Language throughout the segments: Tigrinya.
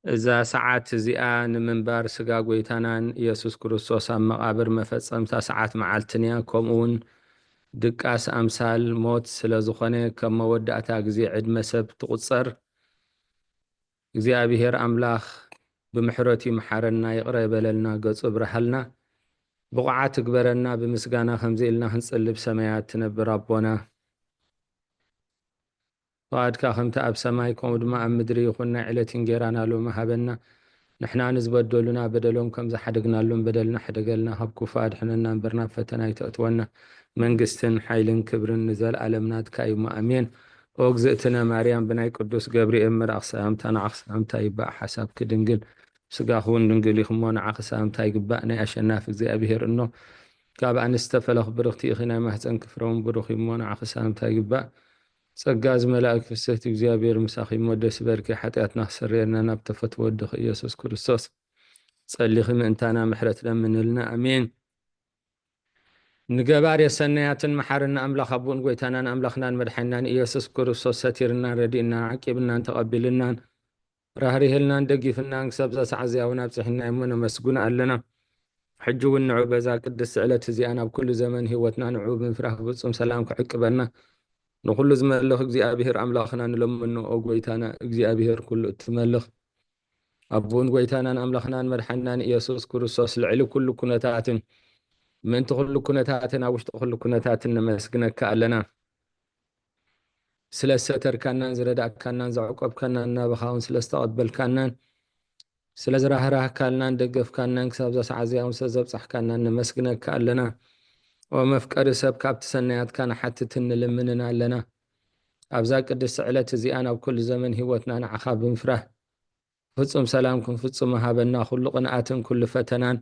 እዛ ሰዓት እዚኣ ንምንባር ስጋ ጎይታናን ኢየሱስ ክርስቶስ ኣብ መቓብር መፈጸምታ ሰዓት መዓልትን እያ። ከምኡ እውን ድቃስ ኣምሳል ሞት ስለ ዝኾነ፣ ከም መወዳእታ ግዜ ዕድመ ሰብ ትቑጸር። እግዚኣብሔር ኣምላኽ ብምሕረቱ ይምሓረና፣ ይቕረ ይበለልና፣ ገጹ ይብርሃልና፣ ብቑዓት ይግበረና። ብምስጋና ከምዚ ኢልና ክንጽልብ፣ ሰማያት ትነብር ኣቦና፣ ፍቓድካ ከምቲ ኣብ ሰማይ፣ ከምኡ ድማ ኣብ ምድሪ ይኹን። ናይ ዕለት እንጌራና ሎሚ ሃበና። ንሕና ንዝበደሉና በደሎም ከም ዝሓደግናሎም በደልና ሕደገልና፣ ካብ ክፉእ ኣድሕነና እምበር ናብ ፈተና ኣይተእትወና። መንግስትን ሓይልን ክብርን ንዘለኣለም ናትካ እዩ፣ እሞ ኣሜን። ኦ እግዝእትነ ማርያም፣ ብናይ ቅዱስ ገብርኤል መልኣኽ ሰላምታ ንዓኺ ሰላምታ ይግባእ። ሓሳብኪ ድንግል፣ ስጋኺ እውን ድንግል እዩ፣ እሞ ንዓኺ ሰላምታ ይግባእ። ናይ ኣሸናፊ እግዚኣብሔር እኖ፣ ካብ ኣንስቲ ተፈለኺ ብርኽቲ ኢኺ፣ ናይ ማህፀንኪ ፍረ እውን ብሩኽ እዩ፣ እሞ ንዓኺ ሰላምታ ይግባእ። ጸጋ ዝመልኣኪ ፍስሕቲ፣ እግዚኣብሔር ምሳኺ እሞ፣ ደስ ይበልኪ፣ ሓጢኣትና ክሰርየልና፣ ናብ ተፈትዎ ወድኺ ኢየሱስ ክርስቶስ ጸሊኺ ምእንታና ምሕረት ለምንልና። ኣሜን። ንገባር የሰናያትን መሓርን ኣምላኽ ኣቦን ጎይታናን ኣምላኽናን መድሓኒናን ኢየሱስ ክርስቶስ ሰቲርናን ረዲእናን ዓቂብናን ተቐቢልናን ራህሪህልናን ደጊፍናን ክሳብ እዛ ሰዓት እዚኣ እውን ኣብጽሕና እሞ ነመስግኖ ኣለና። ሕጂ እውን ንዑ በዛ ቅድስቲ ዕለት እዚኣ ናብ ኩሉ ዘመን ህይወትና ንዑ ብምፍራህ ብፍጹም ሰላም ክዕቅበና ንኹሉ ዝመልኽ እግዚኣብሔር ኣምላኽና ንለምኖ። ኦ ጎይታና እግዚኣብሔር ኩሉ እትመልኽ ኣቦን ጎይታናን ኣምላኽናን መድሓኒናን ኢየሱስ ክርስቶስ ልዕሊ ኩሉ ኩነታትን ምእንቲ ኩሉ ኩነታትን ኣብ ውሽጢ ኩሉ ኩነታትን ነመስግነካ ኣለና። ስለ ዝሰተርካናን ዝረዳእካናን ዘዕቆብካናን ናባኻ እውን ስለ ዝተቐበልካናን ስለ ዝራህራህካልናን ደገፍካናን ክሳብ እዛ ሰዓት እዚኣ እውን ስለ ዘብጻሕካናን ነመስግነካ ኣለና። ኦ መፍቀሪ ሰብ፣ ካብቲ ሰናያትካ ንሓትትን ንልምንን ኣለና። ኣብዛ ቅድስቲ ዕለት እዚኣ ናብ ኩሉ ዘመን ህይወትና ንዓኻ ብምፍራህ ፍጹም ሰላም ክንፍጽሞ ሃበና። ኩሉ ቅንኣትን ኩሉ ፈተናን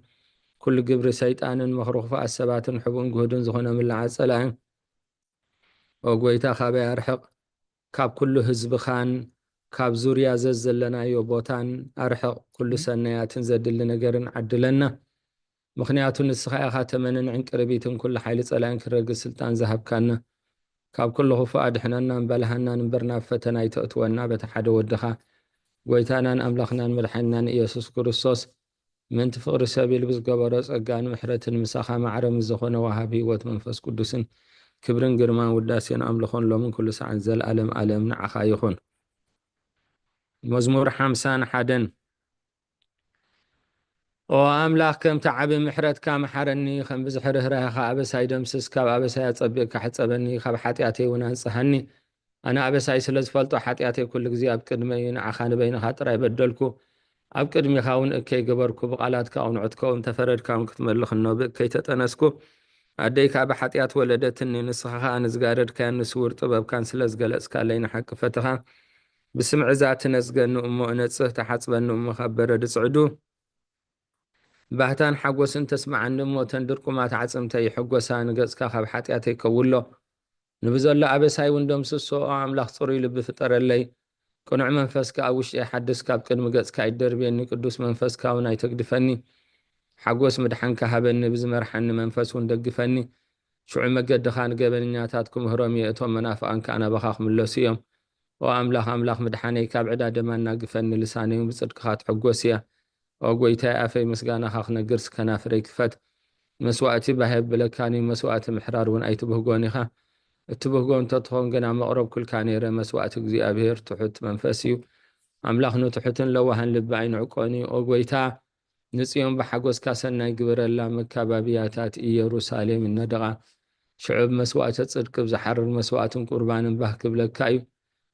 ኩሉ ግብሪ ሰይጣንን ምኽሪ ክፉኣት ሰባትን ሕቡን ግሁድን ዝኾነ ምልዓል ጸላእን ኦ ጎይታ ካበይ ኣርሕቕ፣ ካብ ኩሉ ህዝብኻን ካብ ዙርያ ዘዘለናዮ ቦታን ኣርሕቕ፣ ኩሉ ሰናያትን ዘድሊ ነገርን ዓድለና። ምኽንያቱ ንስኻ ኢኻ ተመንን ዕንቅርቢትን ኩሉ ሓይሊ ጸላእን ክረግጽ ስልጣን ዝሃብካና። ካብ ኩሉ ክፉእ ኣድሕነናን በልሃናን እምበር ናብ ፈተና ኣይተእትወና። በቲ ሓደ ወድኻ ጎይታናን ኣምላኽናን መድሓኒናን ኢየሱስ ክርስቶስ ምእንቲ ፍቕሪ ሰብ ኢሉ ብዝገበሮ ጸጋን ምሕረትን ምሳኻ ማዕረ ምስ ዝኾነ ወሃቢ ህይወት መንፈስ ቅዱስን ክብርን ግርማን ውዳሴን ኣምልኾን ሎምን ኩሉ ሰዓን ዘልኣለም ኣለም ንዓኻ ይኹን። መዝሙር ሓምሳን ሓደን። ኦ ኣምላኽ፣ ከምቲ ዓቢ ምሕረትካ መሓረኒ፣ ከም ብዝሒ ርህራሄኻ ኣበሳይ ደምስስ፣ ካብ ኣበሳይ ኣጸቢቕካ ሕጸበኒ፣ ካብ ሓጢኣተይ እውን ኣንጽሃኒ። ኣነ ኣበሳይ ስለ ዝፈልጦ፣ ሓጢኣተይ ኩሉ ግዜ ኣብ ቅድመይ እዩ። ንዓኻ ንበይንኻ ጥራይ በደልኩ፣ ኣብ ቅድሚኻ እውን እከይ ገበርኩ። ብቓላትካ ቅኑዕ ትከውን፣ ተፈረድካ እውን ክትመልኽ እኖ ብእከይ ተጠነስኩ። ኣደይ ከኣ ብሓጢኣት ወለደትኒ፣ ንስኻ ከኣ ንዝጋረድካያን ንስውር ጥበብካን ስለ ዝገለጽካለይ ንሓቂ ፈትኻ። ብስምዒ እዛ ትነጽገኒ እሞ እነጽህ፣ ተሓጽበኒ እሞ ካብ በረድ እጽዕዱ። ባህታን ሓጎስን ተስምዓኒ እሞ፣ እተን ድርቁማት ኣዕጽምተይ ይሕጎሳ። ንገጽካ ካብ ሓጢኣተይ ከውሎ፣ ንብዘሎ ኣበሳይ እውን ደምስሶ። ኦ ኣምላኽ፣ ጽሩይ ልቢ ፍጠረለይ፣ ቅኑዕ መንፈስ ከኣ ኣብ ውሽጠይ ሓድስ። ካብ ቅድሚ ገጽካ ኣይትደርብየኒ፣ ቅዱስ መንፈስካ እውን ኣይተግድፈኒ። ሓጎስ ምድሓንካ ሃበኒ፣ ብዝመርሓኒ መንፈስ እውን ደግፈኒ። ሽዑ መገድኻ ንገበነኛታት ክምህሮም እየ፣ እቶም መናፍቓን ከኣ ናባኻ ክምለሱ እዮም። ኦ ኣምላኽ፣ ኣምላኽ ምድሓነይ፣ ካብ ዕዳ ደም ኣናግፈኒ፣ ልሳነይ እውን ብጽድቅኻ ትሕጎስ እያ። ኦ ጐይታይ፣ ኣፈይ ምስጋናኻ ክነግርስ፣ ከናፍረይ ክፈት። መስዋእቲ ባህ የብለካን እዩ፣ መስዋእቲ ምሕራር እውን ኣይትብህጎን ኢኻ። እትብህጎ እንተትኾን ግና መቕረብኩልካ ነይረ። መስዋእቲ እግዚኣብሔር ትሑት መንፈስ እዩ። ኣምላኽ ንትሑትን ለዋህን ልቢ ኣይንዕቆን እዩ። ኦ ጐይታ፣ ንጽዮን ብሓጎስካ ሰናይ ግበረላ፣ መካባብያታት ኢየሩሳሌም ይነደቓ። ሽዑ ብመስዋእተ ጽድቂ፣ ብዝሓርር መስዋእትን ቁርባንን ባህ ክብለካ እዩ።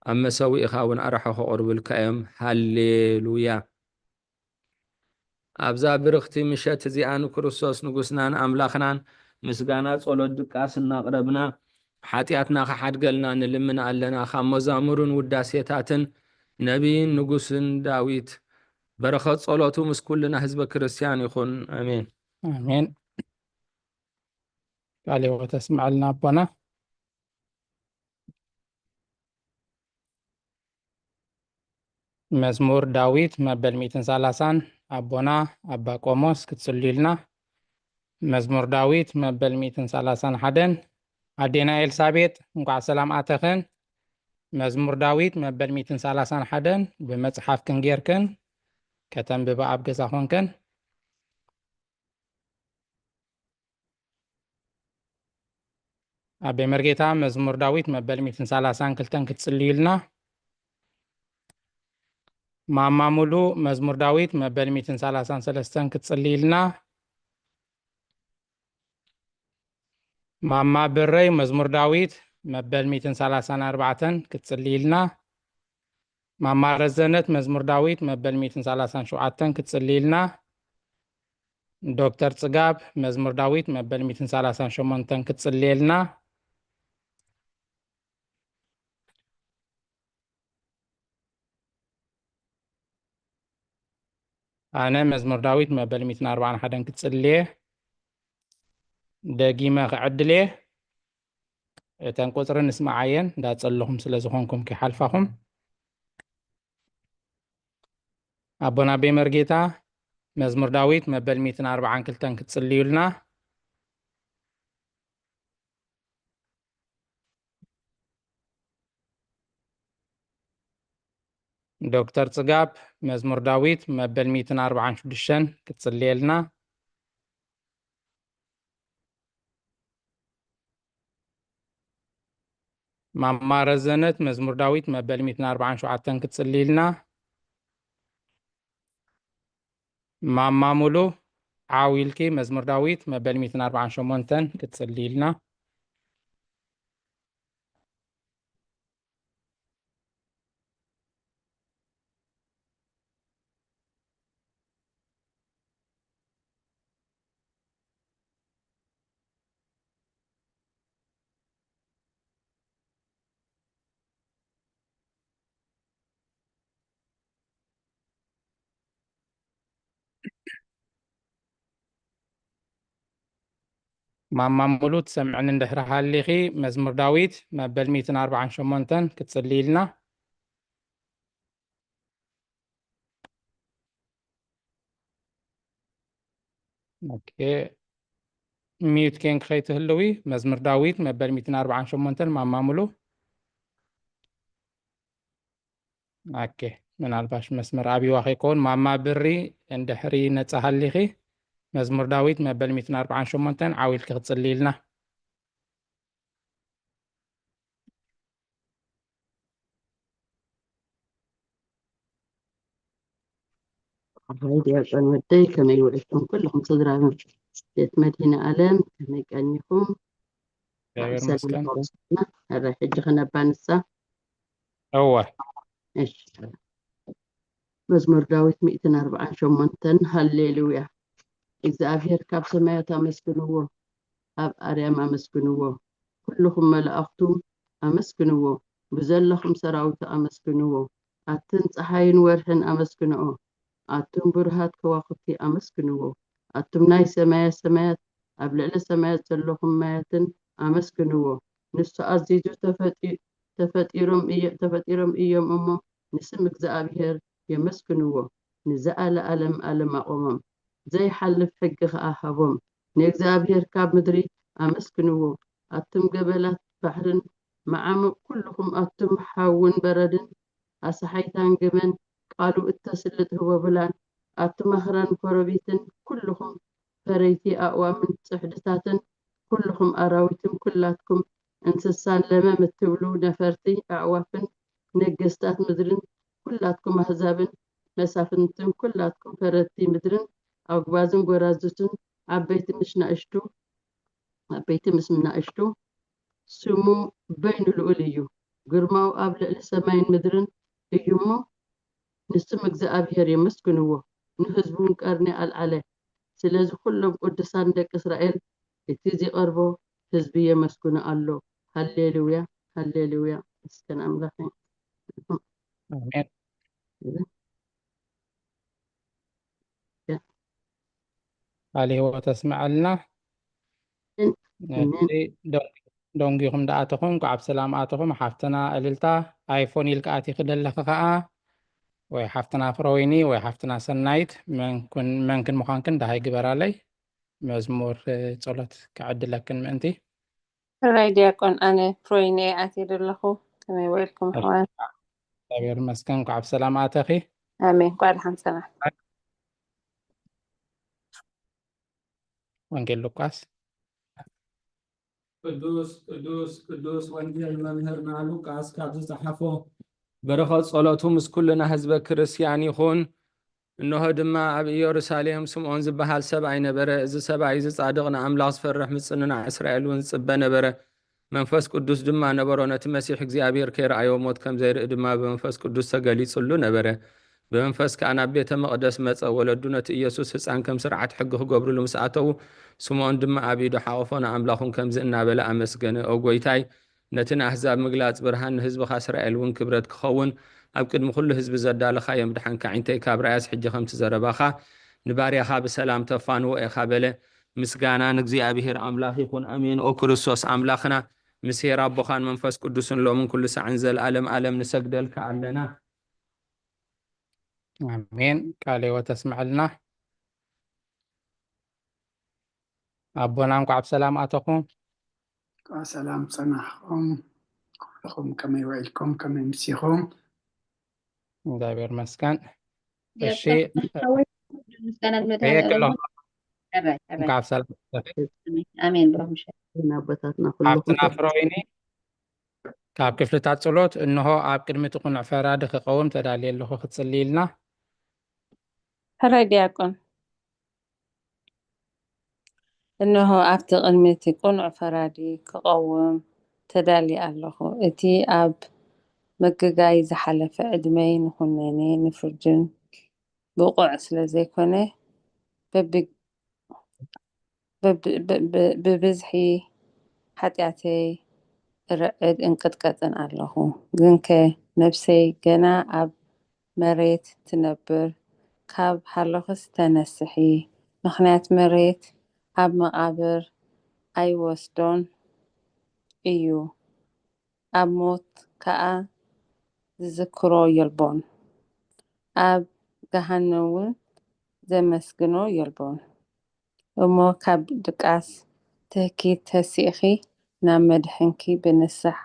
ኣብ መሰውኢኻ እውን ኣርሖ ከቕርቡልካ እዮም። ሃሌሉያ። ኣብዛ ብርኽቲ ምሸት እዚኣ ንክርስቶስ ንጉስናን ኣምላኽናን ምስጋና፣ ጸሎት፣ ድቃስ እናቕረብና፣ ሓጢኣትና ክሓድገልና ንልምን ኣለና። ካብ መዛሙርን ውዳሴታትን ነቢይን ንጉስን ዳዊት በረኸት ጸሎቱ ምስ ኩልና ህዝበ ክርስቲያን ይኹን። ኣሜን። ኣሜን። ቃለ ሕይወት ኣስምዓልና ኣቦና። መዝሙር ዳዊት መበል ሚእትን ሰላሳን ኣቦና ኣባ ቆሞስ ክትስልዩልና። መዝሙር ዳዊት መበል ሚእትን ሰላሳን ሓደን። ኣዴና ኤልሳቤጥ፣ እንኳዕ ሰላም ኣተኽን። መዝሙር ዳዊት መበል ሚእትን ሰላሳን ሓደን ብመጽሓፍክን ጌርክን ከተንብባ ኣብ ገዛ ኮንከን። ኣቤ መርጌታ መዝሙር ዳዊት መበል ሚእትን ሰላሳን ክልተን ክትጽልዩልና። ማማ ሙሉ መዝሙር ዳዊት መበል ሚእትን ሰላሳን ሰለስተን ክትጽልይልና። ማማ ብረይ መዝሙር ዳዊት መበል ሚእትን ሰላሳን ኣርባዕተን ክትጽልይልና። ማማ ረዘነት መዝሙር ዳዊት መበል ሚእትን ሰላሳን ሸውዓተን ክትጽልይልና። ዶክተር ጽጋብ መዝሙር ዳዊት መበል ሚእትን ሰላሳን ሸሞንተን ክትጽልየልና። ኣነ መዝሙር ዳዊት መበል ሚእትን ኣርባዓን ሓደን ክትጽልየ። ደጊመ ክዕድልየ። እተን ቁጽሪ ንስምዓየን እንዳጸለኹም ስለ ዝኾንኩም ከይሓልፋኹም። ኣቦና ኣቤ መርጌታ መዝሙር ዳዊት መበል ሚእትን ኣርባዓን ክልተን ክትጽልዩልና። ዶክተር ጽጋብ መዝሙር ዳዊት መበል ሚእትን ኣርባዓን ሽዱሽተን ክትጽልየልና። ማማ ረዘነት መዝሙር ዳዊት መበል ሚእትን ኣርባዓን ሸውዓተን ክትጽልይልና። ማማ ሙሉ ዓው ኢልኪ መዝሙር ዳዊት መበል ሚእትን ኣርባዓን ሸሞንተን ክትጽልይልና። ማማ ሙሉ ትሰምዕኒ እንድሕር ሃሊኺ፣ መዝሙር ዳዊት መበል ሚእትን ኣርባዓን ሸሞንተን ክትጽልይልና። ኦኬ፣ ሚዩት ኬንክ ከይትህልዊ። መዝሙር ዳዊት መበል ሚእትን ኣርባዓን ሸሞንተን ማማ ሙሉ። ኦኬ፣ ምናልባሽ መስመር ኣብይዋ ከይከውን። ማማ ብሪ እንድሕሪ ነጻ ሃሊኺ፣ መዝሙር ዳዊት መበል ሚእትን ኣርባዓን ሸሞንተን ዓው ኢልኪ ክትጽልይልና። ሓይ ዲያቆን ወደይ፣ ከመይ ውዒልኩም ኩልኹም ስድራ ቤት መድህነ ኣለም? ከመይ ቀኒኹም? እግዚኣብሔር ብሰላም ይመስገን። ተረፍና። ሕራይ ሕጂ ክነባ ንሳ። እወ። እሺ። መዝሙር ዳዊት ሚእትን ኣርባዓን ሸሞንተን። ሃሌሉያ። እግዚኣብሔር ካብ ሰማያት ኣመስግንዎ፣ ኣብ ኣርያም ኣመስግንዎ፣ ኩልኹም መላእኽቱ ኣመስግንዎ፣ ብዘለኹም ሰራዊቱ ኣመስግንዎ። ኣትን ጸሓይን ወርሕን ኣመስግንኦ፣ ኣቱም ብሩሃት ከዋኽብቲ ኣመስግንዎ፣ ኣቱም ናይ ሰማያ ሰማያት፣ ኣብ ልዕሊ ሰማያት ዘለኹም ማያትን ኣመስግንዎ። ንሱ ኣዚዙ ተፈጢ-፣ ተፈጢሮም እዮ-፣ ተፈጢሮም እዮም እሞ፣ ንስም እግዚኣብሔር የመስግንዎ። ንዘኣለኣለም ኣለም ኣቖሞም፣ ዘይሓልፍ ሕጊ ኸኣ ሃቦም። ንእግዚኣብሔር ካብ ምድሪ ኣመስግንዎ፣ ኣቱም ገበላት ባሕርን መዓሙቕ ኩልኹም፣ ኣቱም ሓውን በረድን ኣሰሓይታን ግመን፣ ቃሉ እተስልጥ ህቦብላን፣ ኣቱም ኣኽራን ኮረቢትን ኩልኹም ፈረይቲ ኣእዋምን ጽሕድታትን፣ ኩልኹም ኣራዊትን ኩላትኩም እንስሳን ለመም እትብሉ ነፈርቲ ኣዕዋፍን፣ ነገስታት ምድርን ኩላትኩም ኣህዛብን መሳፍንትን ኩላትኩም ፈረድቲ ምድርን ኣጉባዝን ጎራዙትን ዓበይቲ ምስ ናእሽቱ፣ ዓበይቲ ምስ ናእሽቱ፣ ስሙ በይኑ ልኡል እዩ። ግርማው ኣብ ልዕሊ ሰማይን ምድርን እዩ እሞ፣ ንስም እግዚኣብሔር የመስግንዎ፣ ንህዝቡን ቀርኒ ኣልዓለ። ስለዚ ኩሎም ቅዱሳን ደቂ እስራኤል እቲ ዚቐርቦ ህዝቢ የመስግኖ ኣሎ። ሃሌሉያ፣ ሃሌሉያ፣ መስገን ኣምላኽ። ኣሜን። ቃል ህይወት ኣስምዐልና። ኣሜን። እቲ ደንጉ-፣ ደንጉኹም ደኣተኹም፣ እንኳዕ ብሰላም ኣተኹም። ሓፍትና እልልታ፣ ኣይፎን ኢልካ ኣቲኺ ደለኺ ኸኣ፣ ወይ ሓፍትና ፍረወይኒ ወይ ሓፍትና ሰናይት፣ መንክን፣ መንክን ምዃንክን ደሃይ ግበራለይ። መዝሙር፣ እ፣ ጸሎት ክዕድለክን ምእንቲ። ሕራይ ዲያቆን፣ ኣነ ፍሮይነ ኣትየ ደለኹ። ከመይ ውዒልኩም ኣሕዋት? እግዚኣብሔር ይመስገን፣ እንኳዕ ብሰላም ኣተኺ። ኣሜን፣ እንኳዕ ደሓን ሰማዕኩ። ወንጌል ሉቃስ። ቅዱስ ቅዱስ ቅዱስ ወንጌል መምህርና ሉቃስ ካብ ዝጸሓፎ፣ በረኸት ጸሎቱ ምስ ኩልና ህዝበ ክርስቲያን ይኹን። እንሆ ድማ ኣብ ኢየሩሳሌም ስምዖን ዝበሃል ሰብኣይ ነበረ። እዚ ሰብኣይ እዚ ጻድቕ፣ ንኣምላኽ ዝፈርሕ፣ ምጽንናዕ እስራኤል እውን ዝጽበ ነበረ። መንፈስ ቅዱስ ድማ ነበሮ። ነቲ መሲሕ እግዚኣብሔር ከይረኣዮ ሞት ከም ዘይርኢ ድማ ብመንፈስ ቅዱስ ተገሊጹሉ ነበረ። ብመንፈስ ከኣ ናብ ቤተ መቕደስ መጸ። ወለዱ ነቲ ኢየሱስ ህጻን ከም ስርዓት ሕጊ ክገብሩሉ ምስ ኣተዉ፣ ስምዖን ድማ ኣብ ኢዱ ሓቖፎ፣ ንኣምላኹን ከምዚ እናበለ ኣመስገነ፣ ኦ ጐይታይ፣ ነቲ ንኣህዛብ ምግላጽ ብርሃን፣ ንህዝብኻ እስራኤል እውን ክብረት ክኸውን፣ ኣብ ቅድሚ ኩሉ ህዝቢ ዘዳለኻዮም ድሓንካ፣ ዓይንተይ ካብ ርኣያስ፣ ሕጂ ከምቲ ዘረባኻ ንባርያኻ ብሰላም ተፋንዎ ኢኻ በለ። ምስጋና ንእግዚኣብሔር ኣምላኽ ይኹን፣ ኣሜን። ኦ ክርስቶስ ኣምላኽና፣ ምስ ሄር ኣቦኻን መንፈስ ቅዱስን ሎምን ኩሉ ሳዕን ዘልኣለም ኣለም ንሰግደልካ ኣለና። ኣሜን። ቃለ ሕይወት ተስምዐልና። ኣቦና፣ እንኳዕ ብሰላም ኣተኹም። እንኳዕ ሰላም ጸናሕኩም። ኩልኹም ከመይ ውዒልኩም? ከመይ ምሲኹም? እግዚኣብሔር ይመስገን። እሺ፣ ምስጋና ንመድኃኔዓለም። በየቀሎ ሕራይ፣ ሕራይ። እንኳዕ ብሰላም ኣተኺ። ኣሜን። ብሩኽ ምሸት። ኣቦታትና ኩልኹም ሓፍትና ፍሮይኒ፣ ካብ ክፍልታት ጸሎት፣ እንሆ ኣብ ቅድሚ እቲ ቅኑዕ ፈራዲ ክቐውም ተዳልየ ኣለኹ፣ ክትጽልይልና። ሕራይ ዲያቆን። እንሆ ኣብቲ ቅድሚ እቲ ቅኑዕ ፈራዲ ክቐውም ተዳልየ ኣለኹ። እቲ ኣብ ምግጋይ ዝሓለፈ ዕድመይ ንኹነኔ ንፍርድን ብቑዕ ስለ ዘይኮነ፣ በቢ-፣ በቢ-፣ በ-፣ በ-፣ ብብዝሒ ሓጢኣተይ እርዕድ እንቅጥቀጥን ኣለኹ። ግንከ ነብሰይ ገና ኣብ መሬት ትነብር፣ ካብ ሃለኹስ ተነስሒ፣ ምኽንያት መሬት ኣብ መቓብር ኣይወስዶን እዩ፣ ኣብ ሞት ከኣ ዝዝክሮ የልቦን፣ ኣብ ገሃነም እውን ዘመስግኖ የልቦን። እሞ ካብ ድቃስ ትህኪት ተሲእኺ ናብ መድሕንኪ ብንስሓ፣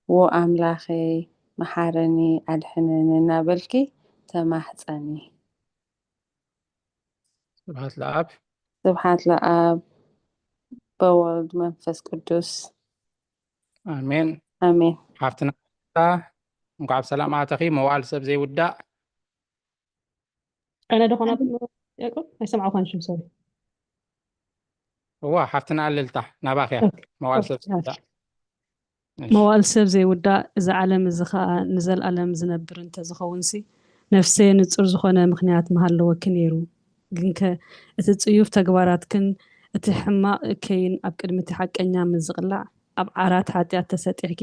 ዎ ኣምላኸይ መሓረኒ ኣድሕነኒ እናበልኪ ተማሕጸኒ። ስብሐት ለኣብ። ስብሐት ለኣብ በወልድ መንፈስ ቅዱስ ኣሜን። ኣሜን። ሓፍትና፣ እንኳዕ ብሰላም ኣተኺ። መዋል ሰብ ዘይውዳእ። ኣነ ዶ ኾን ኣብ ያዕቆብ ኣይሰምዓኳን ሽም፣ ሶሪ። እዋ፣ ሓፍትና ኣለልታ፣ ናባኺያ። መዋል ሰብ ዘይውዳእ። እሺ። መዋል ሰብ ዘይውዳእ፣ እዚ ዓለም እዚ ኸኣ ንዘልኣለም ዝነብር እንተዝኸውንሲ፣ ነፍሰየ ንጹር ዝኾነ ምኽንያት ምሃለወኪ ነይሩ። ግንከ እቲ ጽዩፍ ተግባራትክን እቲ ሕማቕ እከይን ኣብ ቅድሚ እቲ ሓቀኛ ምዝቕላዕ፣ ኣብ ዓራት ሓጢኣት ተሰጢሕኪ፣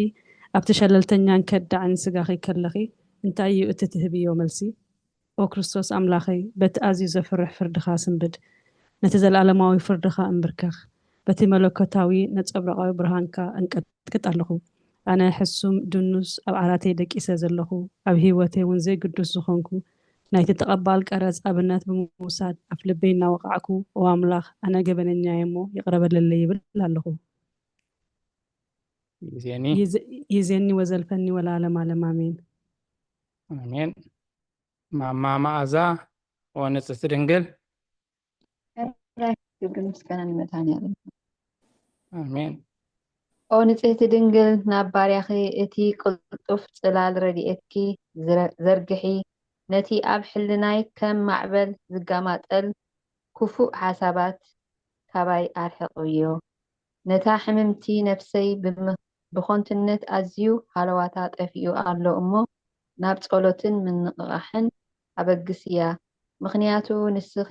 ኣብቲ ሸለልተኛን ከዳዕን ስጋኺ ከለኺ፣ እንታይ እዩ እቲ ትህብዮ መልሲ? ኦ ክርስቶስ ኣምላኸይ፣ በቲ ኣዝዩ ዘፍርሕ ፍርድኻ ስንብድ፣ ነቲ ዘለኣለማዊ ፍርድኻ እንብርከኽ፣ በቲ መለኮታዊ ነጸብራቓዊ ብርሃንካ እንቀጥቅጥ ኣለኹ። ኣነ ሕሱም ድኑስ ኣብ ዓራተይ ደቂሰ ዘለኹ፣ ኣብ ህይወተይ እውን ዘይግዱስ ዝኾንኩ፣ ናይቲ ተቐባል ቀረጽ ኣብነት ብምውሳድ ኣፍ ልበይ እናወቓዕኩ፣ ኦ ኣምላኽ፣ ኣነ ገበነኛየ እሞ ይቕረ በለለይ ይብል ኣለኹ። ይዜኒ። ይዜ-፣ ይዜኒ ወዘልፈኒ ወለዓለመ ዓለም ኣሜን። ኣሜን። ማማ መኣዛ፣ ኦ ንጽሕቲ ድንግል። ሕራይ፣ ክብሪ ምስጋና ንመድኃኔዓለም። ኣሜን። ኦ ንጽሕቲ ድንግል፣ ናብ ባርያኺ እቲ ቅልጡፍ ጽላል ረድኤትኪ ዝረ-፣ ዘርግሒ፣ ነቲ ኣብ ሕልናይ ከም ማዕበል ዝጋማጠል ክፉእ ሓሳባት ካባይ ኣርሕቕዮ። ነታ ሕምምቲ ነፍሰይ ብም-፣ ብኸንቱነት ኣዝዩ ሃለዋታ ጠፊኡ ኣሎ እሞ፣ ናብ ጸሎትን ምንቕቓሕን ኣበግስያ። ምኽንያቱ ንስኺ፣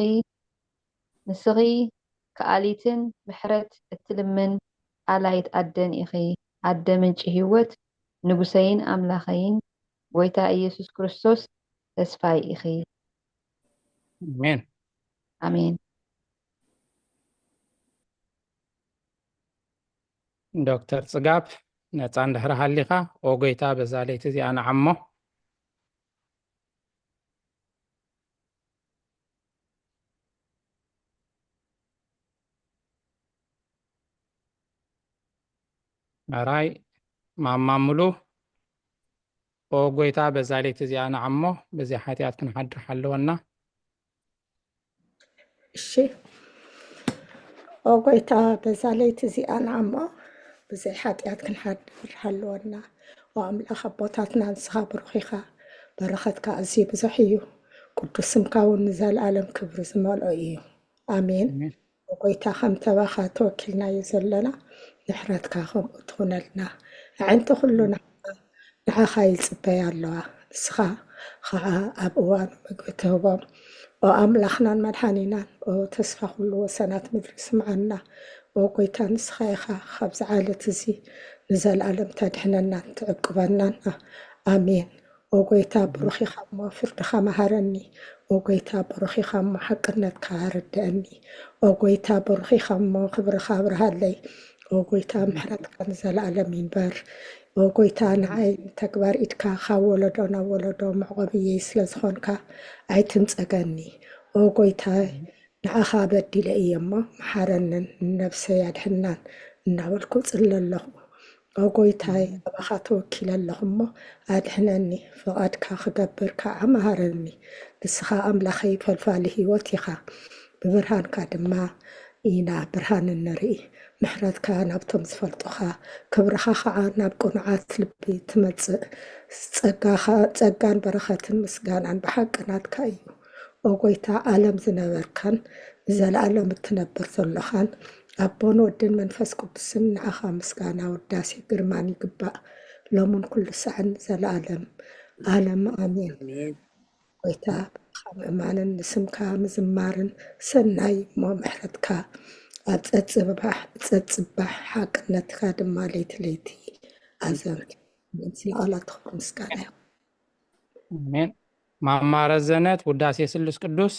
ንስኺ ከኣሊትን ምሕረት እትልምን ኣላይት ኣደን ኢኺ፣ ኣደ ምንጪ ህይወት፣ ንጉሰይን ኣምላኸይን፣ ጐይታ ኢየሱስ ክርስቶስ ተስፋይ ኢኺ። ኣሜን። ኣሜን። ዶክተር ጽጋብ፣ ነጻ እንድሕር ሃሊኻ፣ ኦ ጐይታ፣ በዛ ለይቲ እዚኣ ንዓሞ። ሕራይ፣ ማማ ሙሉ፣ ኦ ጐይታ፣ በዛ ለይቲ እዚኣ ንዓሞ፣ በዚኣ ሓጢኣት ክንሓድር ሓልወና። እሺ። ኦ ጎይታ፣ በዛ ለይቲ እዚኣ ንዓሞ ብዘይ ሓጢኣት ክንሓድር ሃልወና። ኦ ኣምላኽ ኣቦታትና፣ ንስኻ ብሩኽ ኢኻ፣ በረኸትካ ኣዝዩ ብዙሕ እዩ። ቅዱስ ስምካ እውን ንዘለኣለም ክብሪ ዝመልኦ እዩ። ኣሜን። ኣሜን። ኦ ጎይታ፣ ከም ተባኻ ተወኪልናዮ ዘለና፣ ምሕረትካ ከምኡ ትኹነልና። ኣዕንቲ ኩሉ ንዓኻ ይጽበያ ኣለዋ። ንስኻ ኸዓ ኣብ እዋኑ ምግቢ ትህቦም። ኦ ኣምላኽናን መድሓኒናን፣ ኦ ተስፋ ኩሉ ወሰናት ምድሪ፣ ስምዓና። ኦ ጎይታ፣ ንስኻ ኢኻ ካብዚ ዓለት እዚ ንዘለኣለም ተድሕነናን ትዕቅበናን። ኣሜን። ኦ ጎይታ፣ ብሩኽ ኢኻ እሞ ፍርድኻ መሃረኒ። ኦ ጎይታ፣ ብሩኽ ኢኻ እሞ ሓቅነትካ ኣረድአኒ። ኦ ጎይታ፣ ብሩኽ ኢኻ እሞ ክብርኻ ኣብርሃለይ። ኦ ጎይታ፣ ምሕረትካ ንዘለኣለም ይንበር። ኦ ጎይታ፣ ንዓይ ንተግባር ኢድካ ካብ ወለዶ ናብ ወለዶ መዕቆብየይ ስለ ዝኾንካ ኣይትንጸገኒ። ኦ ጎይታ፣ ንዓኻ በዲለ እየ እሞ መሓረንን ንነብሰይ ኣድሕናን እናበልኩ ጽለ ኣለኹ። ኦ ጎይታይ፣ ኣባኻ ተወኪለ ኣለኹ እሞ ኣድሕነኒ፣ ፍቓድካ ክገብር ከዓ መሃረኒ። ንስኻ ኣምላኸይ ፈልፋሊ ህይወት ኢኻ፣ ብብርሃንካ ድማ ኢና ብርሃን እንርኢ። ምሕረትካ ናብቶም ዝፈልጡኻ፣ ክብርኻ ከዓ ናብ ቅኑዓት ልቢ ትመጽእ። ጸጋኻ፣ ጸጋን በረኸትን ምስጋናን ብሓቂ ናትካ እዩ። ኦ ጎይታ፣ ዓለም ዝነበርካን ንዘለኣለም እትነብር ዘሎኻን፣ ኣቦን ወድን መንፈስ ቅዱስን፣ ንዓኻ ምስጋና፣ ውዳሴ፣ ግርማን ይግባእ፣ ሎምን ኩሉ ሳዕን ንዘለኣለም ዓለም። ኣሜን። ኣሜን። ጎይታ፣ ብኻ ምእማንን ንስምካ ምዝማርን ሰናይ እሞ፣ ምሕረትካ ኣብ ጸጽባሕ፣ ጸጽባሕ ሓቅነትካ ድማ ለይቲ ለይቲ ኣዘንቲ። ስለ ቃላት ክብሪ ምስጋና ይኹን። ኣሜን። ማማ ረዘነት፣ ውዳሴ ስሉስ ቅዱስ።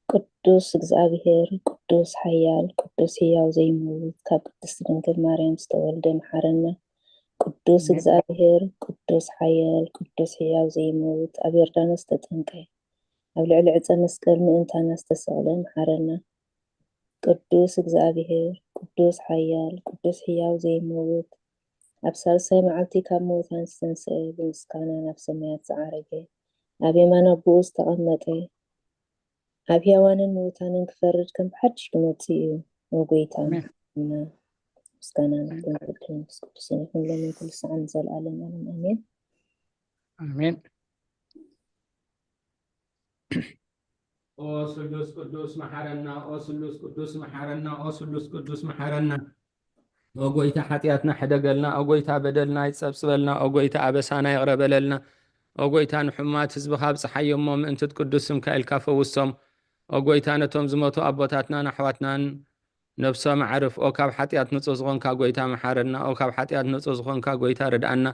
ቅዱስ እግዚኣብሔር፣ ቅዱስ ሓያል፣ ቅዱስ ህያው ዘይመውት፣ ካብ ቅድስት ድንግል ማርያም ዝተወልደ፣ መሓረና። ቅዱስ እግዚኣብሔር፣ ቅዱስ ሓያል፣ ቅዱስ ህያው ዘይመውት፣ ኣብ ዮርዳኖስ ተጠምቀ፣ ኣብ ልዕሊ ዕፀ መስቀል ምእንታና ዝተሰቕለ፣ መሓረና። ቅዱስ እግዚኣብሔር፣ ቅዱስ ሓያል፣ ቅዱስ ህያው ዘይመውት፣ ኣብ ሳልሳይ መዓልቲ ካብ ምዉታን ዝተንስአ፣ ብምስጋና ናብ ሰማያት ዝዓረገ፣ ኣብ የማን ኣቦኡ ዝተቐመጠ፣ ኣብ ህያዋንን ምዉታንን ክፈርድ ከም ብሓድሽ ክመጽእ እዩ። ኦ ጎይታ፣ ኣሜን። ምስጋና ንወልድን ንመንፈስ ቅዱስን ይኹን፣ ሎሚ ኩሉ ሰዓት ንዘለኣለም ዓለም። ኣሜን። ኣሜን። ኦ ስሉስ ቅዱስ መሓረና፣ ኦ ስሉስ ቅዱስ መሓረና፣ ኦ ስሉስ ቅዱስ መሓረና። ኦ ጎይታ፣ ሓጢኣትና ሕደገልና፣ ኦ ጎይታ፣ በደልና ይጸብጽበልና፣ ኦ ጎይታ፣ ኣበሳና ይቕረ በለልና። ኦ ጎይታ፣ ንሕሙማት ህዝብኻ ኣብጽሓዮ እሞ፣ ምእንቲ ቅዱስ ስምካ ኢልካ ፈውሶም። ኦ ጎይታ፣ ነቶም ዝሞቱ ኣቦታትናን ኣሕዋትናን ነብሶም ኣዕርፍ። ኦ ካብ ሓጢኣት ንጹህ ዝኾንካ ጎይታ፣ መሓረና። ኦ ካብ ሓጢኣት ንጹህ ዝኾንካ ጎይታ፣ ርድኣና።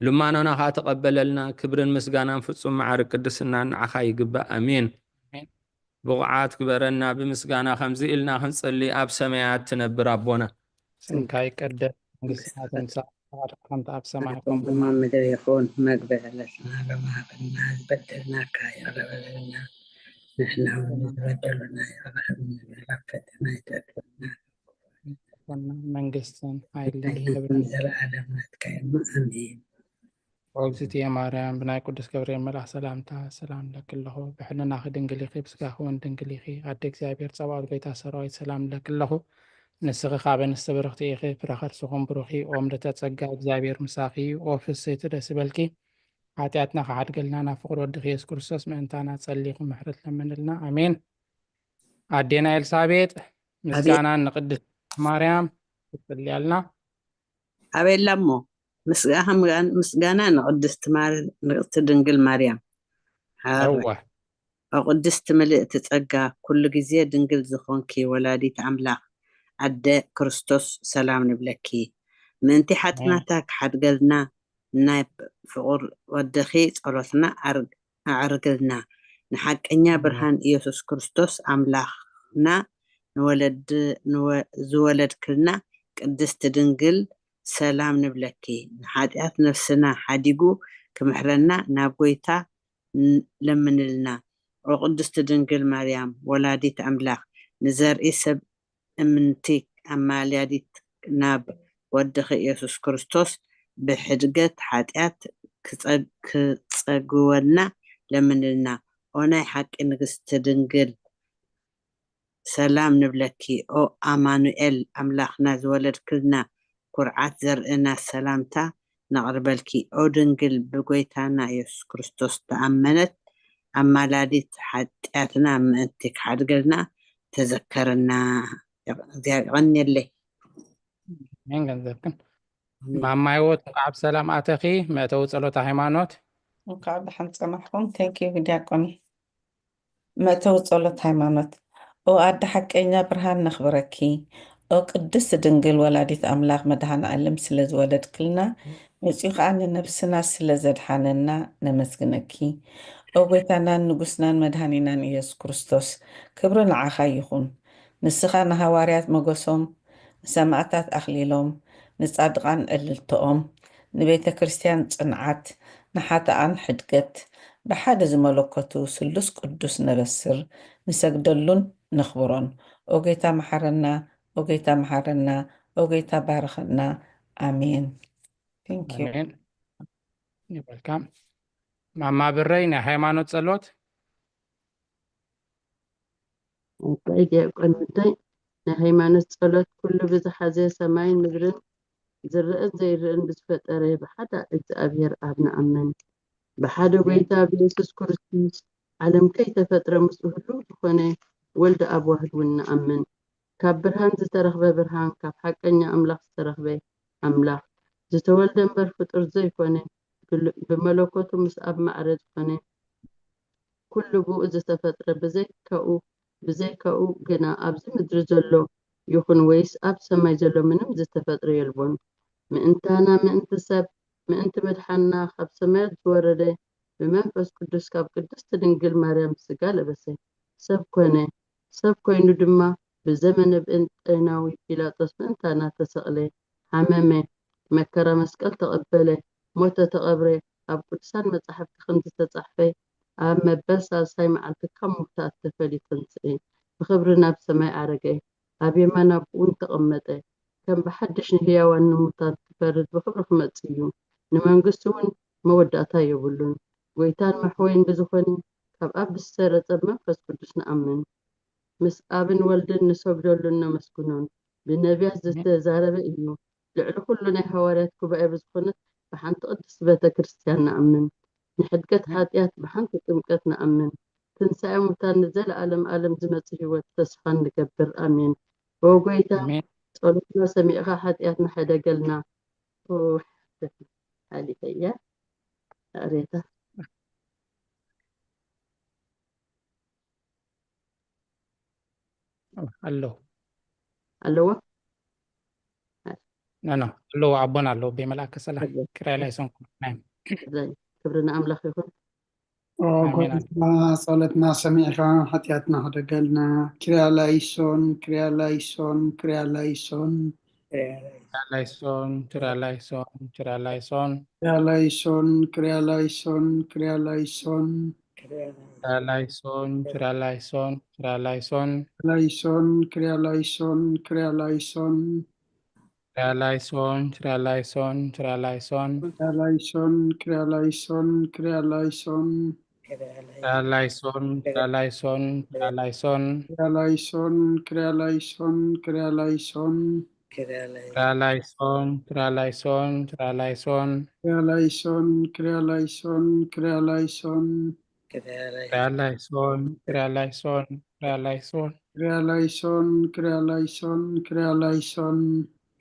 ልማኖና ኸኣ ተቐበለልና። ክብርን ምስጋናን ፍጹም መዓርግ ቅድስናን ንዓኻ ይግባእ። ኣሜን። ኣሜን። ብቑዓት ግበረና፣ ብምስጋና ከምዚ ኢልና ክንጽሊ፣ ኣብ ሰማያት ትነብር ኣቦና። ስምካ ይቀደስ፣ መንግስትኻ ትምጻእ፣ ፈቓድካ ከምቲ ኣብ ሰማይ ናትኩም ከምኡ ድማ ኣብ ምድሪ ይኹን። መግቢ ዕለትና ሎሚ ሃበና፣ ዝበደልናካ ይቕረ በለልና፣ ንሕና እውን ዝበደሉና ይቕረ በለልና፣ ናብ ፈተና ኣይተእትወና፣ መንግስትን ሓይልን መንግስትን ክብርን ዘለኣለም ናትካ እዩ። ኣሜን። ኦግዝእትየ ማርያም፣ ብናይ ቅዱስ ገብርኤል መልኣኽ ሰላምታ ሰላም ለኪ ኣለኹ። ብሕልናኺ ድንግል ኢኺ፣ ብስጋኺ እውን ድንግል ኢኺ። ኣደ እግዚኣብሔር ጸባኦት፣ ጎይታ ሰራዊት፣ ሰላም ለኪ ኣለኹ። ንስኺ ካብ ኣንስቲ ብርኽቲ ኢኺ፣ ፍረ ከርስኹም ብሩኽ እዩ። ኦ ምልእተ ጸጋ፣ እግዚኣብሔር ምሳኺ እዩ። ኦ ፍስሕቲ፣ ደስ ይበልኪ። ሓጢኣትና ክሓድገልና፣ ናብ ፍቕሪ ወድኺ የሱስ ክርስቶስ ምእንታና ጸሊኹ ምሕረት ለምንልና። ኣሜን። ኣዴና ኤልሳቤጥ፣ ምስጋና ንቅድስት ማርያም ትጽልያልና። ኣበላ እሞ፣ ምስጋ-፣ ምስጋና ንቅድስት ማር-፣ ንቅድስት ድንግል ማርያም። ሃብ-፣ እወ። ኦ ቅድስቲ ምልእቲ ጸጋ፣ ኩሉ ግዜ ድንግል ዝኾንኪ ወላዲት ኣምላኽ፣ ኣደ ክርስቶስ፣ ሰላም ንብለኪ። ምእንቲ ሓጥናታ ክሓድገልና፣ ናይ ፍቑር ወድኺ ጸሎትና ኣር-፣ ኣዕርግልና። ንሓቀኛ እወ። ብርሃን ኢየሱስ ክርስቶስ ኣምላኽና ንወለድ-፣ ንወ-፣ ዝወለድክልና ቅድስቲ ድንግል ሰላም ንብለኪ። ንሓጢኣት ነፍስና ሓዲጉ ክምሕረና ናብ ጎይታ ን-፣ ለምንልና። ኦ ቅድስቲ ድንግል ማርያም ወላዲት ኣምላኽ፣ ንዘርኢ ሰብ እምንቲ ኣማልያዲት ናብ ወድኺ ኢየሱስ ክርስቶስ ብሕድገት ሓጢኣት ክጸግወና ለምንልና። ኦ ናይ ሓቂ ንግስቲ ድንግል ሰላም ንብለኪ። ኦ ኣማኑኤል ኣምላኽና ዝወለድክልና ኩርዓት ዘርእና ሰላምታ ነቕርበልኪ። ኦ ድንግል ብጎይታና የሱስ ክርስቶስ ተኣመነት ኣማላዲት ሓጢኣትና ምእንቲ ክሓድገልና ተዘከርና። እግዚኣብሔር ይቐንየለይ። ኣሜን። ገንዘብክን ማማ ህይወት እንኳዕ ብሰላም ኣተኺ። መእተዊ ጸሎት ሃይማኖት። እንኳዕ ብደሓን ጸናሕኩም። Thank you ዲያቆን። መእተዊ ጸሎት ሃይማኖት። ኦ ኣደ ሓቀኛ ብርሃን ነኽብረኪ። ኦ ቅድስት ድንግል ወላዲት ኣምላኽ መድሃን ዓለም ስለ ዝወለድክልና መጺኡ ኸዓ ንነብስና ስለ ዘድሓነና ነመስግነኪ። ኦ ጎይታናን ንጉስናን መድሃኒናን ኢየሱስ ክርስቶስ ክብሪ ንዓኻ ይኹን። ንስኻ ንሃዋርያት መጎሶም፣ ንሰማእታት ኣኽሊሎም፣ ንጻድቓን ዕልልተኦም፣ ንቤተ ክርስቲያን ጽንዓት፣ ንሓጥኣን ሕድገት፣ ብሓደ ዝመለኮቱ ስሉስ ቅዱስ ነበስር፣ ንሰግደሉን ነኽብሮን። ኦ ጌታ መሓረና፣ ኦ ጌታ መሓረና፣ ኦ ጌታ ባርኸና። ኣሜን። Thank you። ኣሜን። You're welcome። ማማ ብረይ ናይ ሃይማኖት ጸሎት። ኣባይ ዲያቆን ምዳይ ናይ ሃይማኖት ጸሎት ኩሉ ብዝሓዘ ሰማይን ምድርን ዝረአን ዘይረአን ብዝፈጠረ ብሓዳ እግዚኣብሔር ኣብ ንኣምን። ብሓደ ጎይታ ብየሱስ ክርስቶስ ዓለም ከይተፈጥረ ምስኡ ህልው ዝኾነ ወልድ ኣብ ዋህድ እውን ንኣምን። ካብ ብርሃን ዝተረኽበ ብርሃን፣ ካብ ሓቀኛ ኣምላኽ ዝተረኽበ ኣምላኽ፣ ዝተወልደ እምበር ፍጡር ዘይኮነ፣ ብመለኮቱ ምስ ኣብ ማዕረ ዝኾነ ኩሉ ብኡ ዝተፈጥረ ብዘይካኡ ብዘይካኡ ግና ኣብዚ ምድሪ ዘሎ ይኹን ወይስ ኣብ ሰማይ ዘሎ ምንም ዝተፈጥረ የልቦን። ምእንታና ምእንቲ ሰብ ምእንቲ ምድሓንና ካብ ሰማያት ዝወረደ ብመንፈስ ቅዱስ ካብ ቅድስቲ ድንግል ማርያም ስጋ ለበሰ፣ ሰብ ኮነ። ሰብ ኮይኑ ድማ ብዘመነ ብእንጠናዊ ጲላጦስ ምእንታና ተሰቕለ፣ ሓመመ፣ መከራ መስቀል ተቐበለ፣ ሞተ፣ ተቐብረ። ኣብ ቅዱሳን መጻሕፍቲ ከም ዝተጻሕፈ ኣብ መበል ሳልሳይ መዓልቲ ካብ ምውታት ተፈልዩ ተንስኤ፣ ብኽብሪ ናብ ሰማይ ዓረገ፣ ኣብ የማን ኣቦኡን ተቐመጠ። ከም ብሓድሽ ንህያዋን ንሙታን ክፈርድ ብኽብሪ ክመጽእ እዩ። ንመንግስቱ እውን መወዳእታ የብሉን። ጎይታን መሕወይን ብዝኾነ ካብ ኣብ ብዝሰረጸ መንፈስ ቅዱስ ንኣምን። ምስ ኣብን ወልድን ንሰግደሉን ነመስግኖን። ብነቢያት ዝተዛረበ እዩ። ልዕሊ ኩሉ ናይ ሃዋርያት ጉባኤ ብዝኾነት ብሓንቲ ቅድስቲ ቤተ ክርስቲያን ንኣምን። ንሕድገት ሓጢኣት ብሓንቲ ጥምቀት ንኣምን። ትንሳኤ ሙታን ንዘለኣለም ኣለም ዝመጽእ ህይወት ተስፋ ንገብር። ኣሜን። ኦ ጎይታ ኣሜን። ጸሎትና ሰሚዕኻ ሓጢኣትና ሕደገልና። ኦ ሓሊፈያ ሬታ ኣለዉ ኣለዎ። ኖ ኖ ኣለዉ ኣቦና ኣለዉ ቤመልኣከ ሰላም ኣለዉ። ክራይ ላይሰንኩም ናይ ዘይ ክብሪ ንኣምላኽ ይኹን። ኦ ኣሜን። ጎይታ ጸሎትና ሰሚዕካ ሓጢኣትና ሕደገልና። ክርያ ላይሶን ክርያ ላይሶን ክርያ ላይሶን ላይሶን ችራ ላይሶን ችራ ላይሶን ክርያ ላይሶን ክርያ ላይሶን ክርያ ላይሶን ችራ ላይሶን ችራ ላይሶን ችራ ላይሶን ላይሶን ክርያ ላይሶን ክርያ ላይሶን ችራ ላይሶን ችራ ላይሶን ችራ ላይሶን ክርያ ላይሶን ክርያ ላይሶን ክርያ ላይሶን ችራ ላይሶን ችራ ላይሶን ችራ ላይሶን ክርያ ላይሶን ክርያ ላይሶን ክርያ ላይሶን ችራ ላይሶን ችራ ላይሶን ችራ ላይሶን ክርያ ላይሶን ክርያ ላይሶን ክርያ ላይሶን ችራ ላይሶን ችራ ላይሶን ችራ ላይሶን ክርያ ላይሶን ክርያ ላይሶን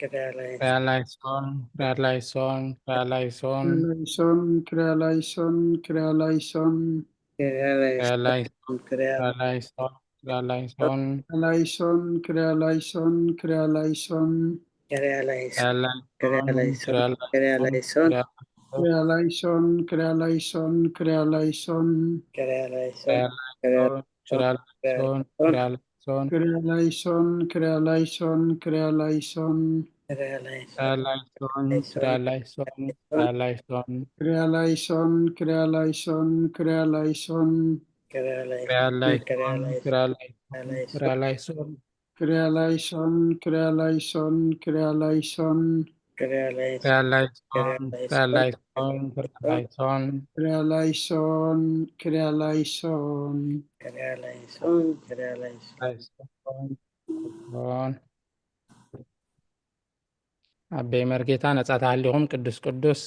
ክርያ ላይሶን ችራ ላይሶን ችራ ላይሶን ችራ ላይሶን ላይሶን ክርያ ላይሶን ክርያ ላይሶን ችራ ላይሶን ችራ ላይሶን ችራ ላይሶን ላይሶን ክርያ ላይሶን ክርያ ላይሶን ችራ ላይሶን ችራ ክርያ ላይሶን ላይሶን ክርያ ላይሶን ክርያ ላይሶን ክርያ ላይሶን ክርያ ችራ ላይሶን ላይሶን ችራ ላይሶን ችራ ላይሶን ክርያ ላይሶን ክርያ ላይሶን ክርያ ላይሶን ችራ ላይሶን ችራ ላይሶን ችራ ላይሶን ክርያ ላይሶን ክርያ ላይሶን ክርያ ላይሶን ችራ ላይሶን ችራ ላይሶን ችራ ላይሶን ክርያ ላይሶን ክርያ ላይሶን ክርያ ላይሶን ክሪያ ላይሶን፣ ክሪያ ላይሶን፣ ክሪያ ላይሶን፣ ክሪያ ላይሶን፣ ክሪያ ላይሶን፣ ክሪያ ላይሶን፣ ክሪያ ላይሶን። ላይሶን። ኣቦይ መርጌታ ነጻ ተሃሊኹም ቅዱስ ቅዱስ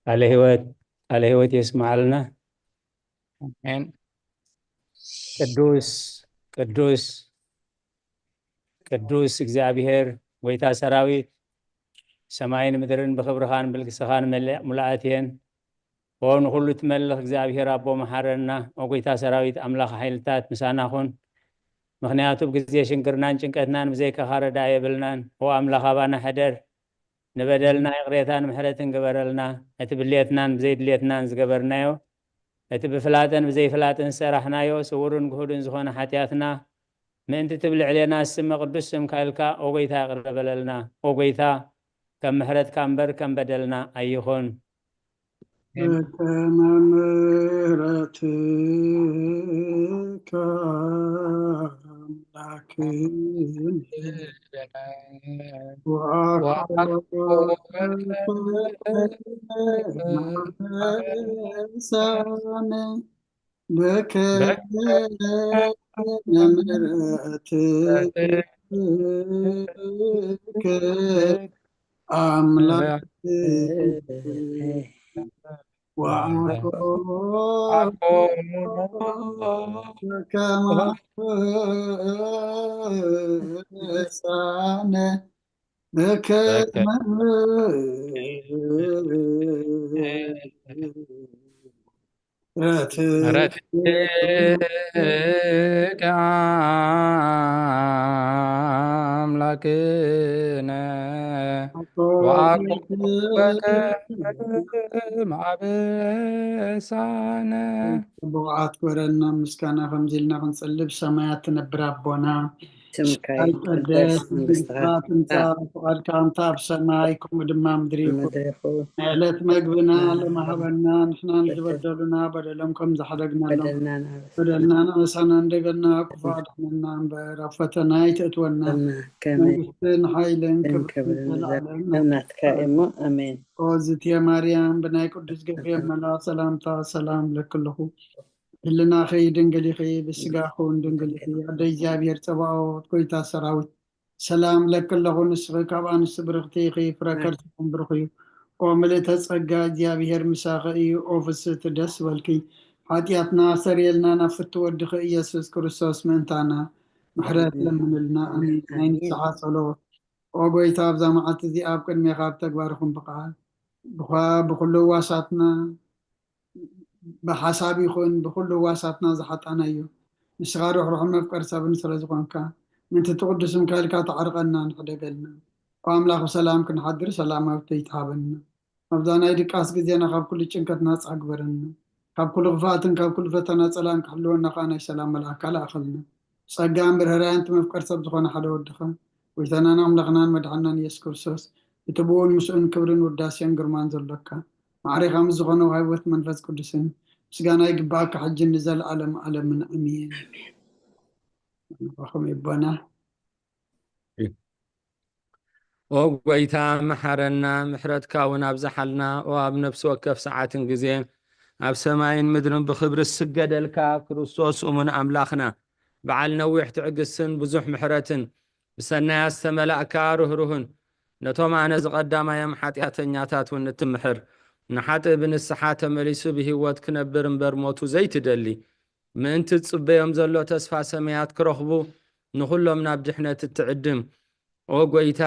ቃለ ህይወት ቃለ ህይወት የስማዓልና። ኣሜን። ቅዱስ ቅዱስ ቅዱስ እግዚኣብሔር ጎይታ ሰራዊት፣ ሰማይን ምድርን ብኽብርኻን ብልግስኻን መለ- ሙሉኣት እየን። ኦ ንኹሉ ትመልኽ እግዚኣብሔር ኣቦ መሓረና። ኦ ጎይታ ሰራዊት ኣምላኽ ሓይልታት ምሳና ኹን። ምኽንያቱ ብግዜ ሽግርናን ጭንቀትናን ብዘይካኻ ረዳ የብልናን። ኦ ኣምላኽ ኣባና ሕደር። ንበደልና ይቕሬታን ምሕረትን ግበረልና። እቲ ብድሌትናን ብዘይድሌትናን ዝገበርናዮ፣ እቲ ብፍላጠን ብዘይፍላጥን ዝሰራሕናዮ፣ ስውርን ግሁድን ዝኾነ ሓጢኣትና ምእንቲ ትብል ዕሌና ስመ ቅዱስ ስምካ ኢልካ ኦ ጎይታ ይቕረ በለልና። ኦ ጎይታ ከም ምሕረትካ እምበር ከም በደልና ኣይኹን። በከመ ምሕረትከ ኣምላክነ ወአኮ ማሕበሳነ በከመ ምሕረትከ ኣምላክ ወአኮ ከማሳነ በከመ ምሕረትከ ኣምላክነ ወአኮ ከማበሳነ። ብቑዓት ግበረና ምስጋና ከምዚ ኢልና ክንጽልብ። ሰማያት ትነብር ኣቦና ስምካ ይትቀደስ፣ ይትቀደስ፣ መንግስትኻ መንግስትኻ ትምጻእ፣ ፍቓድካ ከምታ ኣብ ሰማይ ከምኡ ድማ ኣብ ምድሪ ይኹን። ምድሪ ይኹን። ዕለት መግብና ንሃበና ለማሃበና፣ ንሕና ንዝበደሉና በደሎም ከም ዝሓደግናሎም በደልና ንሃበስ። በደልና ንኣበሳና እንደይበልና፣ ክፉእ ኣድሕነና እምበር፣ ኣብ ፈተና ኣይተእትወና። ኣማ ከመይ መንግስትን ሓይልን ክብርን ክብርን ክብርን ዘለዓለም ከም ናትካ እየ እሞ፣ ኣሜን። ኦዝት የማርያም ብናይ ቅዱስ ገብርኤል መልኣኽ ሰላምታ ሰላም ለክልኹ። ህልናኺ ድንግል ኢኺ፣ ብስጋኹን ድንግል ኢኺ። ኣደ እግዚኣብሔር ጸባኦት፣ ጎይታ ሰራዊት፣ ሰላም ለኪ ኣለኹ፣ ንስኺ ካብ ኣንስቲ ብርኽቲ ኢኺ፣ ፍረ ከርስኺ እውን ብሩኽ እዩ። ኦ ምልእተ ጸጋ፣ እግዚኣብሔር ምሳኺ እዩ። ኦ ፍስሕቲ ደስ በልኪ፣ ሓጢኣትና ኣስተሰርየልና ናብ ፍቲ ወድኺ ኢየሱስ ክርስቶስ ምእንታና ምሕረት ለምንልና። ኣሜን። ናይ ንስሓ ጸሎት። ኦ ጎይታ፣ ኣብዛ መዓልቲ እዚኣ ኣብ ቅድሜኻ ኣብ ተግባር ይኹን ብቃል ብኳ ብኩሉ ህዋሳትና ብሓሳብ ይኹን ብኩሉ ህዋሳትና ዝሓጣናዮ፣ ንስኻ ርሕሩሕን መፍቀሪ ሰብን ስለ ዝኾንካ፣ ምእንቲ እቲ ቅዱስ ስምካ ኢልካ ተዓርቐና፣ ንሕደገልና። ኦ ኣምላኽ፣ ብሰላም ክንሓድር ሰላማዊት ለይቲ ሃበና። ኣብዛ ናይ ድቃስ ግዜና ካብ ኩሉ ጭንቀት ናጻ ግበረና። ካብ ኩሉ ክፍኣትን ካብ ኩሉ ፈተና ጸላን ክሕልወና ከኣ ናይ ሰላም መልኣካ ለኣኸልና። ጸጋን ብርህራን እቲ መፍቀሪ ሰብ ዝኾነ ሓደ ወድኻ፣ ጎይታናን ኣምላኽናን መድሓናን ኢየሱስ ክርስቶስ፣ እቲ ብኡን ምስኡን ክብርን ውዳሴን ግርማን ዘሎካ፣ ማዕሬኻ ምስ ዝኾነ ህይወት መንፈስ ቅዱስን ምስጋና ይግባኣካ፣ ሕጂ ንዘለኣለም ዓለምን ኣሜን። ንዓኹም ይቦና። ኦ ጎይታ መሓረና፣ ምሕረትካ እውን ኣብዝሓልና። ኦ ኣብ ነፍሲ ወከፍ ሰዓትን ግዜ ኣብ ሰማይን ምድርን ብኽብሪ ዝስገደልካ ክርስቶስ እሙን ኣምላኽና፣ በዓል ነዊሕ ትዕግስትን ብዙሕ ምሕረትን፣ ብሰናያት ዝተመላእካ ርህሩህን፣ ነቶም ኣነ ዝቐዳማዮም ሓጢኣተኛታት እውን እትምሕር፣ ንሓጥእ ብንስሓ ተመሊሱ ብህይወት ክነብር እምበር ሞቱ ዘይትደሊ፣ ምእንቲ ዝጽበዮም ዘሎ ተስፋ ሰማያት ክረኽቡ፣ ንኹሎም ናብ ድሕነት እትዕድም። ኦ ጎይታ፣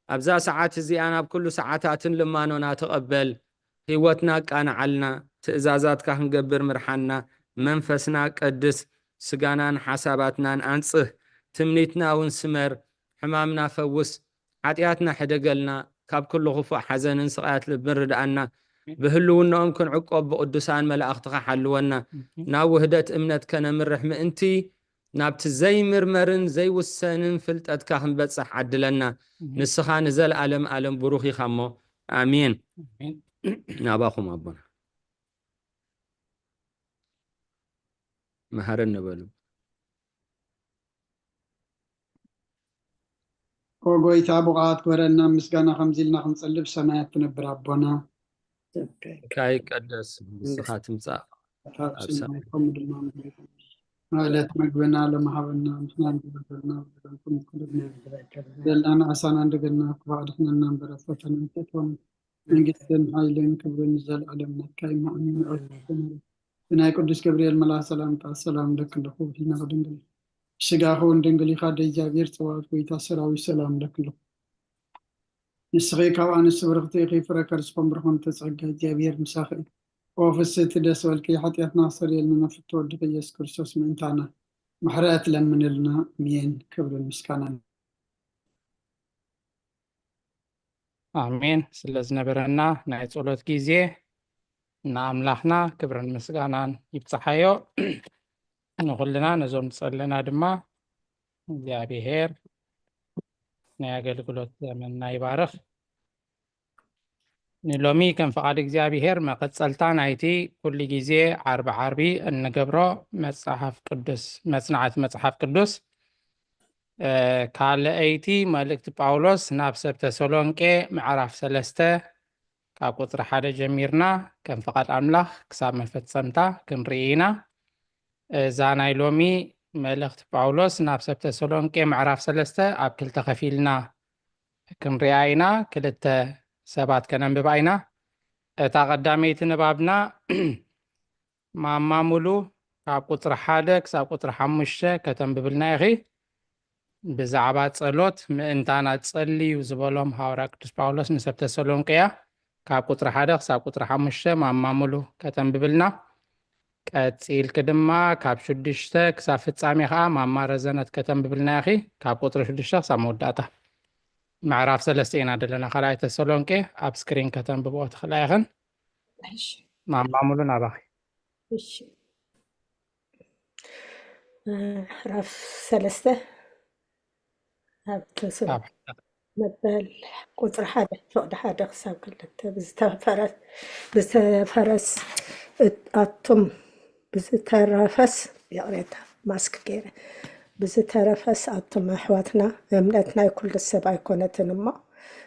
ኣብዛ ሰዓት እዚኣን ኣብ ኩሉ ሰዓታትን ልማኖና ተቐበል። ህይወትና ኣቃንዓልና፣ ትእዛዛትካ ክንገብር ምርሓና፣ መንፈስና ቀድስ፣ ስጋናን ሓሳባትናን ኣንጽህ፣ ትምኒትና እውን ስመር፣ ሕማምና ፈውስ፣ ሓጢኣትና ሕደገልና፣ ካብ ኩሉ ክፉእ ሓዘንን ስቓያት ልብን ርድኣና፣ ብህልውናኦም ክንዕቆብ ብቕዱሳን መላእኽትኻ ሓልወና፣ ናብ ውህደት እምነት ከነምርሕ ምእንቲ ናብቲ ዘይምርመርን ዘይውሰንን ፍልጠትካ ክንበጽሕ ዓድለና። ንስኻ ንዘለኣለም ኣለም ብሩኽ ኢኻ እሞ። ኣሜን። ኣሜን። ናባኹም ኣቦና። መሃረን ነበሉ። ኦ ጎይታ፣ ብቑዓት ግበረና፣ ምስጋና ከምዚ ኢልና ክንጸልብ ሰማያት ትነብር ኣቦና። ካይ ቀደስ፣ ንስኻ ትምጻእ። ኣብ ሰማይ ከምኡ ድማ ምድሪ። ዕለት መግብና ሎሚ ሃበና፣ ንሕና ንበደልና በደልናኩም ንኽእል ዘለና፣ ንበደልና ንዓሳና እንደገና ክፋእ ድሕነና እምበር፣ ኣብ ፈተና ኣይተእትወና። መንግስትን ሓይልን ክብርን ንዘለኣለም ናትካ እዩ። ኣሜን። ብናይ ቅዱስ ገብርኤል መልኣኽ ሰላምታ ሰላም ለኪ ኣለኹ፣ ዲና ድንግል ስጋኺ እውን ድንግል ኢኻ፣ ኣደ እግዚኣብሔር ጸባኦት ጎይታ ሰራዊት ሰላም ለኪ ኣለኹ። ንስኺ ካብ ኣንስቲ ብርኽቲ ኢኺ፣ ፍረ ከርስኹም ብሩኽ ኣንተ ጸጋ እግዚኣብሔር ምሳኺ እዩ። ኦ ፍስሕቲ ደስ በልኪ፣ ሓጢኣትና ክሰርየልና ንፍቶ ወድኺ ኢየሱስ ክርስቶስ ምእንታና ምሕረት ለምንልና። ኣሜን። ክብርን ምስጋናን ኣሜን። ስለ ዝነበረና ናይ ጸሎት ግዜ ንኣምላኽና ክብርን ምስጋናን ይብጽሓዮ። ንኹልና ነዞም ዝጸለና ድማ እግዚኣብሔር ናይ ኣገልግሎት ዘመንና ይባርኽ። ንሎሚ ከም ፍቓድ እግዚኣብሔር መቐጸልታ ናይቲ ኩሉ ግዜ ዓርቢ ዓርቢ እንገብሮ መጽሓፍ ቅዱስ፣ መጽናዕቲ መጽሓፍ ቅዱስ፣ እ፣ ካልኣይቲ መልእክቲ ጳውሎስ ናብ ሰብ ተሰሎንቄ ምዕራፍ ሰለስተ ካብ ቁጽሪ ሓደ ጀሚርና ከም ፍቓድ ኣምላኽ ክሳብ መፈጸምታ ክንርኢ ኢና። እዛ ናይ ሎሚ መልእኽቲ ጳውሎስ ናብ ሰብ ተሰሎንቄ ምዕራፍ ሰለስተ ኣብ ክልተ ከፊልና ክንሪኣ ኢና። ክልተ ሰባት ከነንብባ ኢና። እታ ቀዳመይቲ ንባብና ማማ ሙሉ ካብ ቁጽሪ ሓደ ክሳብ ቁጽሪ ሓሙሽተ ከተንብብልና ኢኺ። ብዛዕባ ጸሎት ምእንታና ጸልዩ ዝበሎም ሃዋርያ ቅዱስ ጳውሎስ ንሰብ ተሰሎንቄ እያ። ካብ ቁጽሪ ሓደ ክሳብ ቁጽሪ ሓሙሽተ ማማ ሙሉ ከተንብብልና። ቀጺልኪ ድማ ካብ ሽዱሽተ ክሳብ ፍጻሜ ኸኣ ማማ ረዘነት ከተንብብልና ኢኺ። ካብ ቁጽሪ ሽዱሽተ ክሳብ መወዳእታ። ምዕራፍ ሰለስተ ኢና ዘለና፣ ካልኣይ ተሰሎንቄ። ኣብ ስክሪን ከተንብብኦ ትኽእላ ኢኽን። እሺ፣ ማማ ሙሉ ናባኺ። እሺ። ምዕራፍ ሰለስተ ኣብ ተሰሎ- ኣብ መበል ቁጽሪ ሓደ ፍቕዲ ሓደ ክሳብ ክልተ ብዝተፈረ- ብዝተፈረስ እት- ኣቱም ብዝተረፈስ፣ ይቕሬታ ማስክ ገይረ፣ ብዝተረፈስ ኣቱም ኣሕዋትና፣ እምነት ናይ ኩሉ ሰብ ኣይኮነትን እሞ፣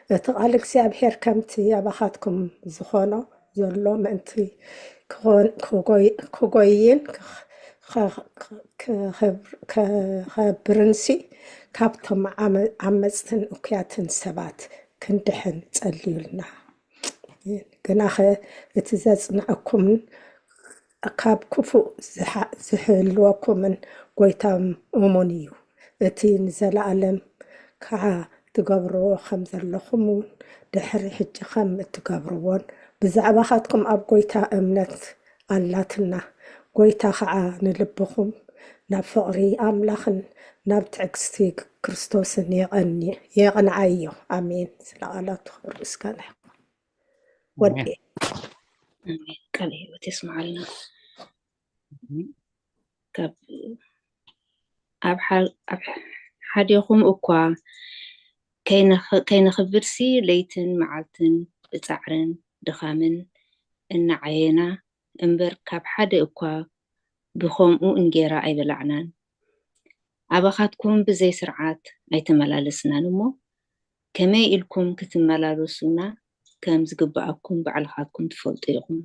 እቲ ቃል እግዚኣብሔር ከምቲ ኣባኻትኩም ዝኾኖ ዘሎ ምእንቲ ክኾን- ክጎይ- ክጎይን ክኽ- ክኽ- ክኸብር- ክኸብርንሲ፣ ካብቶም ዓመ- ዓመፅትን እኩያትን ሰባት ክንድሕን ጸልዩልና። ግናኸ እቲ ዘጽንዐኩምን ካብ ክፉእ ዝሓ- ዝሕልወኩምን ጎይታ እሙን እዩ። እቲ ንዘለኣለም ከዓ ትገብርዎ ከም ዘለኹም እውን ድሕሪ ሕጂ ከም እትገብርዎን ብዛዕባኻትኩም ኣብ ጎይታ እምነት ኣላትና። ጎይታ ከዓ ንልብኹም ናብ ፍቕሪ ኣምላኽን ናብ ትዕግስቲ ክርስቶስን የቐኒ- የቕንዓዮ። ኣሜን። ስለ ቃላቱ ክብሪ ምስጋና ይኹን። ወዲ ቃለ ህይወት የስምዓልና። ካብ ኣብ ሓ- ኣብ ሓዲኹም እኳ ከይነኽ- ከይነኽብድሲ ለይትን መዓልትን ብጻዕርን ድኻምን እናዓየና እምበር፣ ካብ ሓደ እኳ ብኸምኡ እንጌራ ኣይበላዕናን። ኣባኻትኩም ብዘይ ስርዓት ኣይተመላለስናን እሞ፣ ከመይ ኢልኩም ክትመላለሱና ከም ዝግብኣኩም ባዕልኻትኩም ትፈልጡ ኢኹም።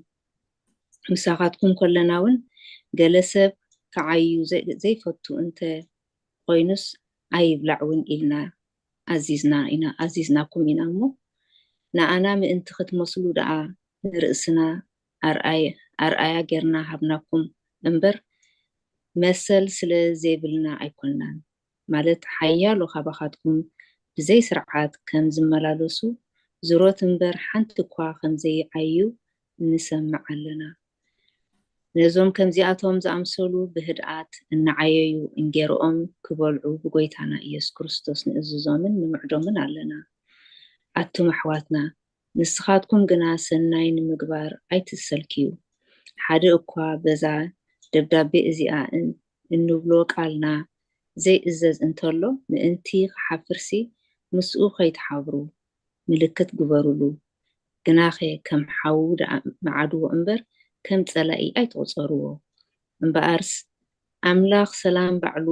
ምሳኻትኩም ከለና እውን ገለ ሰብ ክዓዩ ዘይ- ዘይፈቱ እንተ ኾይኑስ ኣይብላዕ እውን ኢልና ኣዚዝና ኢና- ኣዚዝናኩም ኢና እሞ፣ ንኣና ምእንቲ ክትመስሉ ደኣ ንርእስና ኣርኣየ- ኣርኣያ ጌርና ሃብናኩም እምበር፣ መሰል ስለ ዘይብልና ኣይኮንናን። ማለት ሓያሎ ካባኻትኩም ብዘይ ስርዓት ከም ዝመላለሱ፣ ዝሮት እምበር ሓንቲ እኳ ከም ዘይዓዩ ንሰምዕ ኣለና። ነዞም ከምዚኣቶም ዝኣምሰሉ ብህድኣት እናዓየዩ እንጌርኦም ክበልዑ ብጎይታና ኢየሱስ ክርስቶስ ንእዝዞምን ንምዕዶምን ኣለና። ኣቱም ኣሕዋትና፣ ንስኻትኩም ግና ሰናይ ንምግባር ኣይትሰልክዩ። ሓደ እኳ በዛ ደብዳቤ እዚኣ እን- እንብሎ ቃልና ዘይእዘዝ እንተሎ፣ ምእንቲ ክሓፍርሲ ምስኡ ከይትሓብሩ ምልክት ግበሩሉ። ግናኸ ከም ሓዉ ደኣ መዓድዎ እምበር፣ ከም ጸላኢ ኣይትቑጸርዎ። እምበኣርስ፣ ኣምላኽ ሰላም ባዕሉ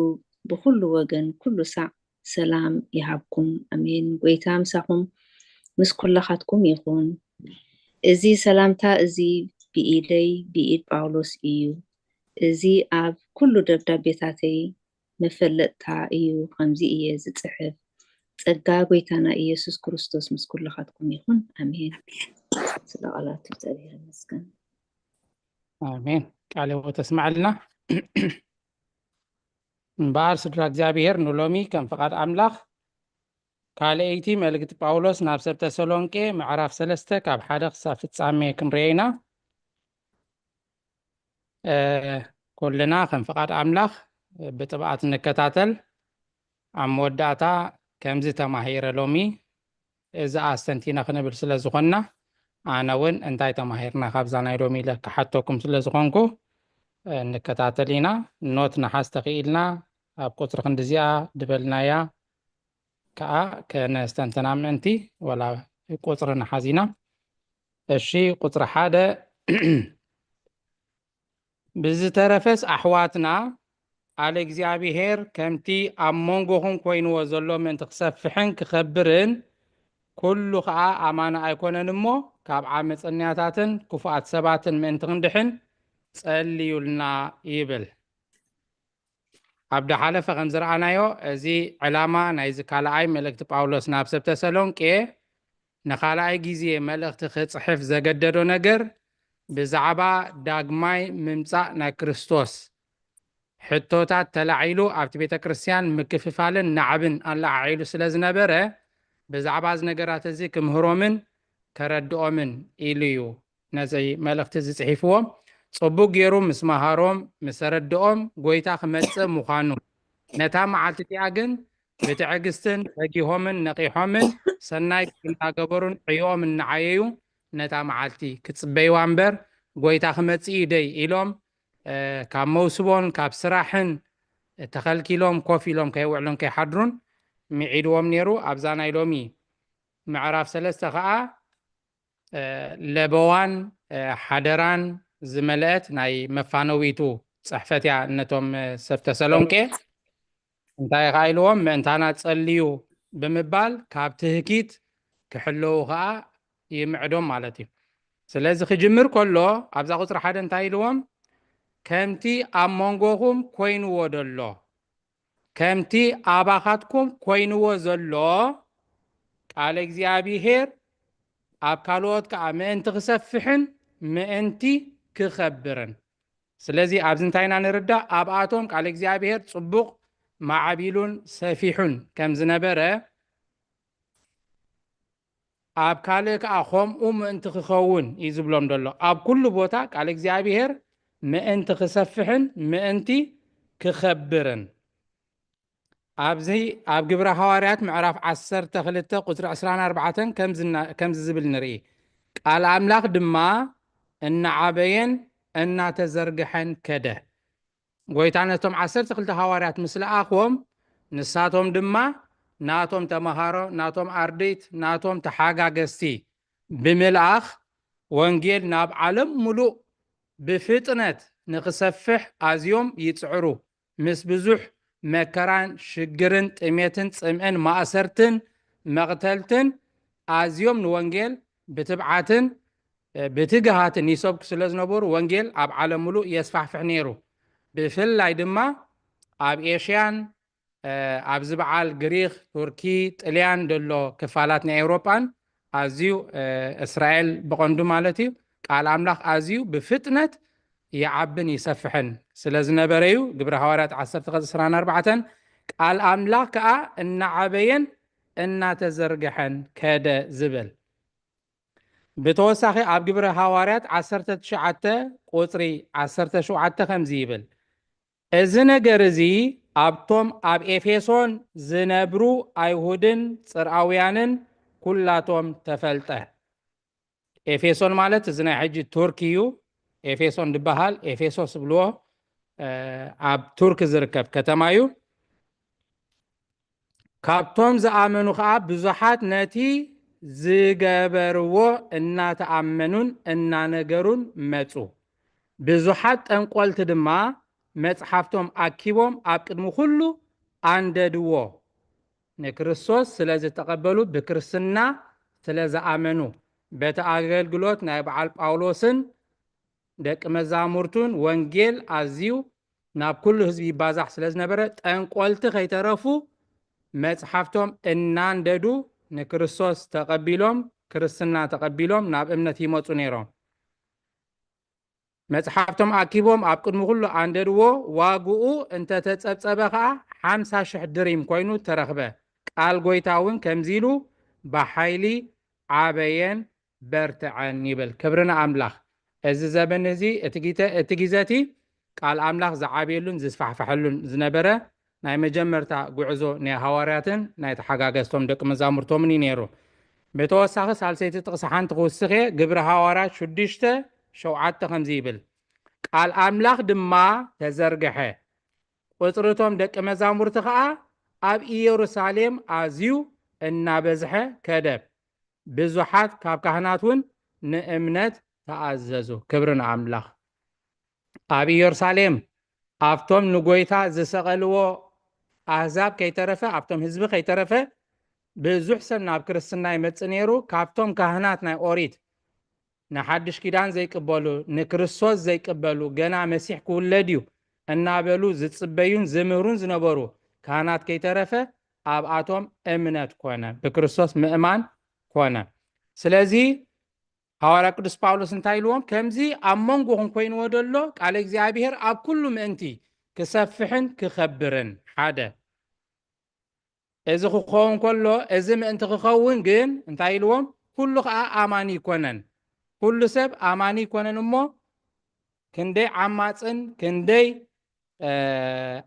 ብኹሉ ወገን ኩሉ ሳዕ ሰላም ይሃብኩም። ኣሜን። ጎይታ ምሳኹም ምስ ኩላኻትኩም ይኹን። እዚ ሰላምታ እዚ ብኢደይ ብኢድ ጳውሎስ እዩ። እዚ ኣብ ኩሉ ደብዳቤታተይ መፈለጥታ እዩ። ከምዚ እየ ዝጽሕፍ። ጸጋ ጎይታና ኢየሱስ ክርስቶስ ምስ ኩላኻትኩም ይኹን። ኣሜን። ስለ ቃላቱ እግዚኣብሔር ይመስገን። ኣሜን። ቃለ ሕይወት ተስማዕልና። እምበኣር ስድራ እግዚኣብሔር ንሎሚ ከም ፍቓድ ኣምላኽ ካልኣይቲ መልእክቲ ጳውሎስ ናብ ሰብ ተሰሎንቄ ምዕራፍ ሰለስተ ካብ ሓደ ክሳብ ፍጻሜ ክንርኤ ኢና። ኩልና ከም ፍቓድ ኣምላኽ ብጥብኣት ንከታተል። ኣብ መወዳእታ ከምዚ ተማሂረ ሎሚ እዚ ኣስተንቲና ክንብል ስለ ዝኾንና ኣነ እውን እንታይ ተማሂርና ካብዛ ናይ ሎሚ ኢለ ክሓተኩም ስለ ዝኾንኩ ንከታተል ኢና። ኖት ንሓዝ ተኽኢልና ኣብ ቁፅሪ ክንዲዚኣ ድበልናያ ከዓ ከነስተንትና ምእንቲ ወላ ቁፅሪ ንሓዝ ኢና። እሺ ቁፅሪ ሓደ ብዝተረፈስ ኣሕዋትና ቃል እግዚኣብሔር ከምቲ ኣብ መንጎኹም ኮይንዎ ዘሎ ምእንቲ ክሰፍሕን ክኸብርን ኩሉ ከዓ ኣማና ኣይኮነን እሞ ካብ ዓመፀኛታትን ክፉኣት ሰባትን ምእንቲ ክንድሕን ጸልዩልና ይብል። ኣብ ዳሓለፈ ከም ዝረኣናዮ እዚ ዕላማ ናይዚ ካልኣይ መልእክቲ ጳውሎስ ናብ ሰብ ተሰሎንቄ ንኻልኣይ ግዜ መልእኽቲ ክጽሕፍ ዘገደዶ ነገር ብዛዕባ ዳግማይ ምምጻእ ናይ ክርስቶስ ሕቶታት ተላዒሉ ኣብቲ ቤተ ክርስቲያን ምክፍፋልን ናዕብን ኣለዓዒሉ ስለ ዝነበረ ብዛዕባ እዚ ነገራት እዚ ክምህሮምን ከረድኦምን ኢሉ እዩ ነዚ መልእኽቲ እዚ ጽሒፍዎ። ጽቡቕ ገይሩ ምስ መሃሮም ምስ ኣረድኦም ጎይታ ክመጽእ ምዃኑ ነታ መዓልቲ እቲኣ ግን ብትዕግስትን ፈጊሆምን ነቒሖምን ሰናይ እናገበሩን ዕዮኦም እናዓየዩ ነታ መዓልቲ ክጽበይዋ እምበር ጎይታ ክመጽእ እዩ ደይ ኢሎም ካብ መውስቦን ካብ ስራሕን ተኸልኪሎም ኮፍ ኢሎም ከይውዕሉን ከይሓድሩን ምዒድዎም ነይሩ። ኣብዛ ናይ ሎሚ ምዕራፍ ሰለስተ ከዓ ለበዋን ሓደራን ዝመልአት ናይ መፋነዊቱ ጽሕፈት እያ ነቶም ሰብ ተሰሎንቄ። እንታይ ኸዓ ኢልዎም ምእንታና ጸልዩ ብምባል ካብ ትህኪት ክሕለዉ ኸዓ ይምዕዶም ማለት እዩ። ስለዚ ክጅምር ከሎ ኣብዛ ቁፅሪ ሓደ እንታይ ኢልዎም ከምቲ ኣብ መንጎኹም ኮይንዎ ዘሎ ከምቲ ኣባኻትኩም ኮይንዎ ዘሎ ቃል እግዚኣብሔር ኣብ ካልኦት ከዓ ምእንቲ ክሰፍሕን ምእንቲ ክኸብርን ስለዚ ኣብዚ እንታይ ኢና ንርዳእ ኣብኣቶም ቃል እግዚኣብሔር ፅቡቕ ማዕቢሉን ሰፊሑን ከም ዝነበረ ኣብ ካልእ ከዓ ከምኡ ምእንቲ ክኸውን እዩ ዝብሎም ዘሎ ኣብ ኩሉ ቦታ ቃል እግዚኣብሔር ምእንቲ ክሰፍሕን ምእንቲ ክኸብርን ኣብዚ ኣብ ግብረ ሃዋርያት ምዕራፍ ዓሰርተ ክልተ ቁፅሪ ዕስራን ኣርባዕተን ከምዚ ዝብል ንርኢ ቃል ኣምላኽ ድማ እናዓበየን እናተዘርግሐን ከደ ጎይታ ነቶም ዓሰርተ ክልተ ሃዋርያት ምስ ለኣኽዎም ንሳቶም ድማ ናቶም ተምሃሮ ናቶም ኣርድእት ናቶም ተሓጋገዝቲ ብምልኣኽ ወንጌል ናብ ዓለም ሙሉእ ብፍጥነት ንኽሰፍሕ ኣዝዮም ይፅዕሩ ምስ ብዙሕ መከራን ሽግርን ጥሜትን ፅምእን ማእሰርትን መቕተልትን ኣዝዮም ንወንጌል ብትብዓትን ብትግሃትን ይሰብኩ ስለ ዝነበሩ ወንጌል ኣብ ዓለም ሙሉእ የስፋሕፍሕ ነይሩ። ብፍላይ ድማ ኣብ ኤሽያን ኣብዚ በዓል ግሪክ፣ ቱርኪ፣ ጥልያን ዘሎ ክፋላት ናይ ኤውሮጳን ኣዝዩ እስራኤል ብቐንዱ ማለት እዩ ቃል ኣምላኽ ኣዝዩ ብፍጥነት ይዓብን ይሰፍሕን ስለ ዝነበረ እዩ ግብረ ሃዋርያት ዓሰርተ ክልተ ዕስራን ኣርባዕተን ቃል ኣምላኽ ከዓ እናዓበየን እናተዘርግሐን ከደ ዝብል። ብተወሳኺ ኣብ ግብረ ሃዋርያት ዓሰርተ ትሽዓተ ቁፅሪ ዓሰርተ ሸውዓተ ከምዚ ይብል፣ እዚ ነገር እዚ ኣብቶም ኣብ ኤፌሶን ዝነብሩ ኣይሁድን ፅርኣውያንን ኩላቶም ተፈልጠ። ኤፌሶን ማለት እዚ ናይ ሕጂ ቱርክ እዩ። ኤፌሶን ዝበሃል ኤፌሶስ ዝብልዎ ኣብ ቱርክ ዝርከብ ከተማ እዩ። ካብቶም ዝኣመኑ ከዓ ብዙሓት ነቲ ዝገበርዎ እናተኣመኑን እናነገሩን መፁ። ብዙሓት ጠንቆልቲ ድማ መፅሓፍቶም ኣኪቦም ኣብ ቅድሚ ኩሉ ኣንደድዎ። ንክርስቶስ ስለ ዝተቐበሉ፣ ብክርስትና ስለ ዝኣመኑ፣ በቲ ኣገልግሎት ናይ በዓል ጳውሎስን ደቂ መዛሙርቱን ወንጌል ኣዝዩ ናብ ኩሉ ህዝቢ ይባዛሕ ስለ ዝነበረ፣ ጠንቆልቲ ከይተረፉ መጽሓፍቶም እናንደዱ ንክርስቶስ ተቐቢሎም፣ ክርስትና ተቐቢሎም ናብ እምነት ይመጹ ነይሮም። መጽሓፍቶም ኣኪቦም ኣብ ቅድሚ ኩሉ ኣንደድዎ። ዋግኡ እንተተጸብጸበ ኸኣ ሓምሳ ሽሕ ድሪም ኮይኑ ተረኽበ። ቃል ጎይታ እውን ከምዚ ኢሉ ብሓይሊ ዓበየን በርትዐን ይብል። ክብሪ ንኣምላኽ። እዚ ዘበን እዚ፣ እቲ ጊተ-፣ እቲ ግዜ እቲ ቃል ኣምላኽ ዝዓብየሉን ዝስፋሕፋሐሉን ዝነበረ ናይ መጀመርታ ጉዕዞ ናይ ሃዋርያትን ናይ ተሓጋገዝቶም ደቂ መዛሙርቶምን እዩ ነይሩ። ብተወሳኺ ሳልሰይቲ ጥቕሲ ሓንቲ ክውስኽ እየ። ግብሪ ሃዋርያት ሽዱሽተ ሸውዓተ ከምዚ ይብል፣ ቃል ኣምላኽ ድማ ተዘርግሐ፣ ቁጽሪ እቶም ደቂ መዛሙርቲ ኸኣ ኣብ ኢየሩሳሌም ኣዝዩ እናበዝሐ ከደ፣ ብዙሓት ካብ ካህናት እውን ንእምነት ተኣዘዙ። ክብሪ ንኣምላኽ። ኣብ ኢየሩሳሌም ኣብቶም ንጎይታ ዝሰቐልዎ ኣህዛብ ከይተረፈ፣ ኣብቶም ህዝቢ ከይተረፈ ብዙሕ ሰብ ናብ ክርስትና ይመጽእ ነይሩ። ካብቶም ካህናት ናይ ኦሪት ንሓድሽ ኪዳን ዘይቅበሉ፣ ንክርስቶስ ዘይቅበሉ፣ ገና መሲሕ ክውለድ እዩ እናበሉ ዝጽበዩን ዝምህሩን ዝነበሩ ካህናት ከይተረፈ ኣብኣቶም እምነት ኮነ፣ ብክርስቶስ ምእማን ኮነ። ስለዚ ሃዋርያ ቅዱስ ጳውሎስ እንታይ ኢልዎም? ከምዚ ኣብ መንጎኹም ኮይንዎ ደሎ ቃል እግዚኣብሔር ኣብ ኩሉ ምእንቲ ክሰፍሕን ክኸብርን። ሓደ፣ እዚ ክኸውን ከሎ፣ እዚ ምእንቲ ክኸውን ግን እንታይ ኢልዎም? ኩሉ ኸኣ ኣማኒ ይኮነን። ኩሉ ሰብ ኣማኒ ይኮነን እሞ፣ ክንደይ ዓማጽን ክንደይ፣ እ፣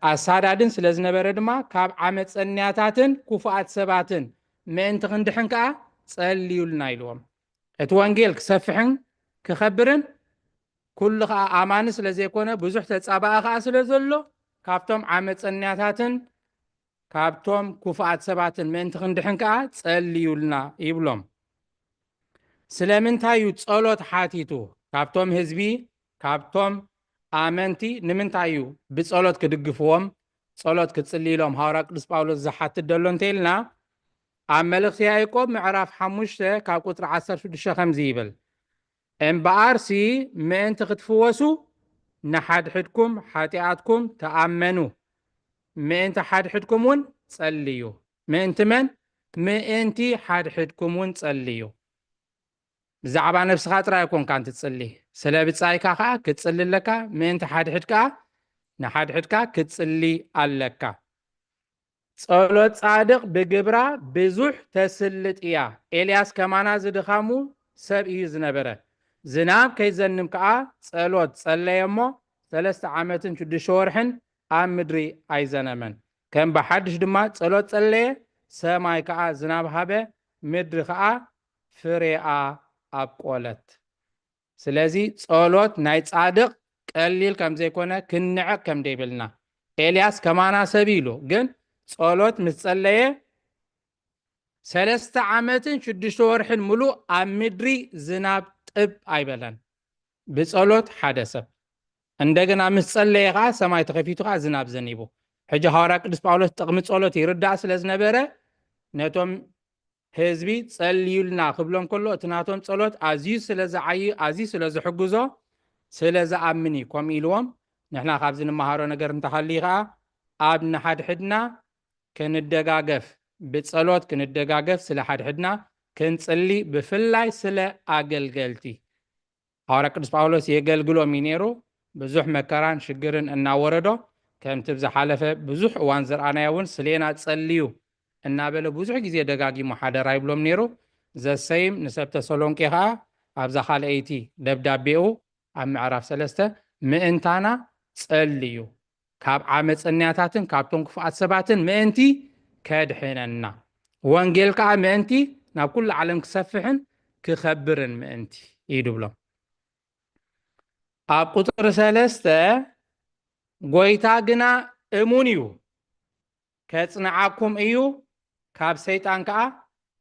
ኣሳዳድን ስለ ዝነበረ ድማ፣ ካብ ዓመጸኛታትን ክፉኣት ሰባትን ምእንቲ ክንድሕን ከኣ ጸልዩልና ኢልዎም። እቲ ወንጌል ክሰፍሕን ክኸብርን፣ ኩሉ ኸኣ ኣማኒ ስለ ዘይኮነ፣ ብዙሕ ተጻባኢ ኸኣ ስለ ዘሎ፣ ካብቶም ዓመጸኛታትን ካብቶም ክፉኣት ሰባትን ምእንቲ ክንድሕን ከኣ ጸልዩልና ይብሎም። ስለምንታይ እዩ ጸሎት ሓቲቱ? ካብቶም ህዝቢ፣ ካብቶም ኣመንቲ ንምንታይ እዩ ብጸሎት ክድግፍዎም፣ ጸሎት ክጽልይሎም ሃዋርያ ቅዱስ ጳውሎስ ዝሓትት ደሎ እንተ ኢልና፣ ኣብ መልእኽቲ ያዕቆብ ምዕራፍ ሓሙሽተ ካብ ቁጽሪ ዓሰርተ ሽዱሽተ ከምዚ ይብል፣ እምበኣርሲ ምእንቲ ክትፍወሱ ንሓድሕድኩም ሓጢኣትኩም ተኣመኑ፣ ምእንቲ ሓድሕድኩም እውን ጸልዩ። ምእንቲ መን? ምእንቲ ሓድሕድኩም እውን ጸልዩ። ብዛዕባ ነብስኻ ጥራይ ኣይኮንካን ትጽሊ፣ ስለ ብጻይካ ከኣ ክትጽሊ ኣለካ። ምእንቲ ሓድሕድ ከኣ፣ ንሓድሕድካ ክትጽሊ ኣለካ። ጸሎት ጻድቕ ብግብራ ብዙሕ ተስልጥ እያ። ኤልያስ ከማና ዝድኻሙ ሰብ እዩ ዝነበረ። ዝናብ ከይዘንም ከኣ ጸሎት ጸለየ እሞ፣ ሰለስተ ዓመትን ሽዱሽተ ወርሕን ኣብ ምድሪ ኣይዘነመን። ከም ብሓድሽ ድማ ጸሎት ጸለየ፣ ሰማይ ከኣ ዝናብ ሃበ፣ ምድሪ ከኣ ፍሬኣ ኣብቆለት። ስለዚ ጸሎት ናይ ጻድቕ ቀሊል ከም ዘይኮነ ክንዕቕ ከም ደይብልና። ኤልያስ ከማና ሰብ ኢሉ፣ ግን ጸሎት ምስ ጸለየ፣ ሰለስተ ዓመትን ሽዱሽተ ወርሕን ምሉእ ኣብ ምድሪ ዝናብ ጥብ ኣይበለን። ብጸሎት ሓደ ሰብ እንደገና ምስ ጸለየ ኸኣ፣ ሰማይ ተኸፊቱ ኸኣ ዝናብ ዘኒቡ። ሕጂ ሃዋርያ ቅዱስ ጳውሎስ ጥቕሚ ጸሎት ይርዳእ ስለ ዝነበረ፣ ነቶም ህዝቢ ጸልዩልና ክብሎም ከሎ፣ እቲ ናቶም ጸሎት ኣዝዩ ስለ ዝዓዪ፣ ኣዝዩ ስለ ዝሕግዞ፣ ስለ ዝኣምን እዩ ከምኡ ኢልዎም። ንሕና ካብዚ ንመሃሮ ነገር እንተሃልዩ ኸኣ፣ ኣብ ንሓድሕድና ክንደጋገፍ፣ ብጸሎት ክንደጋገፍ፣ ስለ ሓድሕድና ክንጽሊ፣ ብፍላይ ስለ ኣገልገልቲ። ሃዋርያ ቅዱስ ጳውሎስ የገልግሎም እዩ ነይሩ። ብዙሕ መከራን ሽግርን እናወረዶ፣ ከምቲ ብዝሓለፈ ብዙሕ እዋን ዝረኣናዮ እውን፣ ስሌና ጸልዩ እናበለ ብዙሕ ግዜ ደጋጊሙ ሓደራ ይብሎም ነይሩ። ዘሰይም ንሰብ ተሰሎንቄ ኸኣ ኣብዛ ካልኣይቲ ደብዳቤኡ ኣብ ምዕራፍ ሰለስተ፣ ምእንታና ጸልዩ፣ ካብ ዓመጸኛታትን ካብቶም ክፉኣት ሰባትን ምእንቲ ከድሕነና፣ ወንጌል ከኣ ምእንቲ ናብ ኩሉ ዓለም ክሰፍሕን ክኸብርን ምእንቲ እዩ ድብሎም። ኣብ ቁጽሪ ሰለስተ፣ ጎይታ ግና እሙን እዩ፣ ከጽንዓኩም እዩ፣ ካብ ሰይጣን ከኣ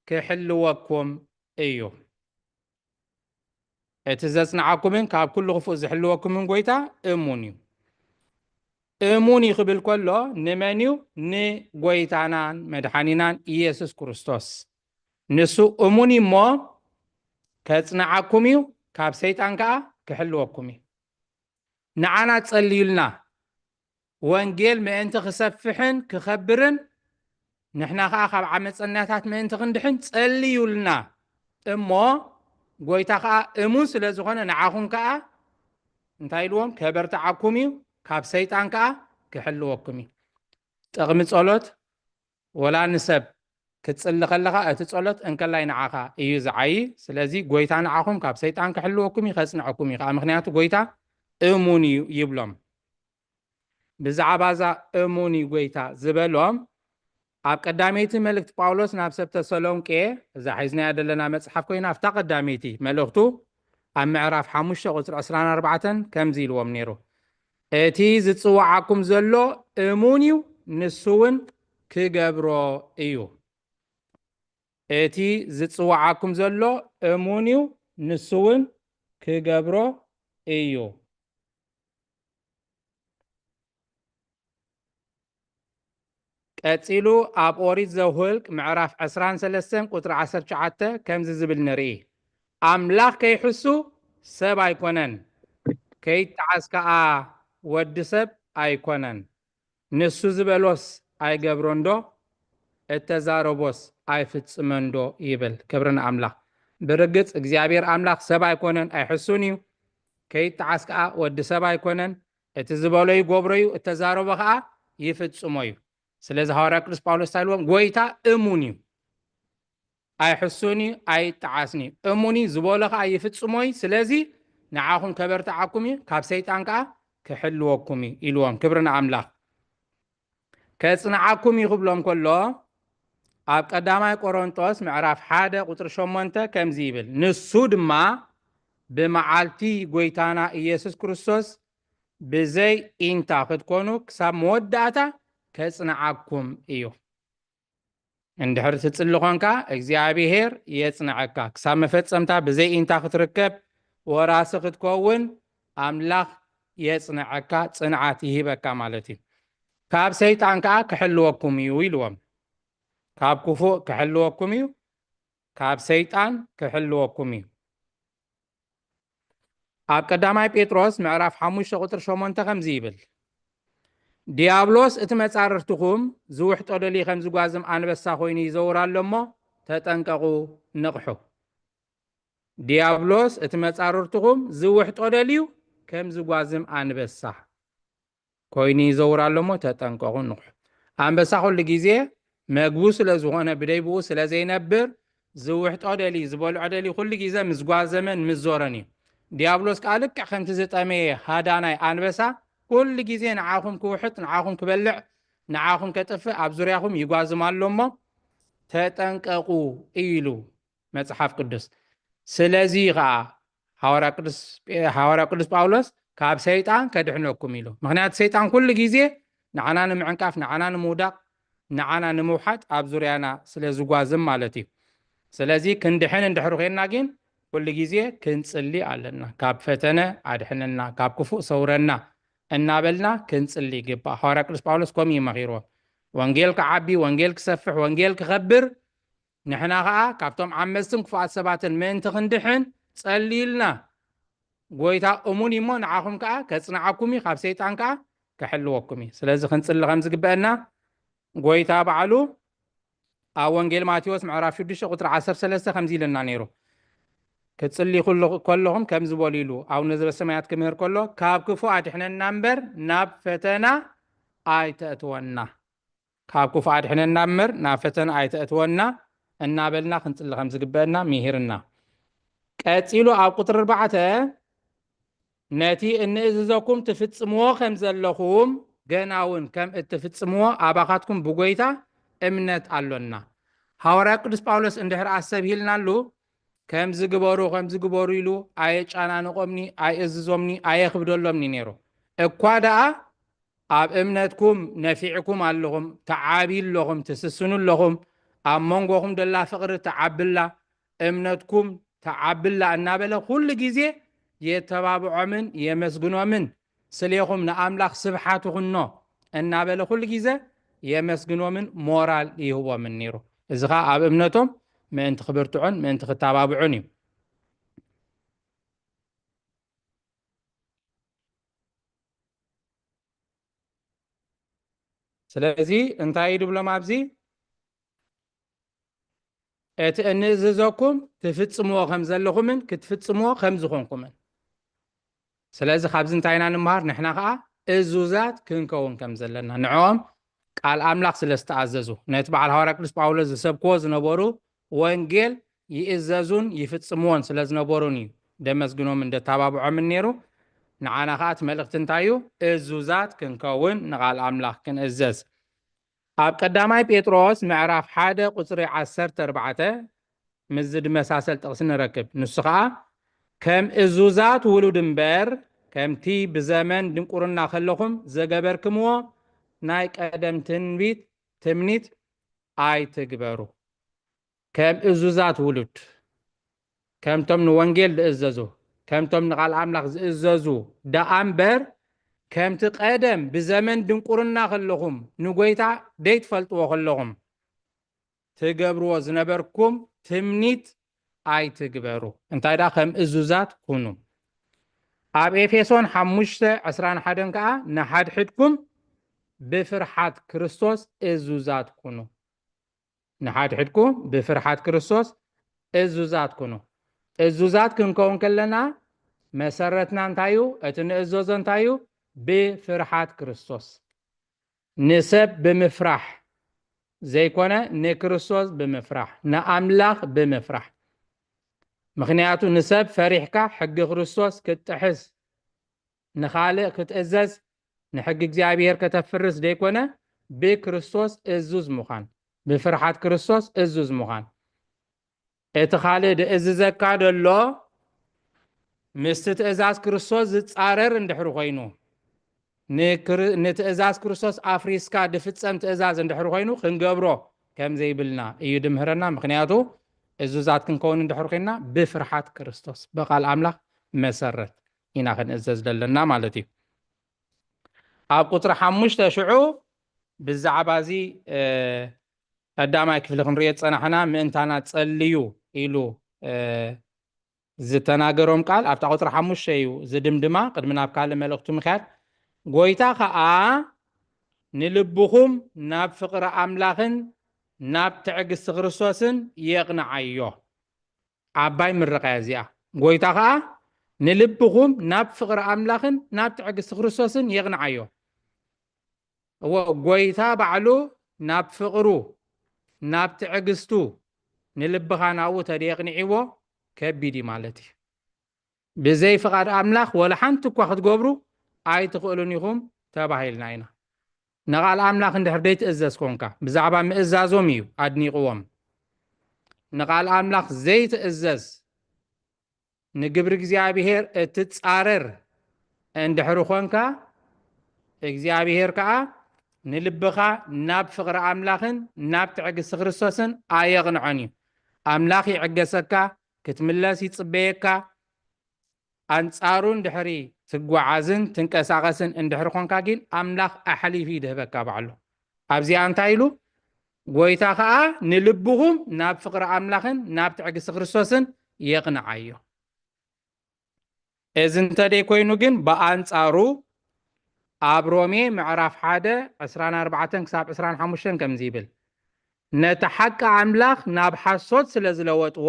ክሕልወኩም እዩ። እቲ ዘጽንዓኩምን ካብ ኩሉ ክፉእ ዝሕልወኩምን ጎይታ እሙን እዩ። እሙን እዩ ክብል ከሎ ንመን እዩ? ንጎይታናን መድሓኒናን ኢየሱስ ክርስቶስ። ንሱ እሙን እዩ እሞ ከጽንዓኩም እዩ፣ ካብ ሰይጣን ከኣ ክሕልወኩም እዩ። ንዓና ጸልዩልና፣ ወንጌል ምእንቲ ክሰፍሕን ክኸብርን፣ ንሕና ከኣ ካብ ዓመጸኛታት ምእንቲ ክንድሕን ጸልዩልና። እሞ ጎይታ ከኣ እሙን ስለ ዝኾነ ንዓኹም ከኣ እንታይ ኢልዎም? ከበርትዓኩም እዩ፣ ካብ ሰይጣን ከኣ ክሕልወኩም እዩ። ጥቕሚ ጸሎት ወላ ንሰብ ክትጽሊ ከለኻ እቲ ጸሎት እንከላይ ንዓኻ እዩ ዝዓዪ። ስለዚ ጎይታ ንዓኹም ካብ ሰይጣን ክሕልወኩም እዩ፣ ከጽንዐኩም እዩ ከኣ። ምኽንያቱ ጎይታ እሙን እዩ ይብሎም። ብዛዕባ እዛ እሙን እዩ ጎይታ ዝበሎም ኣብ ቀዳመይቲ መልእክቲ ጳውሎስ ናብ ሰብ ተሰሎንቄ፣ እዛ ሒዝናያ ዘለና መጽሓፍ ኮይና፣ ኣብታ ቀዳመይቲ መልእኽቱ ኣብ ምዕራፍ ሓሙሽተ ቁጽሪ ዕስራን ኣርባዕተን ከምዚ ኢልዎም ነይሩ፣ እቲ ዝጽውዓኩም ዘሎ እሙን እዩ፣ ንሱ እውን ክገብሮ እዩ። እቲ ዝጽውዓኩም ዘሎ እሙን እዩ፣ ንሱ እውን ክገብሮ እዩ። ቀጺሉ ኣብ ኦሪት ዘውህልቅ ምዕራፍ ዕስራን ሰለስተን ቁጽሪ ዓሰርተ ትሽዓተ ከምዚ ዝብል ንርኢ፣ ኣምላኽ ከይሕሱ ሰብ ኣይኮነን፣ ከይጠዓስ ከኣ ወዲ ሰብ ኣይኮነን። ንሱ ዝበሎስ ኣይገብሮን ዶ? እተዛረቦስ ኣይፍጽመን ዶ? ይብል። ክብሪ ንኣምላኽ። ብርግጽ እግዚኣብሔር ኣምላኽ ሰብ ኣይኮነን፣ ኣይሕሱን እዩ። ከይጠዓስ ከኣ ወዲ ሰብ ኣይኮነን። እቲ ዝበሎ ይገብሮ እዩ፣ እተዛረቦ ከኣ ይፍጽሞ እዩ። ስለዚ ሃዋርያ ቅዱስ ጳውሎስ እንታይ ኢልዎም? ጎይታ እሙን እዩ፣ ኣይሕሱን እዩ፣ ኣይጠዓስን እዩ። እሙን እዩ፣ ዝበሎ ከኣ ይፍጽሞ እዩ። ስለዚ ንዓኹም ከበርትዓኩም እዩ፣ ካብ ሰይጣን ከኣ ክሕልወኩም እዩ ኢልዎም። ክብሪ ንኣምላኽ። ከጽንዓኩም እዩ ክብሎም ከሎ ኣብ ቀዳማይ ቆሮንጦስ ምዕራፍ ሓደ ቁጽሪ ሸሞንተ ከምዚ ይብል፣ ንሱ ድማ ብመዓልቲ ጎይታና ኢየሱስ ክርስቶስ ብዘይ ኢንታ ክትኮኑ ክሳብ መወዳእታ ከጽንዓኩም እዩ። እንድሕር ትጽሊ ኾንካ እግዚኣብሔር የጽንዐካ፣ ክሳብ መፈጸምታ ብዘይ ኢንታ ክትርከብ ወራሲ ክትከውን ኣምላኽ የጽንዐካ፣ ጽንዓት ይህበካ ማለት እዩ። ካብ ሰይጣን ከኣ ክሕልወኩም እዩ ኢልዎም። ካብ ክፉእ ክሕልወኩም እዩ፣ ካብ ሰይጣን ክሕልወኩም እዩ። ኣብ ቀዳማይ ጴጥሮስ ምዕራፍ ሓሙሽተ ቁጽሪ ሸሞንተ ከምዚ ይብል፣ ዲያብሎስ እቲ መጻርርትኹም ዝውሕጦ ደልዩ ከም ዝጓዝም ኣንበሳ ኮይኑ ይዘውር ኣሎ እሞ ተጠንቀቑ፣ ንቕሑ። ዲያብሎስ እቲ መጻርርትኹም ዝውሕጦ ደልዩ ከም ዝጓዝም ኣንበሳ ኮይኑ ይዘውር ኣሎ እሞ ተጠንቀቑ፣ ንቕሑ። ኣንበሳ ኩሉ ግዜ መግቡ ስለ ዝኾነ ብደይ ብኡ ስለ ዘይነብር ዝውሕጦ ደልዩ ዝበልዖ ደልዩ ኩሉ ግዜ ምስ ጓዘመን ምስ ዞረን እዩ። ዲያብሎስ ከኣ ልክዕ ከምቲ ዝጠመየ ሃዳናይ ኣንበሳ ኩሉ ግዜ ንዓኹም ክውሕጥ፣ ንዓኹም ክበልዕ፣ ንዓኹም ከጥፍእ ኣብ ዙርያኹም ይጓዝም ኣሎ እሞ ተጠንቀቑ ኢሉ መጽሓፍ ቅዱስ። ስለዚ ከኣ ሃዋርያ ቅዱስ፣ ሃዋርያ ቅዱስ ጳውሎስ ካብ ሰይጣን ከድሕነኩም ኢሉ። ምኽንያቱ ሰይጣን ኩሉ ግዜ ንዓና ንምዕንቃፍ፣ ንዓና ንምውዳቕ፣ ንዓና ንምውሓጥ ኣብ ዙርያና ስለ ዝጓዝም ማለት እዩ። ስለዚ ክንድሕን እንድሕር ኮይንና ግን ኩሉ ግዜ ክንጽሊ ኣለና። ካብ ፈተነ ኣድሕነና፣ ካብ ክፉእ ሰውረና እናበልና ክንጽሊ ይግባእ። ሃዋርያ ቅዱስ ጳውሎስ ከምኡ እዩ መኺርዎ። ወንጌል ክዓቢ፣ ወንጌል ክሰፍሕ፣ ወንጌል ክኸብር፣ ንሕና ኸኣ ካብቶም ዓመፅትን ክፉኣት ሰባትን ምእንቲ ክንድሕን ጸልዩልና። ጎይታ እሙን እዩ እሞ ንዓኹም ከኣ ከጽንዓኩም እዩ፣ ካብ ሰይጣን ከኣ ክሕልወኩም እዩ። ስለዚ ክንጽሊ ከም ዝግበአና ጎይታ ባዕሉ ኣብ ወንጌል ማቴዎስ ምዕራፍ ሽዱሽተ ቁጽሪ ዓሰርተ ሰለስተ ከምዚ ኢለና ነይሩ። ክትጽሊ ኩሉ-፣ ከለኹም ከምዚ በሉ ኢሉ ኣቡነ ዘበሰማያት ክምህር ከሎ፣ ካብ ክፉእ ኣድሕነና እምበር ናብ ፈተና ኣይተእትወና። ካብ ክፉእ ኣድሕነና እምበር ናብ ፈተና ኣይተእትወና እናበልና ክንጽሊ ከም ዝግበአና ምሂርና። ቀጺሉ ኣብ ቁጽሪ ኣርባዕተ፣ ነቲ እንእዝዘኩም ትፍጽምዎ ከም ዘለኹም ገና እውን ከም እትፍጽምዎ ኣባኻትኩም ብጎይታ እምነት ኣሎና። ሃዋርያ ቅዱስ ጳውሎስ እንድሕር ኣስተብሂልናሉ፣ ከምዚ ግበሩ፣ ከምዚ ግበሩ ኢሉ ኣየጫናንቆምኒ፣ ኣይእዝዞምኒ፣ ኣየኽብደሎምኒ ነይሩ። እኳ ደኣ ኣብ እምነትኩም ነፊዕኩም ኣለኹም፣ ተዓብዩ ኣለኹም፣ ትስስኑ ኣለኹም፣ ኣብ መንጎኹም ደላ ፍቕሪ ተዓብላ፣ እምነትኩም ተዓብላ እናበለ ኩሉ ግዜ የተባብዖምን የመስግኖምን። ስሌኹም ንኣምላኽ ስብሓት ይኹኖ እናበለ ኩሉ ግዜ የመስግኖምን ሞራል ይህቦምን ነይሩ። እዚ ኸዓ ኣብ እምነቶም ምእንቲ ክብርትዑን ምእንቲ ክተባብዑን እዩ። ስለዚ እንታይ እዩ ድብሎም ኣብዚ? እቲ እንእዝዘኩም ትፍጽምዎ ከም ዘለኹምን ክትፍጽምዎ ከም ዝኾንኩምን። ስለዚ ካብዚ እንታይ ኢና ንምሃር? ንሕና ኸዓ እዙዛት ክንከውን ከም ዘለና። ንዕኦም ቃል ኣምላኽ ስለ ዝተኣዘዙ፣ ነቲ በዓል ሃዋርያ ቅዱስ ጳውሎስ ዝሰብክዎ ዝነበሩ ወንጌል ይእዘዙን ይፍጽምዎን ስለ ዝነበሩን እዩ ደመስግኖምን ደተባብዖምን ነይሩ። ንዓና ኸዓ እቲ መልእኽቲ እንታይ እዩ? እዙዛት ክንከውን፣ ንቓል ኣምላኽ ክንእዘዝ። ኣብ ቀዳማይ ጴጥሮስ ምዕራፍ ሓደ ቁጽሪ ዓሰርተ ኣርባዕተ ምስዚ ድመሳሰል ጥቕሲ ንረክብ። ንሱ ኸዓ፣ ከም እዙዛት ውሉድ እምበር፣ ከምቲ ብዘመን ድንቁርና ከለኹም ዘገበርክምዎ ናይ ቀደም ትንቢት፣ ትምኒት ኣይትግበሩ። ከም እዙዛት ውሉድ፣ ከምቶም ንወንጌል ዝእዘዙ፣ ከምቶም ንቓል ኣምላኽ ዝእዘዙ ደኣ እምበር፣ ከምቲ ቀደም ብዘመን ድንቁርና ከለኹም፣ ንጎይታ ደይትፈልጥዎ ከለኹም፣ ትገብርዎ ዝነበርኩም ትምኒት ኣይትግበሩ። እንታይ ደኣ ከም እዙዛት ኩኑ። ኣብ ኤፌሶን ሓሙሽተ ዕስራን ሓደን ከኣ ንሓድሕድኩም ብፍርሓት ክርስቶስ እዙዛት ኩኑ። ንሓድሕድኩም ብፍርሓት ክርስቶስ እዙዛት ኩኑ። እዙዛት ክንከውን ከለና መሰረትና እንታይ እዩ? እቲ ንእዘዞ እንታይ እዩ? ብፍርሓት ክርስቶስ። ንሰብ ብምፍራሕ ዘይኮነ፣ ንክርስቶስ ብምፍራሕ፣ ንኣምላኽ ብምፍራሕ። ምኽንያቱ ንሰብ ፈሪሕካ ሕጊ ክርስቶስ ክትጥሕስ፣ ንኻልእ ክትእዘዝ፣ ንሕጊ እግዚኣብሔር ከተፍርስ ዘይኮነ፣ ብክርስቶስ እዙዝ ምዃን፣ ብፍርሓት ክርስቶስ እዙዝ ምዃን። እቲ ካልእ ድእዝዘካ ደሎ ምስቲ ትእዛዝ ክርስቶስ ዝጻረር እንድሕሪ ኮይኑ፣ ንክር-፣ ንትእዛዝ ክርስቶስ ኣፍሪስካ ድፍጸም ትእዛዝ እንድሕሪ ኮይኑ ክንገብሮ ከም ዘይብልና እዩ ድምህረና። ምኽንያቱ እዙዛት ክንከውን እንድሕሪ ኮይንና ብፍርሓት ክርስቶስ፣ ብቓል ኣምላኽ መሰረት ኢና ክንእዘዝ ዘለና ማለት እዩ። ኣብ ቁጽሪ ሓሙሽተ ሽዑ ብዛዕባ እዚ፣ እ፣ ቀዳማይ ክፍሊ ክንሪኦ ዝጸናሕና ምእንታና ጸልዩ ኢሉ፣ እ፣ ዝተናገሮም ቃል ኣብታ ቁጽሪ ሓሙሽተ እዩ ዝድምድማ። ቅድሚ ናብ ካልእ መልእኽቱ ምኽያድ፣ ጎይታ ኸኣ ንልብኹም ናብ ፍቕሪ ኣምላኽን ናብ ትዕግስቲ ክርስቶስን የቕንዓዮ። ዓባይ ምርቓ እያ እዚኣ። ጎይታ ኸኣ ንልብኹም ናብ ፍቕሪ ኣምላኽን ናብ ትዕግስቲ ክርስቶስን የቕንዓዮ። እዎ፣ ጎይታ ባዕሉ ናብ ፍቕሩ፣ ናብ ትዕግስቱ፣ ንልብኻ ናብኡ ተደየቕንዒዎ ከቢድ እዩ ማለት እዩ። ብዘይ ፍቓድ ኣምላኽ ወላ ሓንቲ እኳ ክትገብሩ ኣይትኽእሉን ኢኹም ተባሂልና ኢና። ንቓል ኣምላኽ እንድሕር ደይትእዘዝ ኮንካ፣ ብዛዕባ ምእዛዞም እዩ ኣድኒቕዎም። ንቓል ኣምላኽ ዘይትእዘዝ፣ ንግብሪ እግዚኣብሔር እትጻረር እንድሕሪ ኾንካ፣ እግዚኣብሔር ከኣ ንልብኻ ናብ ፍቕሪ ኣምላኽን ናብ ትዕግስቲ ክርስቶስን ኣየቕንዖን እዩ። ኣምላኽ ይዕገሰካ፣ ክትምለስ ይጽበየካ። ኣንጻሩ እንድሕሪ ትጓዓዝን ትንቀሳቐስን እንድሕሪ ኾንካ ግን ኣምላኽ ኣሕሊፉ ይድህበካ ባዕሉ። ኣብዚኣ እንታይ ኢሉ? ጎይታ ኸኣ ንልብኹም ናብ ፍቕሪ ኣምላኽን ናብ ትዕግስቲ ክርስቶስን የቕንዓዮ። እዚ እንተ ደይ ኮይኑ ግን ብኣንጻሩ ኣብ ሮሜ ምዕራፍ ሓደ ዕስራን ኣርባዕተን ክሳብ ዕስራን ሓሙሽተን ከምዚ ይብል፣ ነቲ ሓቂ ኣምላኽ ናብ ሓሶት ስለ ዝለወጥዎ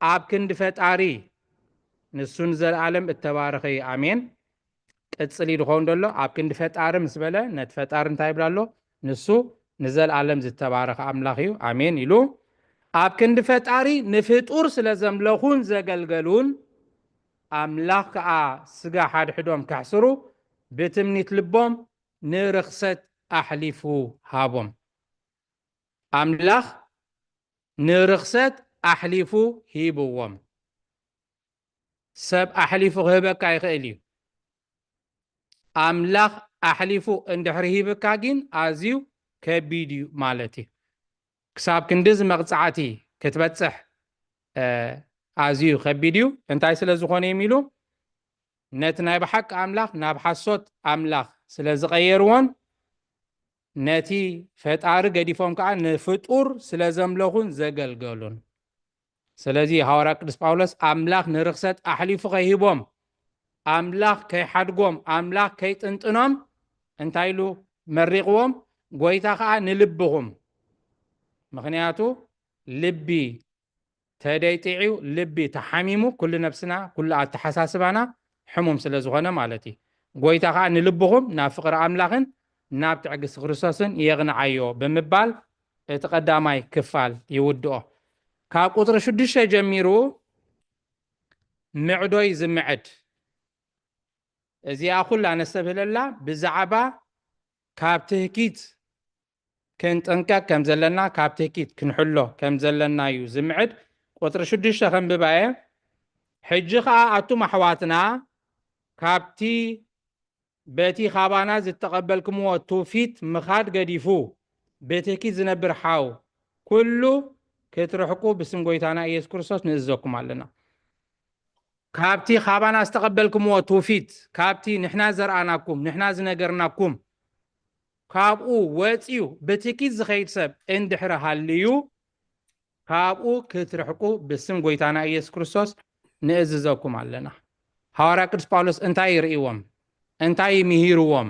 ኣብ ክንዲ ፈጣሪ ንሱ ንዘለኣለም እተባረኸ እዩ። ኣሜን። ቅጽል እዩ ድኸውን ዘሎ። ኣብ ክንዲ ፈጣሪ ምስ በለ ነቲ ፈጣሪ እንታይ ይብል ኣሎ? ንሱ ንዘለኣለም ዝተባረኸ ኣምላኽ እዩ። ኣሜን ኢሉ ኣብ ክንዲ ፈጣሪ ንፍጡር ስለ ዘምለኹን ዘገልገሉን ኣምላኽ ከኣ ስጋ ሓድሕዶም ከሕስሩ ብትምኒት ልቦም ንርኽሰት ኣሕሊፉ ሃቦም። ኣምላኽ ንርኽሰት ኣሕሊፉ ሂብዎም። ሰብ ኣሕሊፉ ክህበካ ይኽእል እዩ። ኣምላኽ ኣሕሊፉ እንድሕሪ ሂብካ ግን ኣዝዩ ከቢድ እዩ ማለት እዩ። ክሳብ ክንድዚ መቕጻዕቲ ክትበጽሕ፣ እ፣ ኣዝዩ ከቢድ እዩ። እንታይ ስለ ዝኾነ እዮም ኢሉ? ነቲ ናይ ብሓቂ ኣምላኽ ናብ ሓሶት ኣምላኽ ስለ ዝቐየርዎን ነቲ ፈጣሪ ገዲፎም ከኣ ንፍጡር ስለ ዘምለኹን ዘገልገሉን። ስለዚ ሃዋርያ ቅዱስ ጳውሎስ ኣምላኽ ንርኽሰት ኣሕሊፉ ከይህቦም፣ ኣምላኽ ከይሓድጎም፣ ኣምላኽ ከይጥንጥኖም እንታይ ኢሉ መሪቕዎም? ጎይታ ከኣ ንልብኹም። ምኽንያቱ ልቢ ተደይጢዑ፣ ልቢ ተሓሚሙ፣ ኩሉ ነብስና፣ ኩሉ ኣተሓሳስባና ሕሙም ስለ ዝኾነ ማለት እዩ። ጎይታ ከኣ ንልብኹም ናብ ፍቕሪ ኣምላኽን ናብ ትዕግስቲ ክርስቶስን የቕንዓዮ ብምባል እቲ ቀዳማይ ክፋል ይውድኦ። ካብ ቁጽሪ ሽዱሽተ ጀሚሩ ምዕዶይ ዝምዕድ። እዚኣ ኩላ ነስተብህለላ ብዛዕባ ካብ ትህኪት ክንጥንቀቅ ከም ዘለና፣ ካብ ትህኪት ክንሕሎ ከም ዘለና እዩ ዝምዕድ። ቁጽሪ ሽዱሽተ ከንብባ እየ። ሕጂ ኸኣ ኣቱም ኣሕዋትና ካብቲ በቲ ኻባና ዝተቐበልክምዎ ትውፊት ምኻድ ገዲፉ፣ ብትህኪት ዝነብር ሓው ኩሉ ክትርሕቁ ብስም ጎይታና ኢየሱስ ክርስቶስ ንእዝዘኩም ኣለና። ካብቲ ኻባና ዝተቐበልክምዎ ትውፊት፣ ካብቲ ንሕና ዘርኣናኩም፣ ንሕና ዝነገርናኩም፣ ካብኡ ወጺኡ ብትህኪት ዝኸይድ ሰብ እንድሕሪ ሃልዩ፣ ካብኡ ክትርሕቁ ብስም ጎይታና ኢየሱስ ክርስቶስ ንእዝዘኩም ኣለና። ሃዋርያ ቅዱስ ጳውሎስ እንታይ ይርእይዎም? እንታይ ምሂርዎም?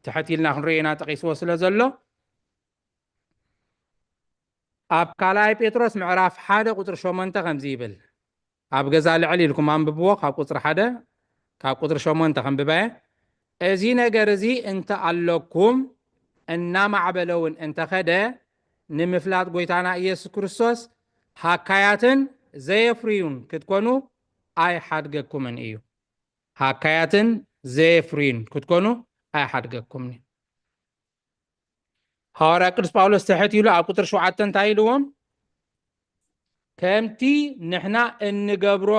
ትሕት ኢልና ክንርእዮ ኢና፣ ጠቒስዎ ስለ ዘሎ። ኣብ ካልኣይ ጴጥሮስ ምዕራፍ ሓደ ቁጽሪ ሸሞንተ ከምዚ ይብል። ኣብ ገዛ ልዕል ኢልኩም ኣንብብዎ፣ ካብ ቁጽሪ ሓደ፣ ካብ ቁጽሪ ሸሞንተ ከንብበ። እዚ ነገር እዚ እንተ ኣለኩም፣ እናማዕበለ እውን እንተኸደ፣ ንምፍላጥ ጎይታና ኢየሱስ ክርስቶስ ሃካያትን ዘየፍርዩን ክትኮኑ ኣይሓድገኩምን እዩ። ሃካያትን ዘየፍርዩን ክትኮኑ ኣይሓድገኩምን እዩ። ሃዋርያ ቅዱስ ጳውሎስ ትሕት ኢሉ ኣብ ቁጽሪ ሸውዓተ እንታይ ኢልዎም? ከምቲ ንሕና እንገብሮ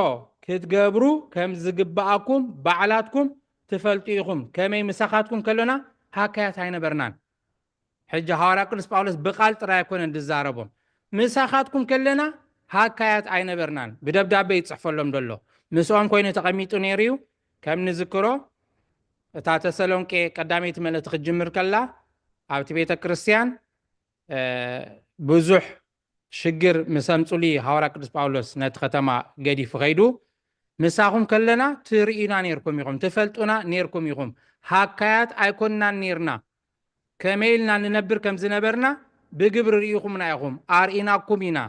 ክትገብሩ ከም ዝግብኣኩም ባዕላትኩም ትፈልጡ ኢኹም። ከመይ ምሳኻትኩም ከሎና ሃካያት ኣይነበርናን። ሕጂ ሃዋርያ ቅዱስ ጳውሎስ ብቓል ጥራይ ኣይኮነን ዝዛረቦም። ምሳኻትኩም ከለና ሃካያት ኣይነበርናን። ብደብዳቤ ይጽሕፈሎም ዘሎ። ምስኦም ኮይኑ ተቐሚጡ ነይሩ እዩ። ከም ንዝክሮ፣ እታ ተሰሎንቄ ቀዳመይቲ መልእኽቲ ክትጅምር ከላ፣ ኣብቲ ቤተ ክርስቲያን፣ እ፣ ብዙሕ ሽግር ምስ ኣምጹሉ ሃዋርያ ቅዱስ ጳውሎስ ነቲ ከተማ ገዲፉ ከይዱ፣ ምሳኹም ከለና ትርእዩና ነይርኩም ኢኹም፣ ትፈልጡና ነይርኩም ኢኹም። ሃካያት ኣይኮንናን ነይርና። ከመይ ኢልና ንነብር ከም ዝነበርና ብግብሪ ርኢኹምና ኢኹም፣ ኣርኢናኩም ኢና።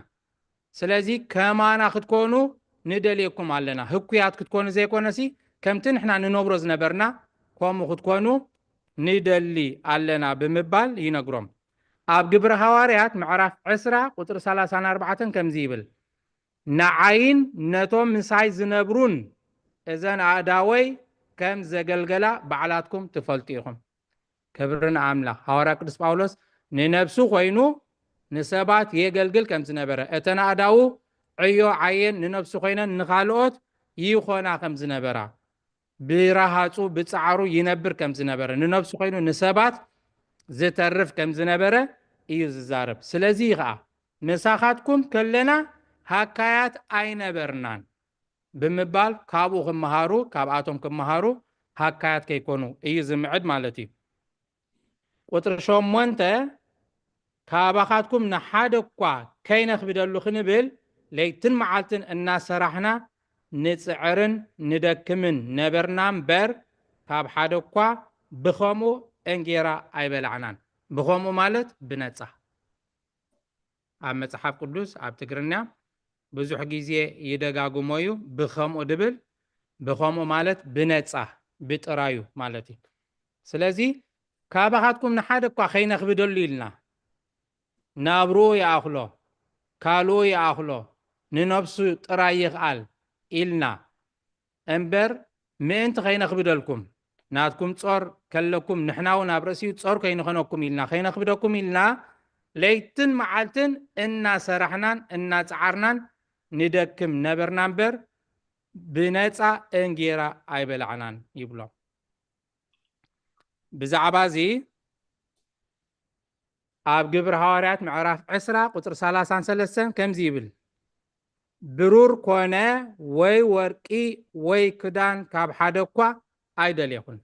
ስለዚ ከማና ክትኮኑ ንደልየኩም ኣለና። ህኩያት ክትኮኑ ዘይኮነሲ፣ ከምቲ ንሕና ንነብሮ ዝነበርና፣ ከምኡ ክትኮኑ ንደሊ ኣለና ብምባል ይነግሮም። ኣብ ግብሪ ሃዋርያት ምዕራፍ ዕስራ ቁጽሪ ሰላሳን ኣርባዕተን ከምዚ ይብል፣ ንዓይን ነቶም ምሳይ ዝነብሩን እዘን ኣእዳወይ ከም ዘገልገላ ባዕላትኩም ትፈልጡ ኢኹም። ክብሪ ንኣምላኽ። ሃዋርያ ቅዱስ ጳውሎስ ንነብሱ ኮይኑ ንሰባት የገልግል ከም ዝነበረ፣ እተን ኣእዳዉ ዕዮ ዓየን ንነብሱ ኮይነን ንኻልኦት ይኾና ከም ዝነበራ፣ ብረሃጹ ብጻዕሩ ይነብር ከም ዝነበረ፣ ንነብሱ ኮይኑ ንሰባት ዝተርፍ ከም ዝነበረ እዩ ዝዛረብ። ስለዚ ኸኣ ምሳኻትኩም ከለና ሃካያት ኣይነበርናን ብምባል ካብኡ ክመሃሩ፣ ካብኣቶም ክመሃሩ፣ ሃካያት ከይኮኑ እዩ ዝምዕድ ማለት እዩ። ቁጽሪ ሸሞንተ፣ ካባኻትኩም ንሓደ እኳ ከይነኽብደሉ ክንብል ለይትን መዓልትን እናሰራሕና ንጽዕርን ንደክምን ነበርና እምበር፣ ካብ ሓደ እኳ ብኸምኡ እንጌራ ኣይበላዕናን። ብኸምኡ ማለት ብነጻ። ኣብ መጽሓፍ ቅዱስ ኣብ ትግርኛ ብዙሕ ግዜ ይደጋግሞ እዩ። ብኸምኡ ድብል፣ ብኸምኡ ማለት ብነጻ፣ ብጥራዩ ማለት እዩ። ስለዚ ካባኻትኩም ንሓደ እኳ ከይነኽብደሉ ኢልና፣ ናብርኡ ይኣኽሎ፣ ካልኡ ይኣኽሎ፣ ንነብሱ ጥራይ ይኽኣል ኢልና እምበር፣ ምእንቲ ከይነኽብደልኩም፣ ናትኩም ጾር ከለኩም፣ ንሕና እውን ኣብ ርእሲኡ ጾር ከይንኾነኩም ኢልና፣ ከይነኽብደኩም ኢልና፣ ለይትን መዓልትን እናሰራሕናን እናጸዓርናን ንደክም ነበርና እምበር፣ ብነጻ እንጌራ ኣይበላዕናን ይብሎም። ብዛዕባ እዚ ኣብ ግብሪ ሃዋርያት ምዕራፍ ዕስራ ቁጽሪ ሰላሳን ሰለስተን ከምዚ ይብል፣ ብሩር ኮነ ወይ ወርቂ ወይ ክዳን ካብ ሓደ እኳ ኣይደሌኹን።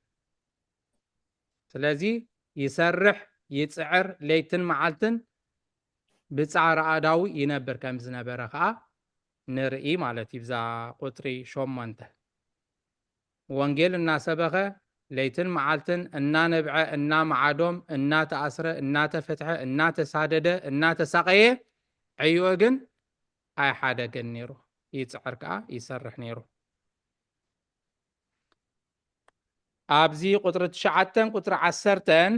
ስለዚ ይሰርሕ፣ ይጽዕር፣ ለይትን መዓልትን ብጻዕሪ ኣእዳዉ ይነብር ከም ዝነበረ ከኣ ንርኢ ማለት እዩ። ብዛ ቁጽሪ ሸሞንተ ወንጌል እናሰበኸ ለይትን መዓልትን እናነብዐ፣ እናመዓዶም፣ እናተኣስረ፣ እናተፈትሐ፣ እናተሳደደ፣ እናተሳቐየ ዕዮኡ ግን ኣይሓደገን ነይሩ። ይጽዕር ከኣ ይሰርሕ ነይሩ። ኣብዚ ቁጽሪ ትሽዓተን ቁጽሪ ዓሰርተን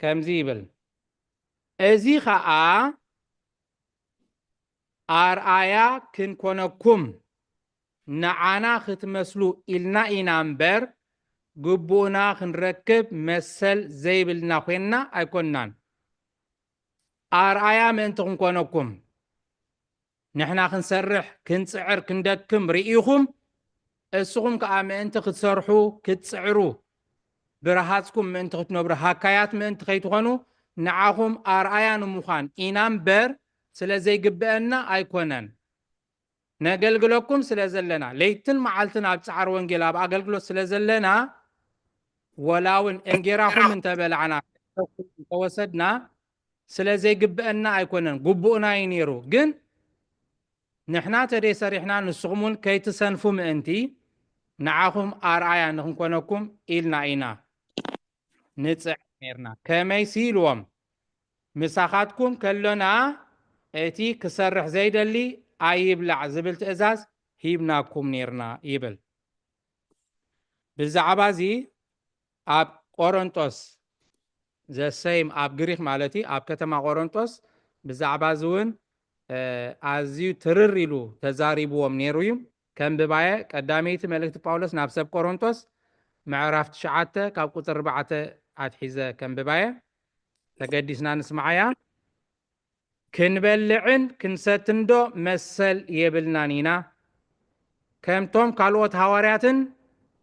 ከምዚ ይብል፣ እዚ ኸኣ ኣርኣያ ክንኮነኩም ንዓና ክትመስሉ ኢልና ኢና እምበር፣ ግቡእና ክንረክብ መሰል ዘይብልና ኮይንና ኣይኮንናን። ኣርኣያ ምእንቲ ክንኮነኩም፣ ንሕና ክንሰርሕ፣ ክንጽዕር፣ ክንደክም ርኢኹም፣ እስኹም ከኣ ምእንቲ ክትሰርሑ፣ ክትጽዕሩ፣ ብረሃጽኩም ምእንቲ ክትነብሩ፣ ሃካያት ምእንቲ ከይትኾኑ፣ ንዓኹም ኣርኣያ ንምዃን ኢና እምበር፣ ስለ ዘይግብአና ኣይኮነን። ነገልግለኩም ስለ ዘለና፣ ለይትን መዓልትን ኣብ ጻዕር ወንጌል፣ ኣብ ኣገልግሎት ስለ ዘለና፣ ወላ እውን እንጌራኹም እንተበላዕና፣ እንተወሰድና፣ ስለ ዘይግብአና ኣይኮነን፣ ግቡእና እዩ ነይሩ። ግን ንሕና ተደይ ሰሪሕና፣ ንስኹም እውን ከይትሰንፉ ምእንቲ፣ ንዓኹም ኣርኣያ ንኽንኮነኩም ኢልና ኢና ንጽዕር ነይርና። ከመይሲ ኢልዎም፣ ምሳኻትኩም ከሎና እቲ ክሰርሕ ዘይደሊ ኣይብላዕ ዝብል ትእዛዝ ሂብናኩም ነይርና ይብል። ብዛዕባ እዚ ኣብ ቆሮንጦስ፣ ዘሰይም ኣብ ግሪክ ማለት እዩ፣ ኣብ ከተማ ቆሮንጦስ ብዛዕባ እዚ እውን፣ እ፣ ኣዝዩ ትርር ኢሉ ተዛሪብዎም ነይሩ እዩ። ከንብባየ፣ ቀዳመይቲ መልእክቲ ጳውሎስ ናብ ሰብ ቆሮንጦስ፣ ምዕራፍ ትሽዓተ፣ ካብ ቁጽሪ ኣርባዕተ ኣትሒዘ ከንብባየ። ተገዲስና ንስምዓያ። ክንበልዕን ክንሰትንዶ መሰል የብልናን ኢና? ከምቶም ካልኦት ሃዋርያትን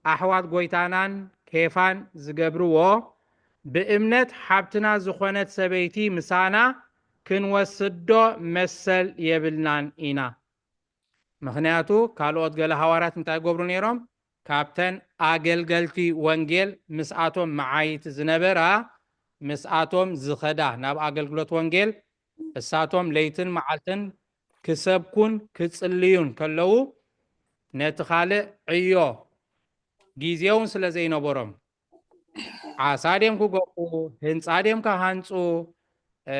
ኣሕዋት ጐይታናን ኬፋን ዝገብርዎ፣ ብእምነት ሓብትና ዝኾነት ሰበይቲ ምሳና ክንወስዶ መሰል የብልናን ኢና። ምኽንያቱ ካልኦት ገለ ሃዋርያት እንታይ ይገብሩ ነይሮም? ካብተን ኣገልገልቲ ወንጌል ምስኣቶም መዓይቲ ዝነበራ፣ ምስኣቶም ዝኸዳ ናብ ኣገልግሎት ወንጌል፣ እሳቶም ለይትን መዓልትን ክሰብኩን ክጽልዩን ከለዉ፣ ነቲ ካልእ ዕዮ ግዜ እውን ስለ ዘይነበሮም፣ ዓሳ ድዮም ክገፉ፣ ህንጻ ድዮም ክሃንጹ፣ እ፣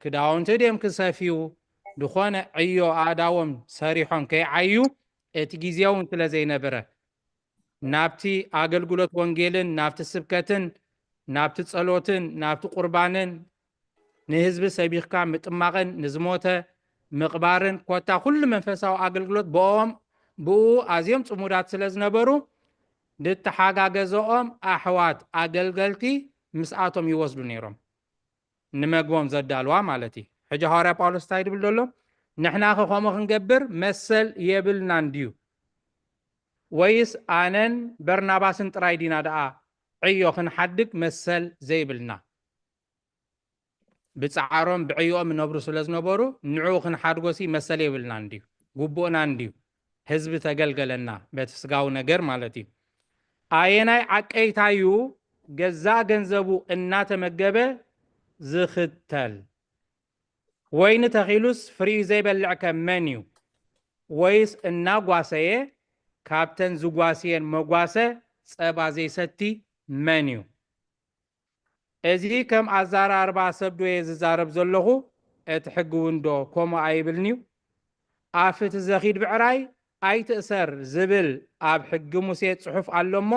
ክዳውንቲ ድዮም ክሰፍዩ፣ ዝኾነ ዕዮ ኣእዳዎም ሰሪሖም ከይዓዩ እቲ ግዜ እውን ስለ ዘይነበረ፣ ናብቲ ኣገልግሎት ወንጌልን ናብቲ ስብከትን ናብቲ ጸሎትን ናብቲ ቁርባንን ንህዝቢ ሰቢኽካ ምጥማቕን ንዝሞተ ምቕባርን ኮታ ኩሉ መንፈሳዊ ኣገልግሎት ብኦም፣ ብኡ ኣዝዮም ጽሙዳት ስለ ዝነበሩ፣ ንተሓጋገዘኦም ኣሕዋት ኣገልገልቲ ምስኣቶም ይወስዱ ነይሮም፣ ንመግቦም ዘዳልዋ ማለት እዩ። ሕጂ ሃዋርያ ጳውሎስ እንታይ ድብል ዘሎ? ንሕናኸ ከምኡ ክንገብር መሰል የብልናን ድዩ? ወይስ ኣነን በርናባስን ጥራይ ዲና ደኣ ዕዮ ክንሓድግ መሰል ዘይብልና? ብጻዕሮም ብዕዮኦም ይነብሩ ስለ ዝነበሩ፣ ንዕኡ ክንሓድጎሲ መሰል የብልናን ድዩ? ግቡእናን ድዩ? ህዝቢ ተገልገለና በቲ ስጋዊ ነገር ማለት እዩ። ኣየናይ ዓቀይታዩ ገዛእ ገንዘቡ እናተመገበ ዝኽተል? ወይኒ ተኺሉስ ፍሪኡ ዘይበልዕ ከ መን እዩ? ወይስ እናጓሰየ ካብተን ዝጓስየን መጓሰ ጸባ ዘይሰቲ መን እዩ? እዚ ከም ኣዘራርባ ሰብ ዶ እየ ዝዛረብ ዘለኹ? እቲ ሕጊ እውን ዶ ከምኡ ኣይብልን'ዩ? ኣፍ እቲ ዘኺድ ብዕራይ ኣይትእሰር ዝብል ኣብ ሕጊ ሙሴ ጽሑፍ ኣሎ እሞ፣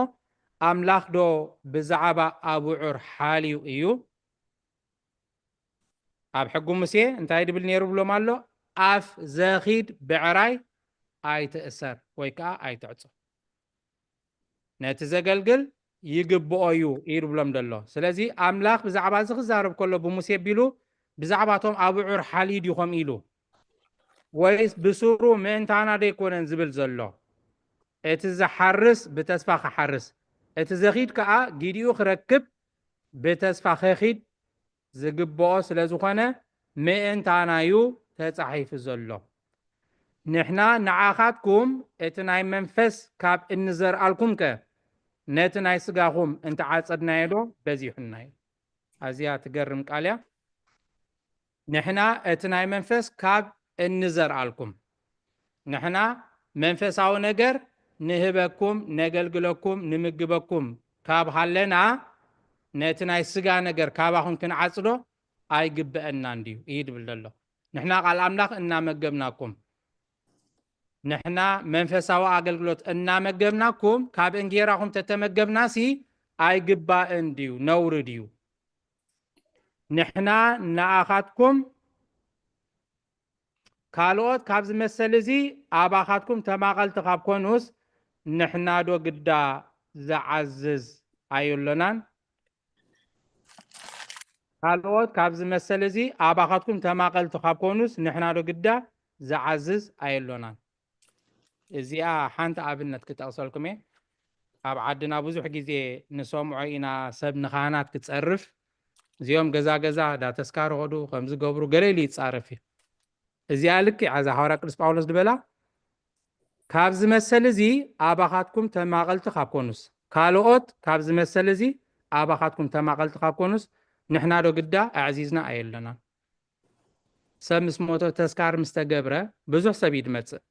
ኣምላኽ ዶ ብዛዕባ ኣብዑር ሓልዩ እዩ? ኣብ ሕጊ ሙሴ እንታይ ድብል ነይሩ ብሎም ኣሎ? ኣፍ ዘኺድ ብዕራይ ኣይትእሰር ወይ ከዓ ኣይትዕጾ። ነቲ ዘገልግል ይግብኦ እዩ እዩ ድብሎም ዘሎ። ስለዚ ኣምላኽ ብዛዕባ እዚ ክዛረብ ከሎ ብሙሴ ኣቢሉ ብዛዕባቶም ኣብዑር ሓልዩ ድዩ ከምኡ ኢሉ? ወይስ ብስሩ ምእንታና ዶ ኣይኮነን ዝብል ዘሎ? እቲ ዝሓርስ ብተስፋ ክሓርስ፣ እቲ ዘኺድ ከኣ ጊዲኡ ክረክብ ብተስፋ ከኺድ ዝግብኦ ስለ ዝኾነ ምእንታናዩ ተጻሒፉ ዘሎ? ንሕና ንዓኻትኩም እቲ ናይ መንፈስ ካብ እንዘርኣልኩምከ፣ ነቲ ናይ ስጋኹም እንተዓጸድናዮ ዶ በዚሑና እዩ? ኣዝያ ትገርም ቃል እያ። ንሕና እቲ ናይ መንፈስ ካብ እንዘርኣልኩም፣ ንሕና መንፈሳዊ ነገር ንህበኩም፣ ነገልግለኩም፣ ንምግበኩም ካብ ሃለና፣ ነቲ ናይ ስጋ ነገር ካባኹም ክንዓጽዶ ኣይግበአናን ድዩ? እዩ ድብል ዘሎ። ንሕና ቃል ኣምላኽ እናመገብናኩም፣ ንሕና መንፈሳዊ ኣገልግሎት እናመገብናኩም፣ ካብ እንጌራኹም ተተመገብናሲ ኣይግባእን ድዩ? ነውሪ ድዩ? ንሕና ንኣኻትኩም ካልኦት ካብ ዝመሰል እዚ ኣባኻትኩም ተማቐልቲ ካብ ኮኑስ፣ ንሕና ዶ ግዳ ዝዓዝዝ ኣየሎናን? ካልኦት ካብ ዝመሰል እዚ ኣባኻትኩም ተማቐልቲ ካብ ኮኑስ፣ ንሕና ዶ ግዳ ዝዓዝዝ ኣየሎናን? እዚኣ ሓንቲ ኣብነት ክጠቕሰልኩም እየ። ኣብ ዓድና ብዙሕ ግዜ ንሰምዖ ኢና፣ ሰብ ንኻህናት ክጸርፍ፣ እዚኦም ገዛ ገዛ ዳ ተስካር ኸዱ፣ ከም ዝገብሩ ገለ ኢሉ ይጻረፍ እዩ። እዚኣ ልክዕ እዛ ሃዋርያ ቅዱስ ጳውሎስ ዝበላ፣ ካብ ዝመሰል እዚ ኣባኻትኩም ተማቐልቲ ካብ ኮኑስ፣ ካልኦት ካብ ዝመሰል እዚ ኣባኻትኩም ተማቐልቲ ካብ ኮኑስ፣ ንሕና ዶ ግዳ ኣዕዚዝና ኣየለናን? ሰብ ምስ ሞተ፣ ተስካር ምስ ተገብረ፣ ብዙሕ ሰብ እዩ ድመጽእ።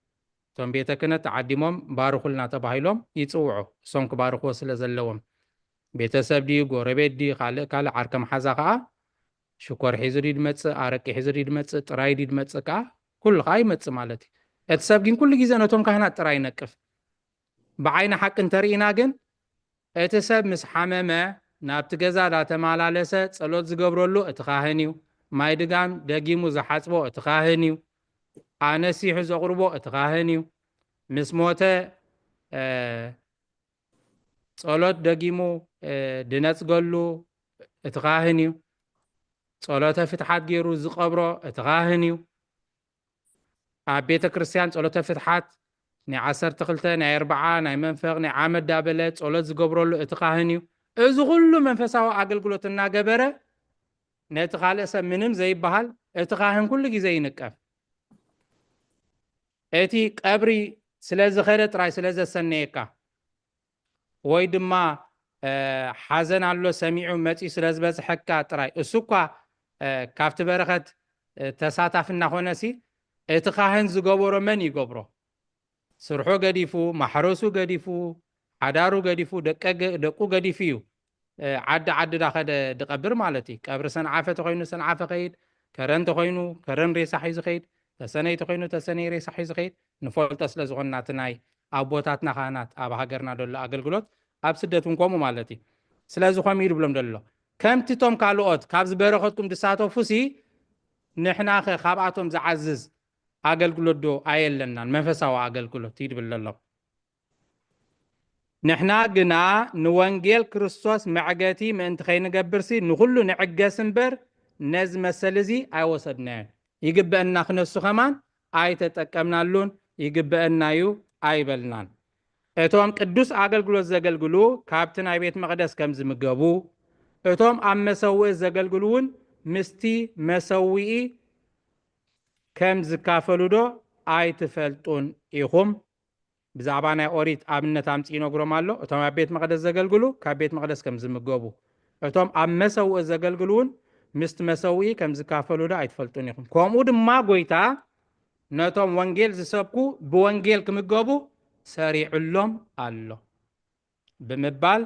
እቶም ቤተ ክህነት ተዓዲሞም ባርኹልና ተባሂሎም ይጽውዑ፣ እሶም ክባርኽዎ ስለ ዘለዎም። ቤተሰብ ድዩ፣ ጎረቤት ድዩ፣ ካልእ ካልእ ዓርከ መሓዛ ከኣ ሽኮር ሒዙ ድዩ ድመጽእ፣ ኣረቂ ሒዙ ድዩ ድመጽእ፣ ጥራይ ድዩ ድመጽእ ከኣ፣ ኩሉ ከኣ ይመጽእ ማለት እዩ። እቲ ሰብ ግን ኩሉ ግዜ ነቶም ካህናት ጥራይ ይነቅፍ። ብዓይኒ ሓቂ እንተርኢና ግን፣ እቲ ሰብ ምስ ሓመመ ናብቲ ገዛ ዳተመላለሰ ጸሎት ዝገብረሉ እቲ ካህን እዩ። ማይ ድጋም ደጊሙ ዝሓጽቦ እቲ ካህን እዩ። ኣነሲሑ ዘቕርቦ እቲ ካህን እዩ። ምስ ሞተ፣ እ፣ ጸሎት ደጊሙ፣ እ፣ ድነጽገሉ እቲ ካህን እዩ። ጸሎተ ፍትሓት ገይሩ ዝቐብሮ እቲ ካህን እዩ። ኣብ ቤተ ክርስቲያን ጸሎተ ፍትሓት ናይ ዓሰርተ ክልተ፣ ናይ ኣርብዓ፣ ናይ መንፈቕ፣ ናይ ዓመት ዳበለ ጸሎት ዝገብረሉ እቲ ካህን እዩ። እዚ ኩሉ መንፈሳዊ ኣገልግሎት እናገበረ ነቲ ካልእ ሰብ ምንም ዘይበሃል፣ እቲ ካህን ኩሉ ግዜ ይንቀፍ። እቲ ቀብሪ ስለ ዝኸደ ጥራይ ስለ ዘሰነየካ፣ ወይ ድማ፣ እ፣ ሓዘን ኣሎ ሰሚዑ መጺኡ ስለ ዝበጽሐካ ጥራይ፣ እሱ እኳ፣ እ፣ ካብቲ በረኸት፣ እ፣ ተሳታፊ እናኾነሲ፣ እቲ ካህን ዝገበሮ መን ይገብሮ? ስርሑ ገዲፉ፣ ማሕረሱ ገዲፉ፣ ሓዳሩ ገዲፉ፣ ደቀ-፣ ደቁ ገዲፉ እዩ፣ እ፣ ዓዲ ዓዲ ዳኸደ ድቐብር ማለት እዩ። ቀብሪ ሰንዓፈ ተኾይኑ ሰንዓፈ ኸይድ፣ ከረን ተኾይኑ ከረን ሬሳ ሒዙ ኸይድ፣ ተሰነይ ተኾይኑ ተሰነይ ሬሳ ሒዙ ኸይድ። ንፈልጦ ስለ ዝኾንና፣ እቲ ናይ ኣቦታትና ካህናት ኣብ ሃገርና ደሎ ኣገልግሎት፣ ኣብ ስደት እውን ከምኡ ማለት እዩ። ስለዚ ከምኡ እዩ ድብሎም ደሎ። ከምቲ እቶም ካልኦት ካብዚ በረኸትኩም ድሳተፉሲ፣ ንሕናኸ ካብኣቶም ዝዓዝዝ ኣገልግሎት ዶ ኣየለናን? መንፈሳዊ ኣገልግሎት እዩ ድብል ደሎ። ንሕና ግና ንወንጌል ክርስቶስ መዕገቲ ምእንቲ ኸይንገብርሲ፣ ንኹሉ ንዕገስ እምበር፣ ነዚ መሰል እዚ ኣይወሰድናዮን። ይግበአና ክነሱ ኸማን ኣይተጠቀምናሉን፣ ይግበአና እዩ ኣይበልናን። እቶም ቅዱስ ኣገልግሎት ዘገልግሉ ካብቲ ናይ ቤት መቕደስ ከም ዝምገቡ፣ እቶም ኣብ መሰውኢ ዘገልግሉ እውን ምስቲ መሰውኢ ከም ዝካፈሉ ዶ ኣይትፈልጡን ኢኹም? ብዛዕባ ናይ ኦሪት ኣብነት ኣምጺኡ ይነግሮም ኣሎ። እቶም ኣብ ቤት መቕደስ ዘገልግሉ ካብ ቤት መቕደስ ከም ዝምገቡ፣ እቶም ኣብ መሰውኢ ዘገልግሉ እውን ምስቲ መሰውኢ ከም ዝካፈሉ ዶ ኣይትፈልጡን ኢኹም? ከምኡ ድማ ጎይታ ነቶም ወንጌል ዝሰብኩ ብወንጌል ክምገቡ ሰሪዑሎም ኣሎ ብምባል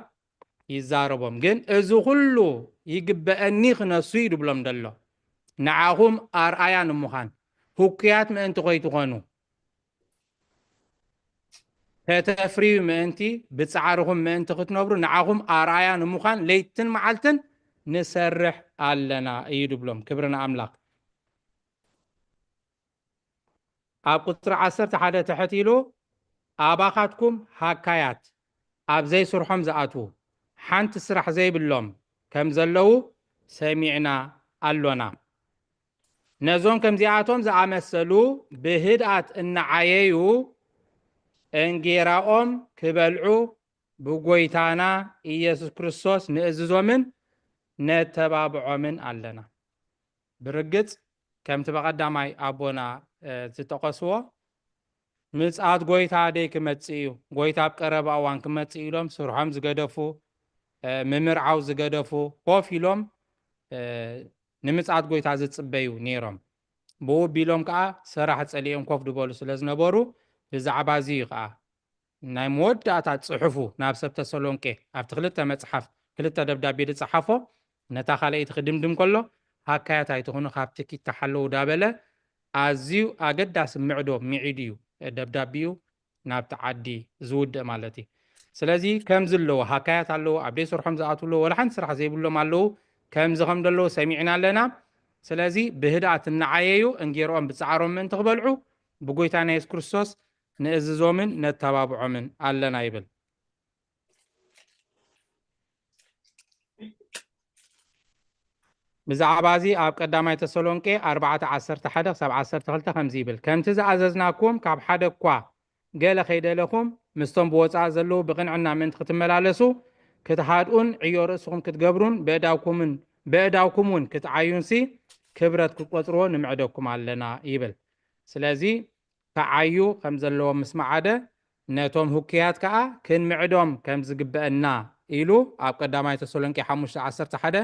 ይዛረቦም። ግን እዚ ኩሉ ይግበአኒ ክነሱ እዩ ድብሎም ደሎ። ንዓኹም ኣርኣያ ንምዃን፣ ህኩያት ምእንቲ ከይትኾኑ፣ ከተፍርዩ ምእንቲ፣ ብጻዕርኹም ምእንቲ ክትነብሩ፣ ንዓኹም ኣርኣያ ንምዃን ለይትን መዓልትን ንሰርሕ ኣለና እዩ ድብሎም። ክብሪ ንኣምላኽ። ኣብ ቁጽሪ ዓሰርተ ሓደ ትሕት ኢሉ፣ ኣባኻትኩም ሃካያት፣ ኣብ ዘይስርሖም ዝኣትዉ፣ ሓንቲ ስራሕ ዘይብሎም ከም ዘለዉ ሰሚዕና ኣሎና። ነዞም ከምዚኣቶም ዝኣመሰሉ ብህድኣት እናዓየዩ እንጌራኦም ክበልዑ ብጎይታና ኢየሱስ ክርስቶስ ንእዝዞምን ነተባብዖምን ኣለና። ብርግጽ ከምቲ ብቐዳማይ ኣቦና ዝጠቐስዎ፣ ምጽኣት ጎይታ ደይ ክመጽእ እዩ፣ ጎይታ ኣብ ቀረባ እዋን ክመጽእ እዩ ኢሎም ስርሖም ዝገደፉ፣ ምምርዓው ዝገደፉ፣ ኮፍ ኢሎም ንምጽኣት ጎይታ ዝጽበዩ ነይሮም። ብኡ ቢሎም ከኣ ሰራሕ ጸሊኦም ኮፍ ዝበሉ ስለ ዝነበሩ፣ ብዛዕባ እዚ እዩ ከኣ ናይ መወዳእታ ጽሑፉ ናብ ሰብ ተሰሎንቄ ኣብቲ ክልተ መጽሓፍ፣ ክልተ ደብዳቤ ዝጸሓፎ፣ ነታ ካልኣይቲ ክድምድም ከሎ፣ ሃካያት ኣይትኹኑ፣ ካብ ትኪት ተሓለዉ ዳበለ፣ ኣዝዩ ኣገዳሲ ምዕዶ ሚዒዱ እዩ ደብዳቢኡ ናብቲ ዓዲ ዝውድእ ማለት እዩ። ስለዚ ከምዚ ኣለዎ፣ ሃካያት ኣለዎ፣ ኣብ ደይ ስርሖም ዝኣትዉ ኣለዎ፣ ወላ ሓንቲ ስራሕ ዘይብሎም ኣለዉ። ከምዚ ከም ዘለዉ ሰሚዕና ኣለና። ስለዚ ብህድኣት እናዓየዩ እንጌርኦም ብጻዕሮም ምእንቲ ክበልዑ ብጎይታና የሱስ ክርስቶስ ንእዝዞምን ነተባብዖምን ኣለና ይብል። ብዛዕባ እዚ ኣብ ቀዳማይ ተሰሎንቄ ኣርባዕተ ዓሰርተ ሓደ ክሳብ ዓሰርተ ክልተ ከምዚ ይብል፣ ከምቲ ዝኣዘዝናኩም ካብ ሓደ እኳ ገለ ከይደለኹም ምስቶም ብወጻኢ ዘለዉ ብቕንዕና ምእንቲ ክትመላለሱ ክትሃድኡን ዕዮ ርእስኹም ክትገብሩን ብእዳውኩምን ብእዳውኩም እውን ክትዓዩንሲ ክብረት ክትቆጽርዎ ንምዕደኩም ኣለና ይብል። ስለዚ ክዓዩ ከም ዘለዎም ምስ መዓደ፣ ነቶም ህኩያት ከኣ ክንምዕዶም ከም ዝግበአና ኢሉ ኣብ ቀዳማይ ተሰሎንቄ ሓሙሽተ ዓሰርተ ሓደ፣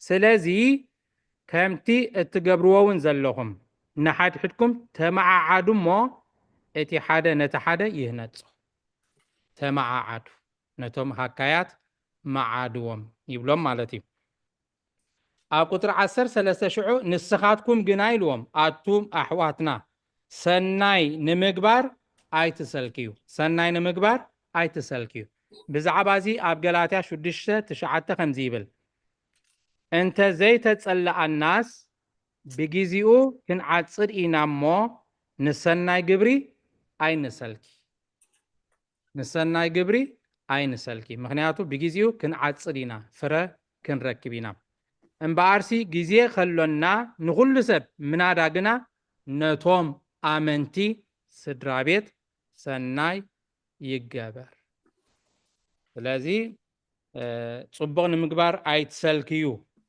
ስለዚ ከምቲ እትገብርዎ እውን ዘለኹም ንሓድሕድኩም ተመዓዓዱ እሞ እቲ ሓደ ነቲ ሓደ ይህነጾ። ተመዓዓዱ፣ ነቶም ሃካያት መዓድዎም ይብሎም ማለት እዩ። ኣብ ቁጽሪ ዓሰርተ ሰለስተ ሽዑ ንስኻትኩም ግና ኢልዎም፣ ኣቱም ኣሕዋትና ሰናይ ንምግባር ኣይትሰልክዩ፣ ሰናይ ንምግባር ኣይትሰልክዩ። ብዛዕባ እዚ ኣብ ገላትያ ሽዱሽተ ትሽዓተ ከምዚ ይብል፣ እንተ ዘይተጸለኣናስ ብጊዜኡ ክንዓጽድ ኢና እሞ ንሰናይ ግብሪ ኣይንሰልኪ። ንሰናይ ግብሪ ኣይንሰልኪ፣ ምኽንያቱ ብጊዜኡ ክንዓጽድ ኢና፣ ፍረ ክንረክብ ኢና። እምበኣርሲ ግዜ ከሎና ንኹሉ ሰብ ምናዳ ግና ነቶም ኣመንቲ ስድራ ቤት ሰናይ ይገበር። ስለዚ ጽቡቕ ንምግባር ኣይትሰልክዩ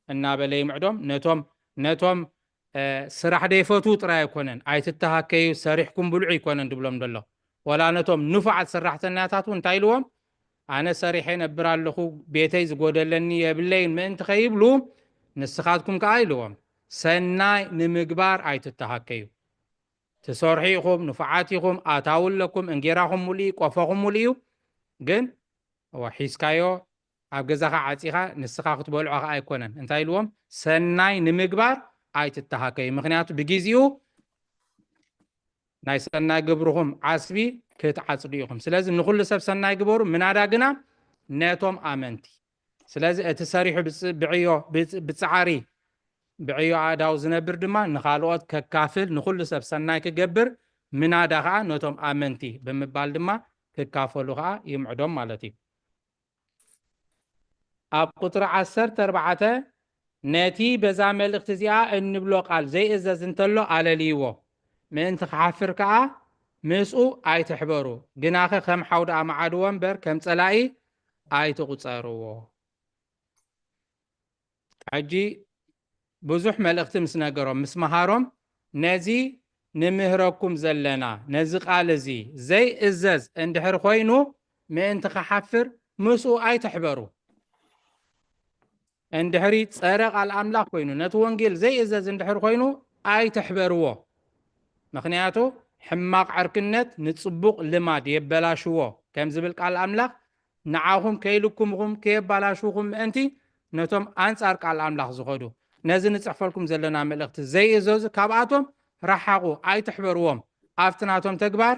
እናበለ ይምዕዶም። ነቶም ነቶም ስራሕ ደይፈትዉ ጥራይ ኣይኮነን፣ ኣይትተሃከዩ፣ ሰሪሕኩም ብልዑ ኣይኮነን ድብሎም ዘሎ። ወላ ነቶም ንፉዓት ሰራሕተኛታት እውን እንታይ ኢልዎም? ኣነ ሰሪሐ ነብር ኣለኹ፣ ቤተይ ዝጎደለኒ የብለይን ምእንቲ ከይብሉ፣ ንስኻትኩም ከኣ ኢልዎም፣ ሰናይ ንምግባር ኣይትተሃከዩ። ትሰርሑ ኢኹም፣ ንፉዓት ኢኹም፣ ኣታዊ ኣለኩም፣ እንጌራኹም ሙሉእ እዩ፣ ቆፎኹም ሙሉእ እዩ። ግን እዋ ሒዝካዮ ኣብ ገዛኻ ዓጺኻ ንስኻ ክትበልዖ ከኣ ኣይኮነን። እንታይ ኢልዎም? ሰናይ ንምግባር ኣይትተሃከዩ፣ ምኽንያቱ ብግዜኡ ናይ ሰናይ ግብርኹም ዓስቢ ክትዓጽዱ ኢኹም። ስለዚ ንኹሉ ሰብ ሰናይ ግበሩ፣ ምናዳ ግና ነቶም ኣመንቲ። ስለዚ እቲ ሰሪሑ ብጽ- ብዕዮ ብጽ- ብጻዕሪ ብዕዮ ኣእዳው ዝነብር ድማ ንኻልኦት ከካፍል፣ ንኹሉ ሰብ ሰናይ ክገብር፣ ምናዳ ኸኣ ነቶም ኣመንቲ ብምባል ድማ ክካፈሉ ኸኣ ይምዕዶም ማለት እዩ። ኣብ ቁጽሪ ዓሰርተ ኣርባዕተ ነቲ በዛ መልእኽቲ እዚኣ እንብሎ ቃል ዘይእዘዝ እንተሎ ኣለልይዎ፣ ምእንቲ ክሓፍር ከኣ ምስኡ ኣይትሕበሩ፣ ግናኸ ከም ሓው ደኣ መዓድዎ እምበር ከም ጸላኢ ኣይትቑጸርዎ። ሕጂ ብዙሕ መልእኽቲ ምስ ነገሮም ምስ መሃሮም ነዚ ንምህረኩም ዘለና ነዚ ቃል እዚ ዘይእዘዝ እንድሕር ኮይኑ ምእንቲ ክሓፍር ምስኡ ኣይትሕበሩ። እንድሕሪ ጸረ ቃል ኣምላኽ ኮይኑ ነቲ ወንጌል ዘይእዘዝ እንድሕር ኮይኑ ኣይትሕበርዎ። ምኽንያቱ ሕማቕ ዕርክነት ንጽቡቕ ልማድ የበላሽዎ ከም ዝብል ቃል ኣምላኽ ንዓኹም ከይልኩምኹም ከየባላሽውኹም ምእንቲ ነቶም ኣንጻር ቃል ኣምላኽ ዝኸዱ ነዚ ንጽሕፈልኩም ዘለና መልእኽቲ ዘይእዘዙ ካብኣቶም ረሓቑ፣ ኣይትሕበርዎም። ኣብቲ ናቶም ተግባር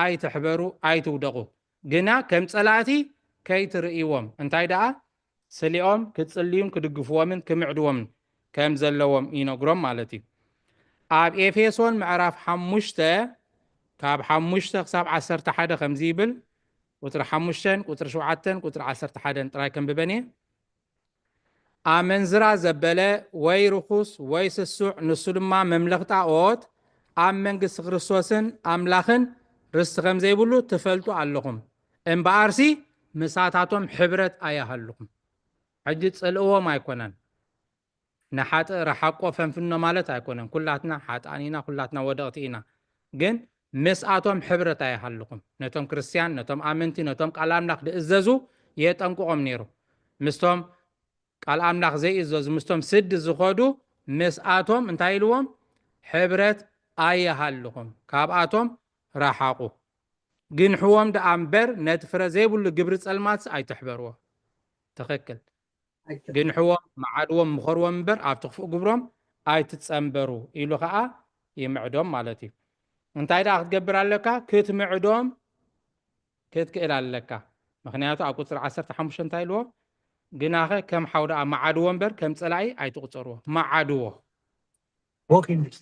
ኣይትሕበሩ፣ ኣይትውደቑ። ግና ከም ጸላእቲ ከይትርእይዎም። እንታይ ደኣ ስሊኦም ክጽልዩን ክድግፍዎምን ክምዕድዎምን ከም ዘለዎም ይነግሮም ማለት እዩ። ኣብ ኤፌሶን ምዕራፍ ሓሙሽተ ካብ ሓሙሽተ ክሳብ ዓሰርተ ሓደ ከምዚ ይብል። ቁጽሪ ሓሙሽተን ቁጽሪ ሸውዓተን ቁጽሪ ዓሰርተ ሓደን ጥራይ ከንብበን እየ። ኣመንዝራ ዘበለ ወይ ርኹስ ወይ ስሱዕ፣ ንሱ ድማ መምለኽ ጣኦት ኣብ መንግስቲ ክርስቶስን ኣምላኽን ርስቲ ከም ዘይብሉ ትፈልጡ ኣለኹም። እምበኣርሲ ምሳታቶም ሕብረት ኣይሃልኹም። ሕጂ ጽልእዎም ኣይኮነን። ንሓጥእ ረሓቆ ፈንፍኖ ማለት ኣይኮነን። ኩላትና ሓጥኣን ኢና፣ ኩላትና ወደቕቲ ኢና። ግን ምስኣቶም ሕብረት ኣይሃልኹም። ነቶም ክርስትያን፣ ነቶም ኣመንቲ፣ ነቶም ቃል ኣምላኽ ዝእዘዙ የጠንቅቖም ነይሩ። ምስቶም ቃል ኣምላኽ ዘይእዘዙ፣ ምስቶም ስዲ ዝኸዱ ምስኣቶም እንታይ ኢልዎም? ሕብረት ኣይሃልኹም፣ ካብኣቶም ረሓቑ። ግንሕዎም ደኣ እምበር ነቲ ፍረ ዘይብሉ ግብሪ ጸልማትስ ኣይትሕበርዎ። ትኽክል። ግንሕዎም፣ መዓድዎም፣ ምኸርዎም እምበር ኣብቲ ክፉእ ግብሮም ኣይትጸንበሩ ኢሉ ኸኣ ይምዕዶም ማለት እዩ። እንታይ ደኣ ክትገብር ኣለካ? ክትምዕዶም ክትክእል ኣለካ። ምኽንያቱ ኣብ ቁጽሪ ዓሰርተ ሓሙሽተ እንታይ ኢልዎ? ግናኸ ከም ሓው ደኣ መዓድዎ እምበር ከም ጸላኢ ኣይትቑጸርዎ። መዓድዎ።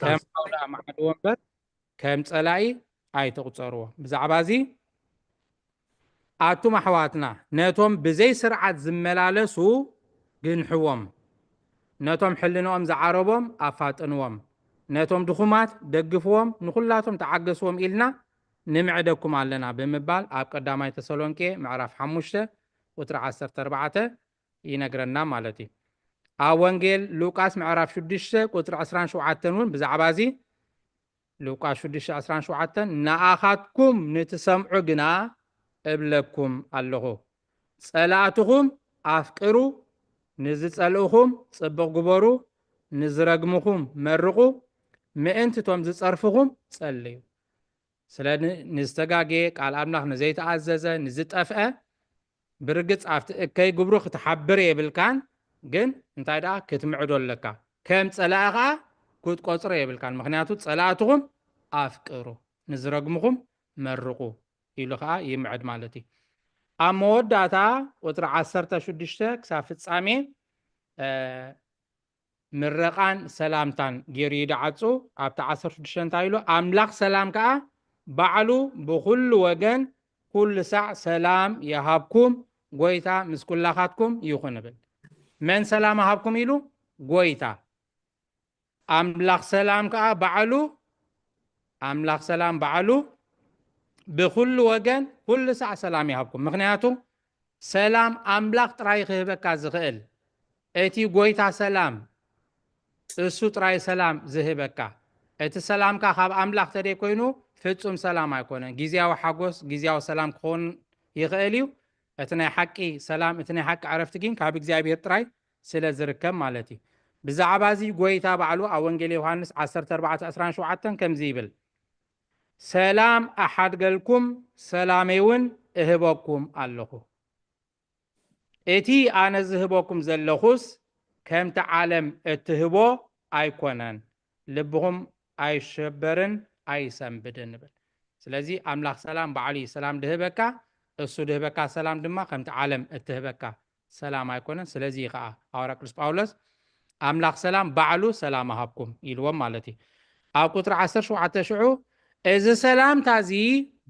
ከም ሓው ደኣ መዓድዎ እምበር ከም ጸላኢ ኣይትቑጸርዎ። ብዛዕባ እዚ ኣቱም ኣሕዋትና ነቶም ብዘይ ስርዓት ዝመላለሱ ግንሕዎም፣ ነቶም ሕልንኦም ዝዓረቦም ኣፋጥንዎም፣ ነቶም ድኹማት ደግፍዎም፣ ንኹላቶም ተዓገስዎም ኢልና ንምዕደኩም ኣለና ብምባል ኣብ ቀዳማይ ተሰሎንቄ ምዕራፍ ሓሙሽተ ቁጽሪ ዓሰርተ ኣርባዕተ ይነግረና ማለት እዩ። ኣብ ወንጌል ሉቃስ ምዕራፍ ሽዱሽተ ቁጽሪ ዕስራን ሸውዓተን እውን ብዛዕባ እዚ ሉቃስ ሽዱሽተ ዕስራን ሸውዓተን ንኣኻትኩም ንትሰምዑ ግና እብለኩም ኣለኹ፣ ጸላእትኹም ኣፍቅሩ፣ ንዝጸልእኹም ጽቡቕ ግበሩ፣ ንዝረግምኹም መርቑ፣ ምእንቲ እቶም ዝጸርፍኹም ጸልዩ። ስለ ን-፣ ንዝተጋገየ ቃል ኣምላኽ ንዘይተኣዘዘ ንዝጠፍአ ብርግጽ ኣብቲ እከይ ግብሩ ክትሓብር የብልካን፣ ግን እንታይ ደኣ ክትምዕዶ ኣለካ። ከም ጸላኢ ኸኣ ክትቆጽሮ የብልካን። ምኽንያቱ ጸላእትኹም ኣፍቅሩ፣ ንዝረግምኹም መርቑ ኢሉ ኸኣ ይምዕድ ማለት እዩ። ኣብ መወዳእታ ቁጽሪ ዓሰርተ ሽዱሽተ ክሳብ ፍጻሜ፣ እ፣ ምረቓን ሰላምታን ገይሩ ይደዓጹ። ኣብቲ ዓሰርተ ሽዱሽተ እንታይ ኢሉ? ኣምላኽ ሰላም ከኣ ባዕሉ ብኹሉ ወገን ኩሉ ሳዕ ሰላም ይሃብኩም፣ ጎይታ ምስ ኩላኻትኩም ይኹን እብል። መን ሰላም ይሃብኩም ኢሉ? ጎይታ። ኣምላኽ ሰላም ከኣ ባዕሉ፣ ኣምላኽ ሰላም ባዕሉ ብኹሉ ወገን ኩሉ ሳዕ ሰላም ይሃብኩም። ምኽንያቱ ሰላም ኣምላኽ ጥራይ ክህበካ ዝኽእል፣ እቲ ጎይታ ሰላም፣ እሱ ጥራይ ሰላም ዝህበካ። እቲ ሰላምካ ካብ ኣምላኽ ተደይ ኮይኑ ፍጹም ሰላም ኣይኮነን። ግዝያዊ ሓጎስ፣ ግዝያዊ ሰላም ክኸውን ይኽእል እዩ። እቲ ናይ ሓቂ ሰላም፣ እቲ ናይ ሓቂ ዕረፍቲ ግን ካብ እግዚኣብሔር ጥራይ ስለ ዝርከብ ማለት እዩ። ብዛዕባ እዚ ጎይታ ባዕሉ ኣብ ወንጌል ዮሃንስ ዓሰርተ ኣርባዕተ ዕስራን ሸውዓተን ከምዚ ይብል፣ ሰላም ኣሓድገልኩም፣ ሰላመይ እውን እህበኩም ኣለኹ። እቲ ኣነ ዝህበኩም ዘለኹስ ከምቲ ዓለም እትህቦ ኣይኮነን። ልብኹም ኣይሸበርን ኣይሰንብድን ይብል። ስለዚ ኣምላኽ ሰላም ባዕሉ እዩ ሰላም ድህበካ። እሱ ድህበካ ሰላም ድማ ከምቲ ዓለም እትህበካ ሰላም ኣይኮነን። ስለዚ እዩ ኸዓ ሃዋርያ ቅዱስ ጳውሎስ ኣምላኽ ሰላም ባዕሉ ሰላም ኣሃብኩም ኢልዎም ማለት እዩ። ኣብ ቁጽሪ ዓሰርተ ሸውዓተ ሽዑ እዚ ሰላምታ እዚ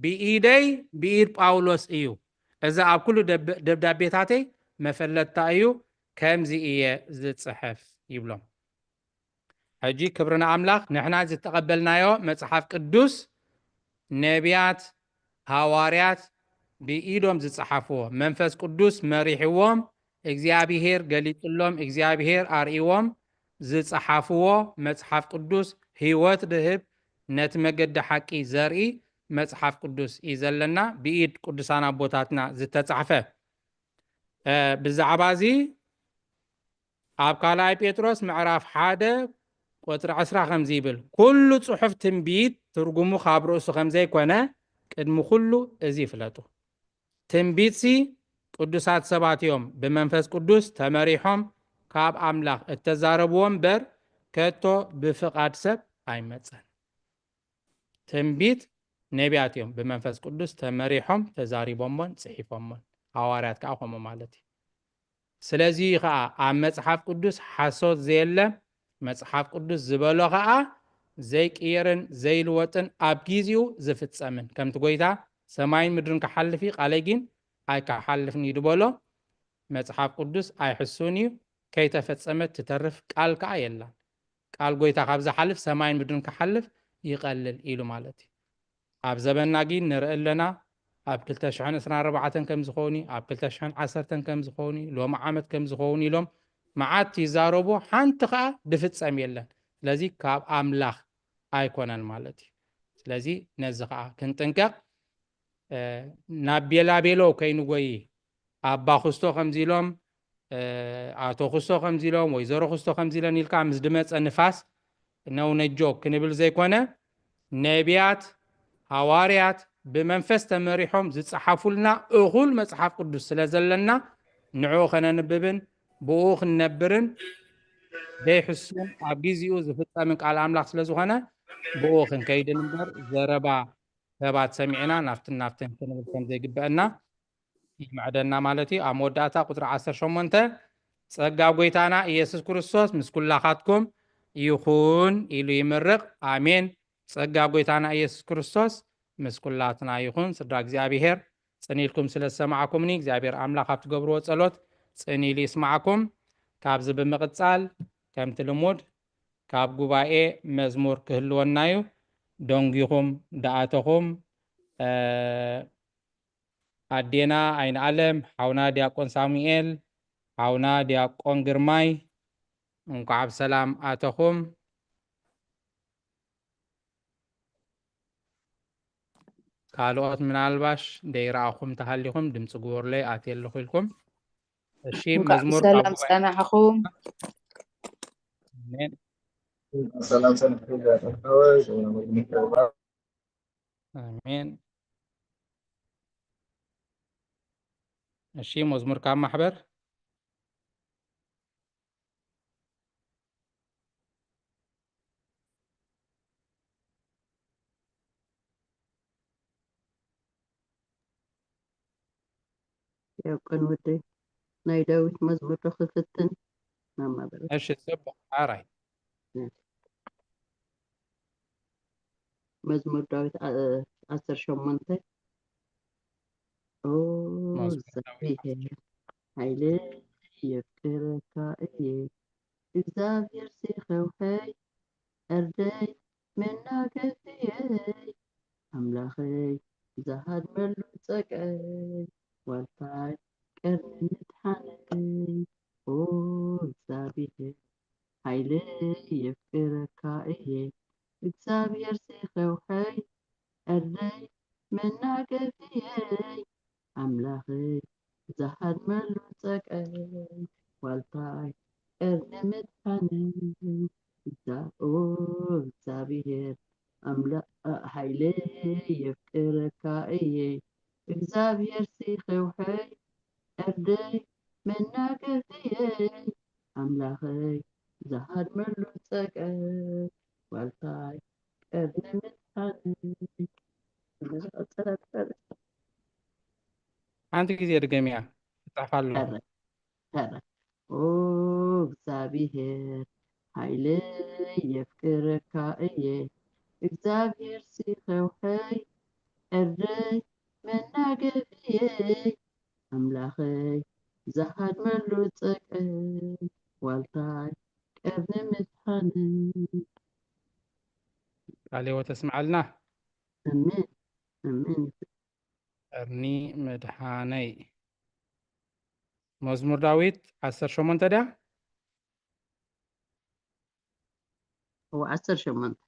ብኢደይ ብኢድ ጳውሎስ እዩ። እዚ ኣብ ኩሉ ደብ-፣ ደብዳቤታተይ መፈለጥታ እዩ፣ ከምዚ እየ ዝጽሕፍ ይብሎም። ሕጂ ክብሪ ንኣምላኽ፣ ንሕና ዝተቐበልናዮ መጽሓፍ ቅዱስ ነቢያት፣ ሃዋርያት ብኢዶም ዝጸሓፍዎ፣ መንፈስ ቅዱስ መሪሕዎም፣ እግዚኣብሄር ገሊጽሎም፣ እግዚኣብሄር ኣርእይዎም ዝጸሓፍዎ መጽሓፍ ቅዱስ ህይወት ድህብ፣ ነቲ መገዲ ሓቂ ዘርኢ መጽሓፍ ቅዱስ እዩ ዘለና፣ ብኢድ ቅዱሳን ኣቦታትና ዝተጻሕፈ። እ፣ ብዛዕባ እዚ ኣብ ካልኣይ ጴጥሮስ ምዕራፍ ሓደ ቁጽሪ ዕስራ ከምዚ ይብል፣ "ኩሉ ጽሑፍ ትንቢት ትርጉሙ ካብ ርእሱ ከም ዘይኮነ ቅድሚ ኩሉ እዚ ይፍለጡ። ትንቢትሲ ቅዱሳት ሰባት እዮም ብመንፈስ ቅዱስ ተመሪሖም ካብ ኣምላኽ እተዛረብዎ እምበር ከቶ ብፍቓድ ሰብ ኣይመጸን።" ትንቢት ነቢያት እዮም ብመንፈስ ቅዱስ ተመሪሖም ተዛሪቦሞን ጽሒፎሞን። ሃዋርያት ከኣ ከምኡ ማለት እዩ። ስለዚ ከኣ ኣብ መጽሓፍ ቅዱስ ሓሶት ዘየለ፣ መጽሓፍ ቅዱስ ዝበሎ ከኣ ዘይቅየርን ዘይልወጥን ኣብ ጊዜኡ ዝፍጸምን። ከምቲ ጎይታ "ሰማይን ምድርን ክሓልፍ እዩ፣ ቃለይ ግን ኣይክሓልፍን እዩ" ዝበሎ መጽሓፍ ቅዱስ ኣይሕሱን እዩ። ከይተፈጸመት ትተርፍ ቃል ከኣ የላን። ቃል ጎይታ ካብ ዝሓልፍ ሰማይን ምድርን ክሓልፍ ይቐልል ኢሉ ማለት እዩ። ኣብ ዘበንና ግን ንርኢ ኣለና፣ ኣብ ክልተ ሽሕን ዕስራን ኣርባዕተን ከም ዝኾኑ፣ ኣብ ክልተ ሽሕን ዓሰርተን ከም ዝኾኑ፣ ሎሚ ዓመት ከም ዝኾኑ ኢሎም መዓት ይዛረቡ፣ ሓንቲ ኸኣ ድፍጸም የለን። ስለዚ ካብ ኣምላኽ ኣይኮነን ማለት እዩ። ስለዚ ነዚ ኸኣ ክንጥንቀቕ፣ እ፣ ናብ ቤላቤሎ ከይንጎይ፣ ኣባ ክስቶ ከምዚ ኢሎም፣ እ፣ ኣቶ ክስቶ ከምዚ ኢሎም፣ ወይዘሮ ክስቶ ከምዚ ኢለን ኢልካ ምስ ድመጸ ንፋስ ነውነጆ ክንብል ዘይኮነ፣ ነቢያት፣ ሃዋርያት ብመንፈስ ተመሪሖም ዝጸሓፉልና እኹል መጽሓፍ ቅዱስ ስለ ዘለና፣ ንዕኡ ከነንብብን ብኡ ክንነብርን ዘይሕሱን ኣብ ጊዜኡ ዝፍጸምን ቃል ኣምላኽ ስለ ዝኾነ፣ ብኡ ክንከይድን እምበር፣ ዘረባ ሰባት ሰሚዕና ናብትን ናብትን ክንብል ከም ዘይግበአና ይምዕደና ማለት እዩ። ኣብ መወዳእታ ቁጽሪ ዓሰርተ ሸሞንተ፣ "ጸጋ ጐይታና ኢየሱስ ክርስቶስ ምስ ኩላኻትኩም ይኹን" ኢሉ ይምርቕ። ኣሜን። ጸጋ ጐይታና ኢየሱስ ክርስቶስ ምስ ኩላትና ይኹን። ስድራ እግዚኣብሔር፣ ጽን ኢልኩም ስለ ዝሰማዕኩምኒ፣ እግዚኣብሔር ኣምላኽ ኣብ ትገብርዎ ጸሎት ጽን ኢሉ ይስማዕኩም። ካብዚ ብምቕጻል፣ ከምቲ ልሙድ፣ ካብ ጉባኤ መዝሙር ክህልወና እዩ። ደንጒኹም ደኣተኹም፣ እ፣ ኣዴና ኣይንኣለም፣ ሓውና ዲያቆን ሳሙኤል፣ ሓውና ዲያቆን ግርማይ፣ እንኳዕ ብሰላም ኣተኹም። ካልኦት ምናልባሽ ደይረኣኹም ተሃሊኹም ድምፂ ግበሩለይ፣ ኣትየ ኣለኹ ኢልኩም። እሺ፣ እንኳዕ መዝሙር ካብ ብሰላም ጉባኤ ጸናሕኹም። ኣሜን። ሰላም ሰላም። ኣሜን። እሺ፣ መዝሙር ካብ ማሕበር። ያው ቅን ወደይ፣ ናይ ዳዊት መዝሙር ዶ ክፍትን? ማማ በረት። እሺ፣ ጽቡቕ። ኣራይ። እሺ። መዝሙር ዳዊት፣ አ-፣ ዓሰርተ ሸሞንተ። ኦ፣ መዝሙር ዳዊት እግዚኣብሔር፣ ሓይለይ የፍቅረካ እየ። እግዚኣብሔር ሲኸውሐይ፣ ዕርደይ፣ መናገፍየይ፣ ኣምላኸይ፣ ዝሃድመሉ ጸቀይ፣ ዋልታይ፣ ቀርኒ ምድሓነይ። ኦ፣ እግዚኣብሔር፣ ሓይለይ የፍቅረካ እየ። እግዚኣብሔር ሲኸውሐይ፣ ዕርደይ፣ መናገፍየይ፣ ኣምላኸይ፣ ዝሃድመሉ ጸቀይ፣ ዋልታይ፣ ቀርኒ ምድሓነይ። እዛ-፣ ኦ፣ እግዚኣብሔር፣ ኣምላ-፣ ኣ-፣ ሓይለይ የፍቅረካ እየ። እግዚኣብሔር ሲኸውሐይ፣ ዕርደይ፣ መናገፍየይ፣ ኣምላኸይ፣ ዝሃድመሉ ጸቀይ፣ ዋልታይ፣ ቀርኒ ምድሓነይ። ዝቐጸለ ክፈልጥ። ሓንቲ ግዜ ድገምያ፣ ክጽሕፋ ኣለኹ። ኧረ፣ ኧረ። ኦ እግዚኣብሔር፣ ሓይለይ የፍቅረካ እየ። እግዚኣብሔር ሲኸውሐይ፣ ዕርደይ፣ መናገፍየይ፣ ኣምላኸይ፣ ዝሃድመሉ ጸቀይ፣ ዋልታይ፣ ቀርኒ ምድሓነይ። ቃለ ሕይወት ተስምዓልና። ኣሜን፣ ኣሜን። ቀርኒ ምድሓነይ። መዝሙር ዳዊት ዓሰርተ ሸሞንተ ድያ? እዎ፣ ዓሰርተ ሸሞንተ።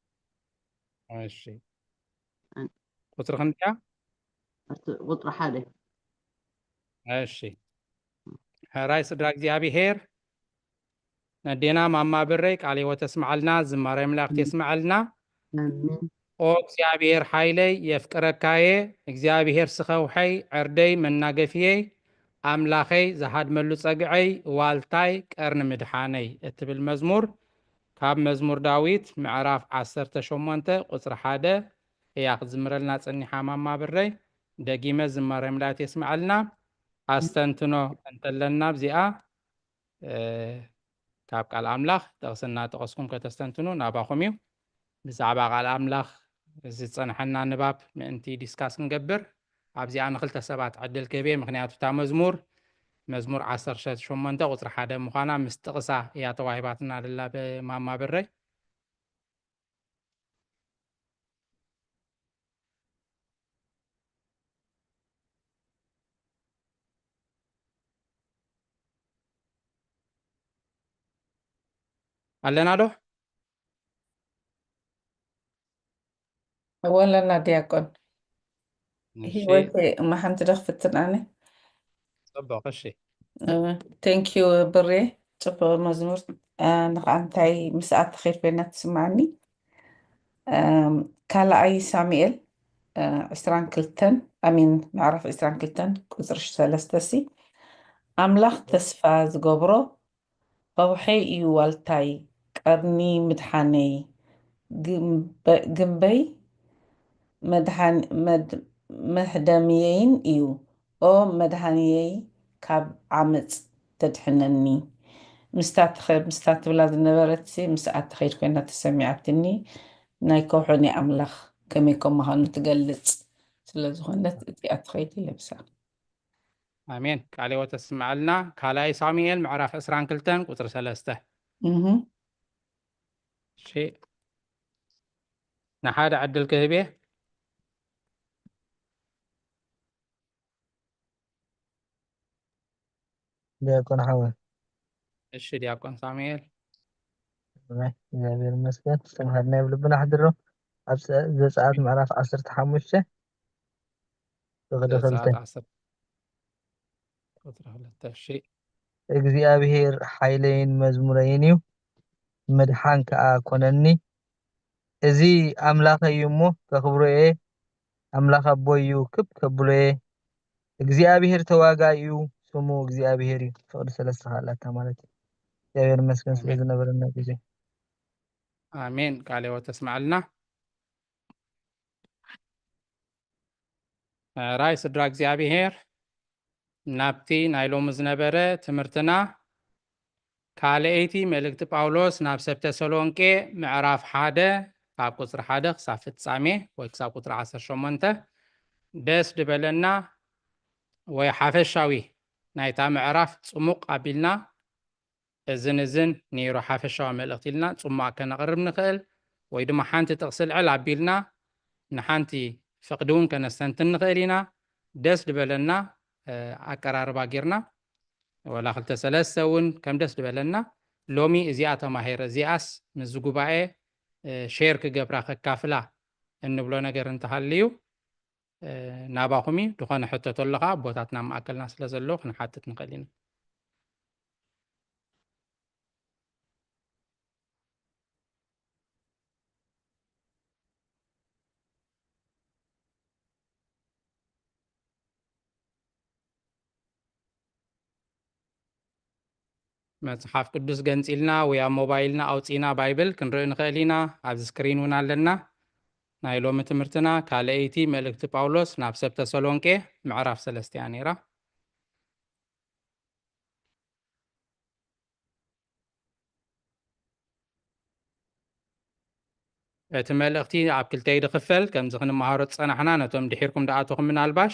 እሺ። ኣን- ቁጽሪ ክንደይ እያ? ኣቲ-፣ ቁጽሪ ሓደ። እሺ። ሕራይ ስድራ እግዚኣብሔር፣ ነዴና ማማ ብረይ ቃለ ሕይወት የስምዓልና፣ ዝማሬ መላእክት የስምዓልና። ኣሜን። ኦ እግዚኣብሔር ሓይለይ የፍቅረካየ፣ እግዚኣብሔር ስኸውሐይ ዕርደይ መናገፍየይ፣ ኣምላኸይ ዝሃድመሉ ጸግዐይ፣ ዋልታይ ቀርኒ ምድሓነይ እትብል መዝሙር ካብ መዝሙር ዳዊት ምዕራፍ ዓሰርተ ሸሞንተ ቁጽሪ ሓደ እያ ክትዝምረልና ጸኒሓ ማማ ብረይ። ደጊመ ዝማሬ መላእክት የስምዓልና። ኣስተንትኖ እንተለና ኣብዚኣ፣ እ፣ ካብ ቃል ኣምላኽ ጥቕሲ እናጠቐስኩም ከተስተንትኑ ናባኹም እዩ። ብዛዕባ ቃል ኣምላኽ ዝጸንሐና ንባብ ምእንቲ ዲስካስ ክንገብር ኣብዚኣ ንኽልተ ሰባት ዕድል ክህብ እየ። ምኽንያቱ እታ መዝሙር፣ መዝሙር ዓሰርተ ሸሞንተ ቁጽሪ ሓደ ምዃና ምስ ጥቕሳ እያ ተዋሂባትና ዘላ ብማማ ብረይ። ኣለና ዶ? እወ ኣለና ዲያቆን። እሺ፣ ህይወት እማ ሓንቲ ዶ ክፍትን ኣነ? ጽቡቕ። እሺ፣ ቴንክ ዩ ብሬ፣ ጽቡቕ መዝሙር። አ፣ ንኽዓ እንታይ ምስ ኣተኸይድ ኮይና ትስማዓኒ። ኣም፣ ካልኣይ ሳሙኤል አ፣ ዕስራን ክልተን ኣሚን ምዕራፍ ዕስራን ክልተን ቁፅሪ ሰለስተ ሲ፣ ኣምላኽ ተስፋ ዝገብሮ ከውሐይ እዩ ዋልታይ፣ ቀርኒ ምድሓነይ፣ ግምበ- ግምበይ መድሓን- መድ- መሕደምየይን እዩ። ኦ መድሓንየይ፣ ካብ ዓመፅ ተድሕነኒ። ምስታ ትኸ- ምስታ ትብላ ዝነበረት ሲ ምስኣ ትኸይድ ኮይና ተሰሚዓትኒ። ናይ ከውሐኒ ኣምላኽ ከመይ ከም ምዃኑ ትገልፅ ስለ ዝኾነት እዚኣ ትኸይድ ይለብሳ። ኣሜን። ቃለ ሕይወት ተስምዓልና። ካልኣይ ሳሙኤል ምዕራፍ ዕስራን ክልተን ቁፅሪ ሰለስተ። እህ። እሺ፣ ንሓደ ዕድል ክህብ እየ። ዲያቆን ሓወይ። እሺ፣ ዲያቆን ሳሙኤል። ኣሜን። እግዚኣብሔር ይመስገን። ዝተምሃርናዮ ኣብ ልብና ኣሕድሮ። ኣብ ዘ- ዘጸኣት ምዕራፍ ዓሰርተ ሓሙሽተ ቁጽሪ ክልተ። ዘጸኣት ዓሰርተ ቁጽሪ ክልተ። እሺ፣ እግዚኣብሔር ሓይለይን መዝሙረይን እዩ፣ መድሓን ከኣ ኮነኒ። እዚ ኣምላኸይ እዩ እሞ ከኽብሮ እየ፣ ኣምላኽ ኣቦይ እዩ ክብ ከብሎ እየ። እግዚኣብሔር ተዋጋኢ እዩ፣ ስሙ እግዚኣብሔር እዩ። ፍቕዲ ሰለስተ ከኣላታ ማለት እዩ። እግዚኣብሔር ይመስገን ስለ ኣሜን። ዝነበረና ግዜ። ኣሜን። ቃለ ሕይወት ተስምዓልና። ሕራይ ስድራ እግዚኣብሔር፣ ናብቲ ናይ ሎሚ ዝነበረ ትምህርትና፣ ካልኣይቲ መልእክቲ ጳውሎስ ናብ ሰብ ተሰሎንቄ ምዕራፍ ሓደ ካብ ቁጽሪ ሓደ ክሳብ ፍጻሜ ወይ ክሳብ ቁጽሪ ዓሰርተ ሸሞንተ ደስ ድበለና ወይ ሓፈሻዊ ናይታ ምዕራፍ ጽሙቕ ኣቢልና እዝን እዝን ነይሩ ሓፈሻዊ መልእኽቲ ኢልና ጽሙቕ ከነቕርብ ንኽእል፣ ወይ ድማ ሓንቲ ጥቕሲ ልዕል ኣቢልና ንሓንቲ ፍቕዲ እውን ከነስተንትን ንኽእል ኢና። ደስ ድበለና፣ እ፣ ኣቀራርባ ጌርና፣ ወላ ክልተ ሰለስተ እውን ከም ደስ ድበለና፣ ሎሚ እዚኣ ተማሂረ፣ እዚኣስ ምስዚ ጉባኤ፣ እ፣ ሼር ክገብራ፣ ከካፍላ እንብሎ ነገር እንተሃልዩ፣ እ፣ ናባኹም እዩ። ዝኾነ ሕቶ ተሎ ኸዓ ኣቦታትና ኣብ ማእከልና ስለ ዘለዉ ክንሓትት ንኽእል ኢና። መጽሓፍ ቅዱስ ገንጺልና ወይ ኣብ ሞባይልና ኣውጺእና ባይብል ክንርኢ ንኽእል ኢና። ኣብዚ ስክሪን እውን ኣለና። ናይ ሎሚ ትምህርትና ካልኣይቲ መልእክቲ ጳውሎስ ናብ ሰብ ተሰሎንቄ ምዕራፍ ሰለስተ እያ ነይራ። እቲ መልእኽቲ ኣብ ክልተ እዩ ዝኽፈል። ከምዚ ክንመሃሮ ዝጸናሕና፣ ነቶም ድሒርኩም ድኣተኹም ምናልባሽ፣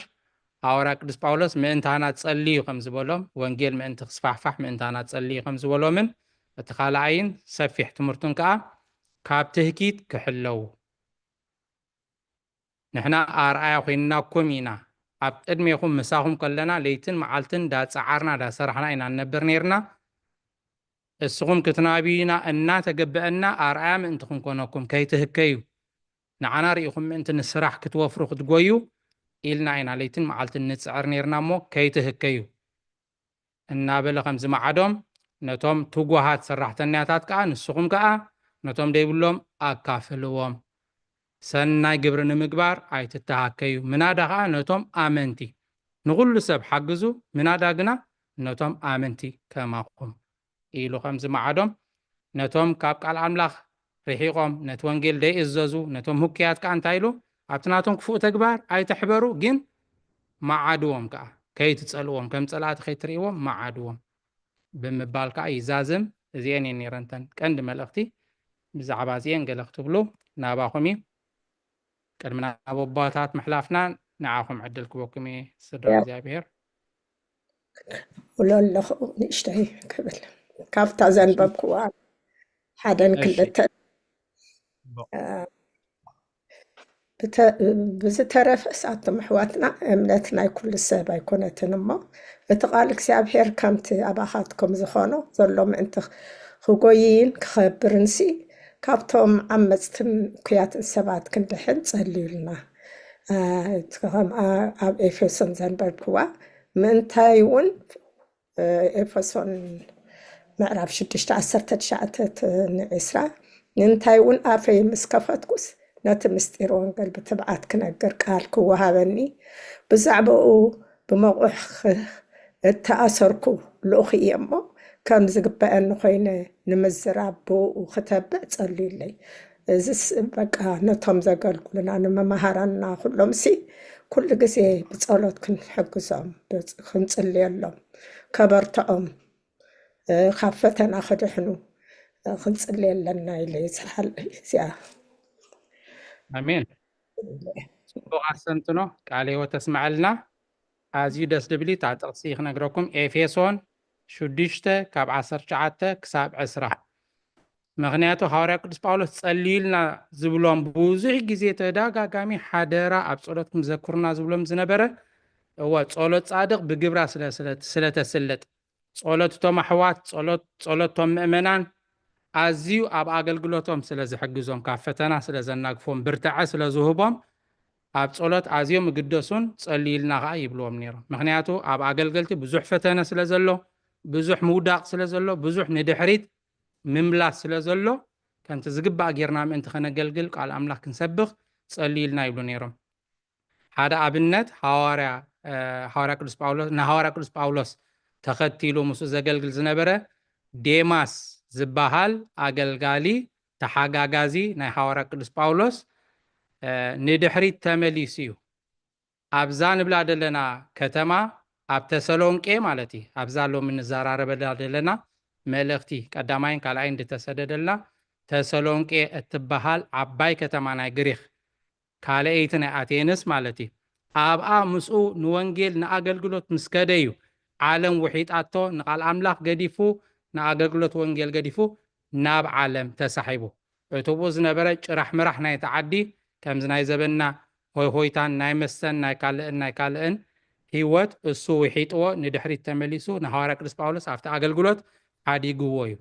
ሃዋርያ ቅዱስ ጳውሎስ ምእንታና ጸልዩ ከም ዝበሎም፣ ወንጌል ምእንቲ ክስፋሕፋሕ ምእንታና ጸልዩ ከም ዝበሎምን፣ እቲ ካልኣይን ሰፊሕ ትምህርቱን ከኣ ካብ ትህኪት ክሕለዉ። ንሕና ኣርኣያ ኮይንናኩም ኢና። ኣብ ቅድሜኹም ምሳኹም ከለና ለይትን መዓልትን ዳጸዓርና ዳሰራሕና ኢና ንነብር ነይርና። እስኹም ክትናብዩና እናተገበአና ኣርኣያ ምእንቲ ክንኮነኩም ከይትህከዩ፣ ንዓና ርኢኹም ምእንቲ ንስራሕ ክትወፍሩ ክትጎዩ ኢልና ኢና ለይትን መዓልትን ንጽዕር ነይርና እሞ ከይትህከዩ። እናበለ ከም ዝመዓዶም፣ ነቶም ትጉሃት ሰራሕተኛታት ከኣ ንስኹም ከኣ ነቶም ደይብሎም ኣካፍልዎም። ሰናይ ግብሪ ንምግባር ኣይትተሃከዩ፣ ምናዳ ከኣ ነቶም ኣመንቲ። ንኹሉ ሰብ ሓግዙ፣ ምናዳ ግና ነቶም ኣመንቲ ከማኹም። ኢሉ ከም ዝመዓዶም፣ ነቶም ካብ ቃል ኣምላኽ ርሒቖም፣ ነቲ ወንጌል ደይእዘዙ፣ ነቶም ህኩያት ከኣ እንታይ ኢሉ? ኣብቲ ናቶም ክፉእ ተግባር ኣይትሕበሩ፣ ግን መዓድዎም ከኣ፣ ከይትጸልዎም፣ ከም ጸላእቲ ከይትርእይዎም መዓድዎም ብምባል ከኣ ይዛዝም። እዚኤን እየን ነይረን እተን ቀንዲ መልእኽቲ። ብዛዕባ እዚኤን ገለ ክትብሉ ናባኹም እዩ። ቅድሚ ናብ ኣቦታት ምሕላፍና ንዓኹም ዕድል ክበኩም እየ፣ ስድራ እግዚኣብሔር። ውሎ ኣለኹ ንእሽተይ ክብል ካብታ ዘንበብክዋ ሓደን እሺ። ክልተን ጽቡቕ። እ፣ ብተ- ብዝተረፈ ሳቶም ኣሕዋትና እምነት ናይ ኩሉ ሰብ ኣይኮነትን እሞ እቲ ቃል እግዚኣብሔር ከምቲ ኣባኻትኩም ዝኾኖ ዘሎ ምእንቲ ክጎይይን ክኸብርንሲ ካብቶም ዓመፅትን እኩያትን ሰባት ክንድሕን ጸልዩልና። እ፣ እቲ ከም ኣ-፣ ኣብ ኤፌሶን ዘንበብክዋ፣ ምእንታይ እውን፣ እ፣ ኤፌሶን ምዕራፍ ሽዱሽተ ዓሰርተ ትሽዓተ ት-፣ ንዒስራ፣ ምእንታይ እውን ኣፈይ ምስ ከፈትኩስ ነቲ ምስጢር ወንጌል ብትብዓት ክነግር ቃል ክወሃበኒ፣ ብዛዕባኡ ብመቑሕ ኽ-፣ እተኣሰርኩ ልኡኽ እየ እሞ፣ ከም ዝግበአኒ ኮይነ ንምዝራብ ብኡ ክተብዕ ጸልዩለይ። እዚስ በቃ ነቶም ዘገልግሉና ንመማህራንና ኩሎምሲ ኩሉ ግዜ ብጸሎት ክንሕግዞም፣ ብጽ-፣ ክንጽልየሎም፣ ከበርትዖም፣ እ፣ ካብ ፈተና ክድሕኑ፣ እ፣ ክንጽልየለና ኢለ እየ ዝሓል-፣ እዚኣ። ኣሜን። ጽቡቕ ኣስተንትኖ፣ ቃለ ህይወት ተስምዐልና። ኣዝዩ ደስ ዝብል እዩ። እታ ጥቕሲ ክነግረኩም፣ ኤፌሶን ሽዱሽተ ካብ ዓሰርተ ትሽዓተ ክሳብ ዕስራ። ምኽንያቱ ሃዋርያ ቅዱስ ጳውሎስ ጸልዩልና ዝብሎም ብዙሕ ግዜ ተደጋጋሚ ሓደራ ኣብ ጸሎትኩም ዘክሩና ዝብሎም ዝነበረ፣ እወ፣ ጸሎት ጻድቕ ብግብራ ስለ፣ ስለ፣ ስለተስለጥ፣ ጸሎት እቶም ኣሕዋት፣ ጸሎት፣ ጸሎት እቶም ምእመናን ኣዝዩ ኣብ ኣገልግሎቶም ስለ ዝሕግዞም፣ ካብ ፈተና ስለ ዘናግፎም፣ ብርታዐ ስለ ዝህቦም፣ ኣብ ጸሎት ኣዝዮም ይግደሱን ጸልዩልና ኸኣ ይብልዎም ነይሮም። ምኽንያቱ ኣብ ኣገልገልቲ ብዙሕ ፈተነ ስለ ዘሎ፣ ብዙሕ ምውዳቕ ስለ ዘሎ፣ ብዙሕ ንድሕሪት ምምላስ ስለ ዘሎ፣ ከምቲ ዝግባእ ጌርና ምእንቲ ከነገልግል ቃል ኣምላኽ ክንሰብኽ ጸልዩልና ይብሉ ነይሮም። ሓደ ኣብነት ሃዋርያ፣ እ፣ ሃዋርያ ቅዱስ ጳውሎስ፣ ንሃዋርያ ቅዱስ ጳውሎስ ተኸቲሉ ምስኡ ዘገልግል ዝነበረ ዴማስ ዝበሃል ኣገልጋሊ፣ ተሓጋጋዚ ናይ ሃዋርያ ቅዱስ ጳውሎስ፣ እ፣ ንድሕሪት ተመሊሱ እዩ። ኣብዛ ንብላ ዘለና ከተማ፣ ኣብ ተሰሎንቄ ማለት እዩ፣ ኣብዛ ሎሚ ንዘራረበላ ዘለና መልእኽቲ ቀዳማይን ካልኣይን ዝተሰደደልና፣ ተሰሎንቄ እትበሃል ዓባይ ከተማ ናይ ግሪኽ፣ ካልኣይቲ ናይ ኣቴንስ ማለት እዩ። ኣብኣ ምስኡ ንወንጌል ንኣገልግሎት ምስ ከደ እዩ፣ ዓለም ውሒጣቶ፣ ንቓል ኣምላኽ ገዲፉ፣ ንኣገልግሎት ወንጌል ገዲፉ ናብ ዓለም ተሳሒቡ። እቲ ብኡ ዝነበረ ጭራሕ ምራሕ ናይቲ ዓዲ፣ ከምዚ ናይ ዘበንና ሆይ ሆይታን ናይ መስተን ናይ ካልእን ናይ ካልእን ህይወት እሱ ውሒጥዎ ንድሕሪት ተመሊሱ ንሃዋርያ ቅዱስ ጳውሎስ ኣብቲ ኣገልግሎት ሓዲግዎ እዩ።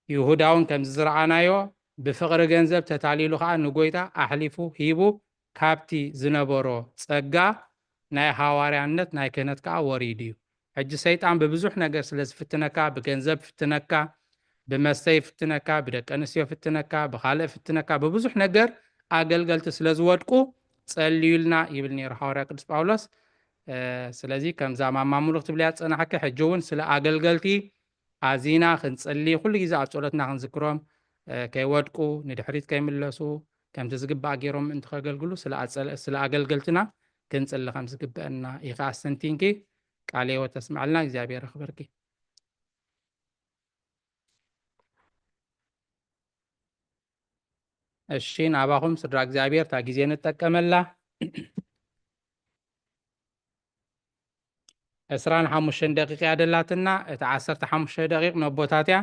ይሁዳ እውን ከምዚ ዝረኣናዮ ብፍቕሪ ገንዘብ ተታሊሉ ኸኣ ንጎይታ ኣሕሊፉ ሂቡ ካብቲ ዝነበሮ ጸጋ ናይ ሃዋርያነት ናይ ክህነት ከኣ ወሪዱ እዩ። ሕጂ ሰይጣን ብብዙሕ ነገር ስለ ዝፍትነካ፣ ብገንዘብ ፍትነካ፣ ብመስተ ይፍትነካ፣ ብደቂ ኣንስትዮ ፍትነካ፣ ብኻልእ ፍትነካ፣ ብብዙሕ ነገር ኣገልገልቲ ስለ ዝወድቁ ጸልዩልና ይብል ነይሩ ሃዋርያ ቅዱስ ጳውሎስ። እ፣ ስለዚ ከምዛ ማማ ሙሉክ ትብልያ ዝጸናሕኪ፣ ሕጂ እውን ስለ ኣገልገልቲ ኣዚና ክንጽሊ፣ ኩሉ ግዜ ኣብ ጸሎትና ክንዝክሮም፣ እ፣ ከይወድቁ፣ ንድሕሪት ከይምለሱ፣ ከምቲ ዝግባእ ገይሮም ምእንቲ ከገልግሉ ስለ ኣጸለ-፣ ስለ ኣገልገልትና ክንጽሊ ከም ዝግበአና ኢኻ ኣስተንቲንኪ። ቃለ ህይወት ተስምዐልና፣ እግዚኣብሔር ኣኽብርኪ። እሺ፣ ናባኹም ስድራ እግዚኣብሔር እታ ግዜ ንጠቀመላ። ዕስራን ሓሙሽተን ደቂቕ እያ ደላትና። እታ ዓሰርተ ሓሙሽተ ደቂቕ ነቦታት እያ።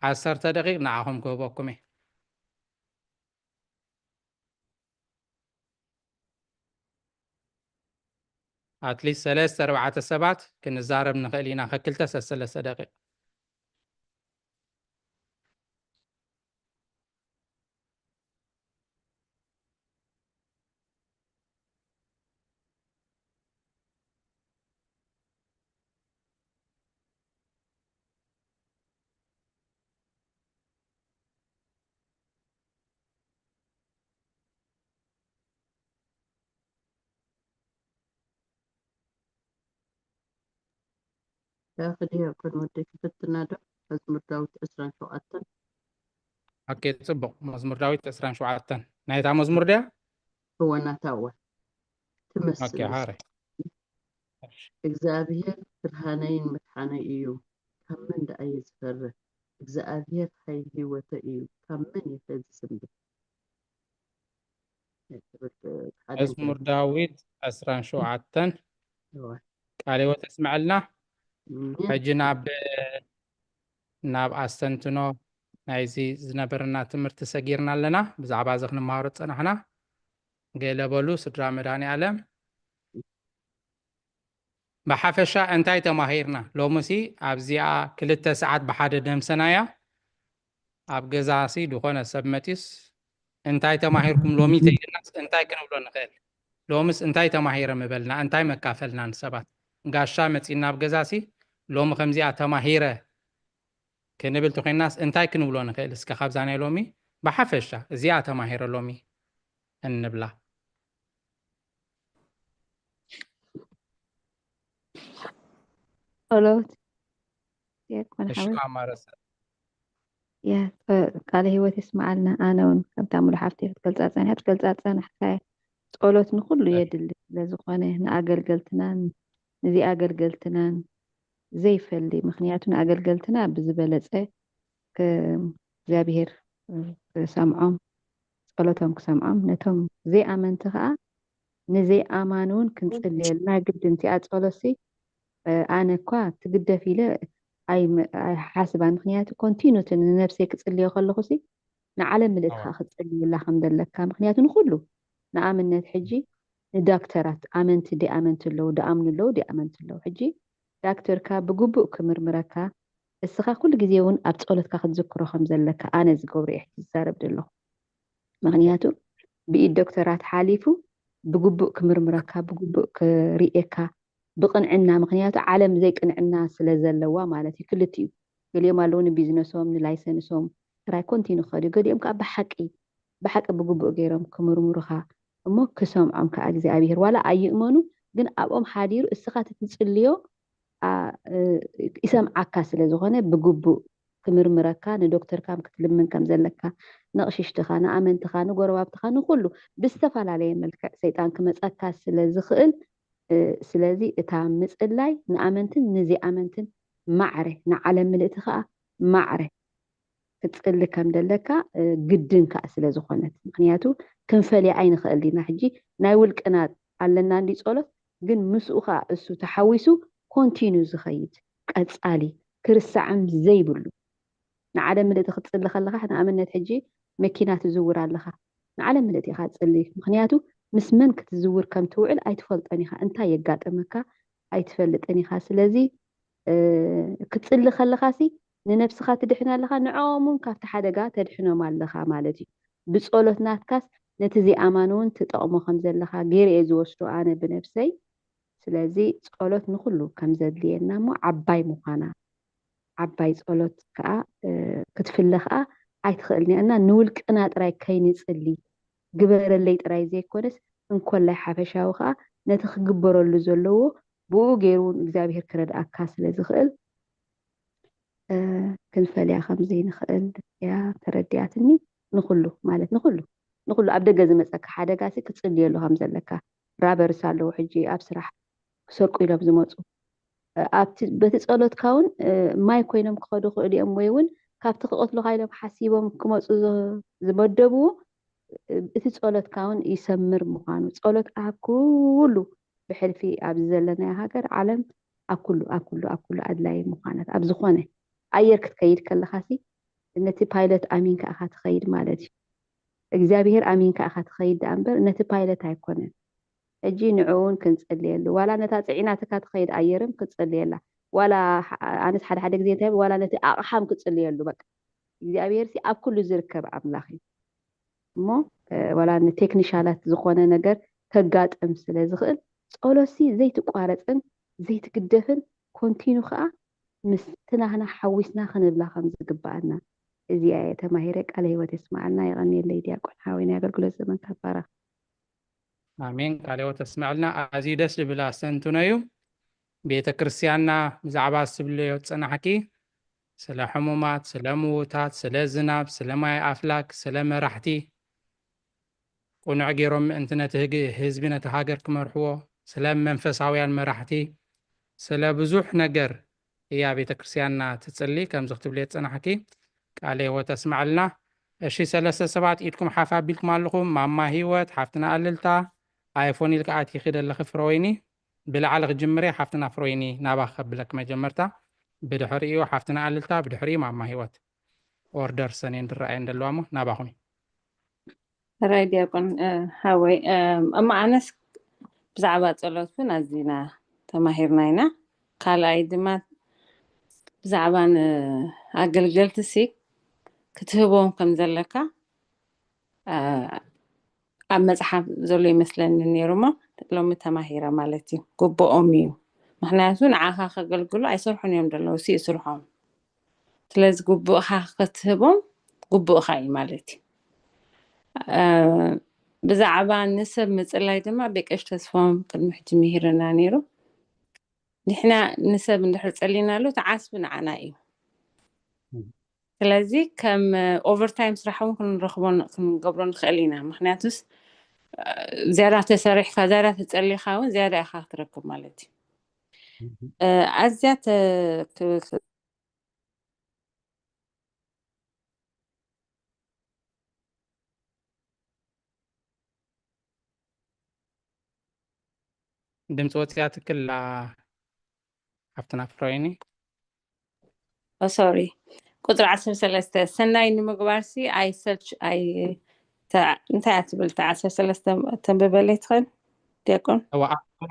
ዓሰርተ ደቂቕ ንዓኹም ክህበኩም እየ። ኣትሊስት ሰለስተ ኣርባዕተ ሰባት ክንዛረብ ንኽእል ኢና፣ ከክልተ ሰለስተ ደቂቕ። ዳኺ ዲያቆን ወደይ ክፍትና ዶ? መዝሙር ዳዊት ዕስራን ሸውዓተን። ኦኬ፣ ጽቡቕ። መዝሙር ዳዊት ዕስራን ሸውዓተን። ናይታ መዝሙር ድያ? እወ፣ ናታ እወ። ትመስል ኦኬ፣ ንስ-፣ ሃረይ። እግዚኣብሔር ብርሃነይን መድሓነይ እዩ፣ ካብ መን ደኣ እየ ዝፈርህ? እግዚኣብሔር ሓይሊ ህይወተይ እዩ፣ ካብ መን እየ ዝስንብድ? መዝሙር ዳዊት ዕስራን ሸውዓተን። እወ። ቃለ ህይወት የስምዐልና። ኣሜን። ሕጂ ናብ፣ ናብ ኣስተንትኖ ናይዚ ዝነበረና ትምህርቲ ሰጊርና ኣለና። ብዛዕባ እዚ ክንመሃሮ ዝጸናሕና፣ ገለ በሉ ስድራ መድኃኔ ዓለም። ብሓፈሻ እንታይ ተማሂርና? ሎምሲ ኣብዚኣ ክልተ ሰዓት ብሓደ ደምሰናያ። ኣብ ገዛሲ ዝኾነ ሰብ መጢስ እንታይ ተማሂርኩም ሎሚ ተይልናስ እንታይ ክንብሎ ንኽእል? ሎምስ እንታይ ተማሂረ ምበልና? እንታይ መካፈልና ንሰባት? ጋሻ መጺና ኣብ ገዛሲ ሎሚ ከምዚኣ ተማሂረ ክንብል ተኾይናስ እንታይ ክንብሎ ንኽእል? እስከ ካብዛ ናይ ሎሚ ብሓፈሻ እዚኣ ተማሂረ ሎሚ እንብላ። ጸሎት። ዲያቆን እሺ ሓወይ። ኣማረሰ ያ፣ ጸ-፣ ቃለ ህይወት ይስምዓልና። ኣነ እውን ከምታ ሙሉ ሓፍቲ ክትገልጻ ጸኒሓ፣ ክትገልጻ ጸናሕካ እያ። ጸሎት ንኹሉ እሺ። የድሊ ስለ ዝኾነ ንኣገልገልትናን ንዘይኣገልገልትናን ዘይፈሊ፣ ምኽንያቱ ንኣገልገልትና ብዝበለጸ ክ-፣ እግዚኣብሔር ክሰምዖም፣ ጸሎቶም ክሰምዖም፣ ነቶም ዘይኣመንቲ ከኣ ንዘይኣማን እውን ክንጽልየልና ግድን። እቲኣ ጸሎትሲ፣ እ፣ ኣነ እኳ ትግደፍ ኢለ ኣይም-፣ ኣይሓስባን። ምኽንያቱ ኮንቲኑቲ ንነብሰይ ክጽልዮ ከለኹሲ ንዓለም ምልእቲ ኣዎ። ከኣ ክትጽልየላ ከም ዘለካ። ምኽንያቱ ንኹሉ፣ ንኣብነት ሕጂ ንዳክተራት ኣመንቲ ደይኣመንቲ ኣለዉ፣ ደኣምኑ ኣለዉ፣ ደይኣመንቲ ኣለዉ። ሕጂ ዳክተርካ ብግቡእ ክምርምረካ፣ እስኻ ኩሉ ግዜ እውን ኣብ ጸሎትካ ክትዝክሮ ከም ዘለካ ኣነ ዝገብሮ እየ ሕጂ ዝዛረብ ዘለኹ። ምኽንያቱ ብኢድ ዶክተራት ሓሊፉ ብግቡእ ክምርምረካ፣ ብግቡእ ክርእየካ፣ ብቕንዕና፣ ምኽንያቱ ዓለም ዘይቅንዕና ስለ ዘለዋ ማለት እዩ። ክልቲኡ፣ ገሊኦም ኣለዉ ንቢዝነሶም፣ ንላይሰንሶም ጥራይ ኮንቲኑ ክኸዱ፣ ገሊኦም ከዓ ብሓቂ፣ ብሓቂ ብግቡእ ገይሮም ክምርምሩኻ እሞ ክሰምዖም ከዓ እግዚኣብሔር፣ ዋላ ኣይእመኑ፣ ግን ኣብኦም ሓዲሩ እስኻ ትትጽልዮ፣ ኣ-፣ እ-፣ ይሰምዓካ ስለ ዝኾነ ብግቡእ ክምርምረካ፣ ንዶክተርካ ክትልምን ከም ዘለካ፣ ንቕሽሽትኻ፣ ንኣመንትኻ፣ ንጎረባብትኻ፣ ንኹሉ ብዝተፈላለየ መልክዕ ሰይጣን ክመጸካ ስለ ዝኽእል፣ እ፣ ስለዚ እታ ምጽላይ ንኣመንትን ንዘይኣመንትን ማዕረ፣ ንዓለም ምልእቲ ከኣ ማዕረ ክትጽሊ ከም ደለካ፣ እ፣ ግድን ከኣ ስለ ዝኾነት። ምኽንያቱ ክንፈልያ ኣይንኽእል ዲና። ሕጂ ናይ ውልቅና ኣለና እንዲ ጸሎት፣ ግን ምስኡ ከኣ እሱ ተሓዊሱ ኮንቲኑ ዝኸይድ፣ ቀጻሊ፣ ክርሳዕም ዘይብሉ። ንዓለም ምልእቲ ክትጽሊ ከለኻ፣ ንኣብነት ሕጂ መኪና ትዝውር ኣለኻ። ንዓለም ምልእቲ ኢኻ ትጽሊ። ምኽንያቱ ምስ መን ክትዝውር ከም ትውዕል ኣይትፈልጦን ኢኻ። እንታይ የጋጠመካ ኣይትፈልጥን ኢኻ። ስለዚ፣ እ፣ ክትጽሊ ከለኻሲ ንነብስኻ ትድሕን ኣለኻ፣ ንዕኦም እውን ካብቲ ሓደጋ ተድሕኖም ኣለኻ ማለት እዩ። ብጸሎት ናትካስ ነቲ ዘይኣማን እውን ትጠቕሞ ከም ዘለኻ ገይረ እየ ዝወስዶ ኣነ ብነብሰይ። ስለዚ ጸሎት ንኹሉ ከም ዘድልየና እሞ ዓባይ ምዃና፣ ዓባይ ጸሎት ከኣ፣ እ፣ ክትፍለ ከኣ ኣይትኽእልን እያ። እና ንውልቅና ጥራይ ከይንጽሊ፣ ግበረለይ ጥራይ ዘይኮነስ፣ እንኮላይ ሓፈሻዊ ከኣ ነቲ ክግበረሉ ዘለዎ ብኡ ገይሩ እውን እግዚኣብሔር ክረድኣካ ስለ ዝኽእል፣ እ፣ ክንፈልያ ከም ዘይንኽእል እያ ተረዲኣትኒ። ንኹሉ ማለት ንኹሉ፣ ንኹሉ ኣብ ደገ ዝመጸካ ሓደጋሲ ክትጽልየሉ ከም ዘለካ። ራበርስ ኣለዉ ሕጂ ኣብ ስራሕ ክሰርቁ ኢሎም ዝመጹ። እ፣ ኣብቲ፣ በቲ ጸሎትካ እውን፣ እ፣ ማይ ኮይኖም ክኸዱ ይኽእሉ እዮም፣ ወይ እውን ካብቲ ክቐትሉኻ ኢሎም ሓሲቦም ክመጹ ዝ-፣ ዝመደብዎ፣ እ፣ እቲ ጸሎትካ እውን ይሰምር ምዃኑ። ጸሎት ኣብ ኩሉ ብሕልፊ ኣብዚ ዘለናዮ ሃገር፣ ዓለም፣ ኣብ ኩሉ፣ ኣብ ኩሉ፣ ኣብ ኩሉ ኣድላዪ ምዃናት። ኣብ ዝኾነ ኣየር ክትከይድ ከለኻሲ ነቲ ፓይለት ኣሚንካ ኢኻ ትኸይድ ማለት እዩ። እግዚኣብሔር ኣሚንካ ኢኻ ትኸይድ ደኣ እምበር ነቲ ፓይለት ኣይኮነን። ሕጂ ንዕኡ እውን ክንጽልየሉ፣ ዋላ ነታ ጽዒናትካ ትኸይድ ኣየርም ክትጽልየላ፣ ዋላ ሓ-፣ ኣነስ ሓደ ሓደ ግዜ እንታይ እብል፣ ዋላ ነቲ ኣቕሓም ክትጽልየሉ። በቃ እግዚኣብሔርሲ ኣብ ኩሉ ዝርከብ ኣምላኽ እዩ። እሞ፣ እ፣ ዋላ ንቴክኒሻላት ዝኾነ ነገር ከጋጥም ስለ ዝኽእል፣ ጸሎትሲ ዘይትቋረጽን ዘይትግደፍን፣ ኮንቲኑ ከኣ ምስቲ ናህና ሓዊስና ክንብላ ከም ዝግብኣና፣ እዚኣ እየ ተማሂረ። ቃለ ህይወት የስምዓልና። የቐንየለይ ዲያቆን ሓወይ፣ ናይ ኣገልግሎት ዘመንካ ይባረኽ። ኣሜን። ቃለ ህይወት የስምዓልና። ኣዝዩ ደስ ዝብል ኣስተንትኖ እዩ። ቤተ ክርስቲያንና ብዛዕባ ዝትብለዮ ዝጸናሕኪ፣ ስለ ሕሙማት፣ ስለ ምዉታት፣ ስለ ዝናብ፣ ስለ ማይ ኣፍላክ፣ ስለ መራሕቲ፣ ቅኑዕ ገይሮም ምእንቲ ነቲ ህግ-፣ ህዝቢ ነቲ ሃገር ክመርሕዎ፣ ስለ መንፈሳውያን መራሕቲ፣ ስለ ብዙሕ ነገር እያ ቤተ ክርስቲያንና ትጽሊ። ከምዚ ክትብልዮ ዝጸናሕኪ ቃለ ህይወት ኣስምዓልና። እሺ፣ ሰለስተ ሰባት ኢድኩም ሓፍ ኣቢልኩም ኣለኹም። ማማ ህይወት፣ ሓፍትና ኣለልታ፣ ኣይፎን ኢልካ ኣቲኺ ደለኺ ፍረወይኒ። ብላዕሊ ክጅምር እየ፣ ሓፍትና ፍረወይኒ ናባኺ ከብለኪ መጀመርታ። ብድሕሪኡ ሓፍትና ኣለልታ፣ ብድሕሪኡ ማማ ህይወት። ኦርደር ሰኔን ዝረኣየን ዘለዋ እሞ ናባኹም እዩ። ሕራይ ዲያቆን፣ እ፣ ሓወይ፣ እ፣ እሞ ኣነስ ብዛዕባ ጸሎት እውን ኣዚና ተማሂርና ኢና። ካልኣይ ድማ ብዛዕባ ንኣገልገልቲ ሲ ክትህቦም ከም ዘለካ ኣብ መፅሓፍ ዘሎ ይመስለኒ ነይሩ፣ እሞ ሎሚ ተማሂረ ማለት እዩ። ግቡኦም እዩ። ምክንያቱ ንዓኻ ከገልግሉ ኣይሰርሑን እዮም ዘለዉ፣ ሲ ስርሖም። ስለዚ ግቡእኻ ክትህቦም ግቡእኻ እዩ ማለት እዩ። ብዛዕባ ንሰብ ምፅላይ ድማ ቤቀሽ ተስፎም ቅድሚ ሕጂ ምሂርና ነይሩ። ንሕና ንሰብ እንድሕር ፀሊናሉ፣ ተዓስቢ ንዓና እዩ። ስለዚ ከም ኦቨርታይም ስራሕ እውን ክንረኽቦ ክንገብሮ ንኽእል ኢና። ምክንያቱስ ዝያዳ ተሰሪሕካ፣ ዝያዳ ተፀሊኻ እውን ዝያዳ ኢኻ ክትረክብ ማለት እዩ። ኣዝያ ድምፂ ወፂኣ ትክላ ሓፍትና ፍሮይኒ። ሶሪ፣ ቁፅሪ ዓሰርተ ሰለስተ ሰናይ ንምግባር ሲ ኣይሰልች ኣይ እንታይ እያ ትብል? እታ ዓሰርተ ሰለስተ ተንብበለይ ትኽእል ዲያቆን?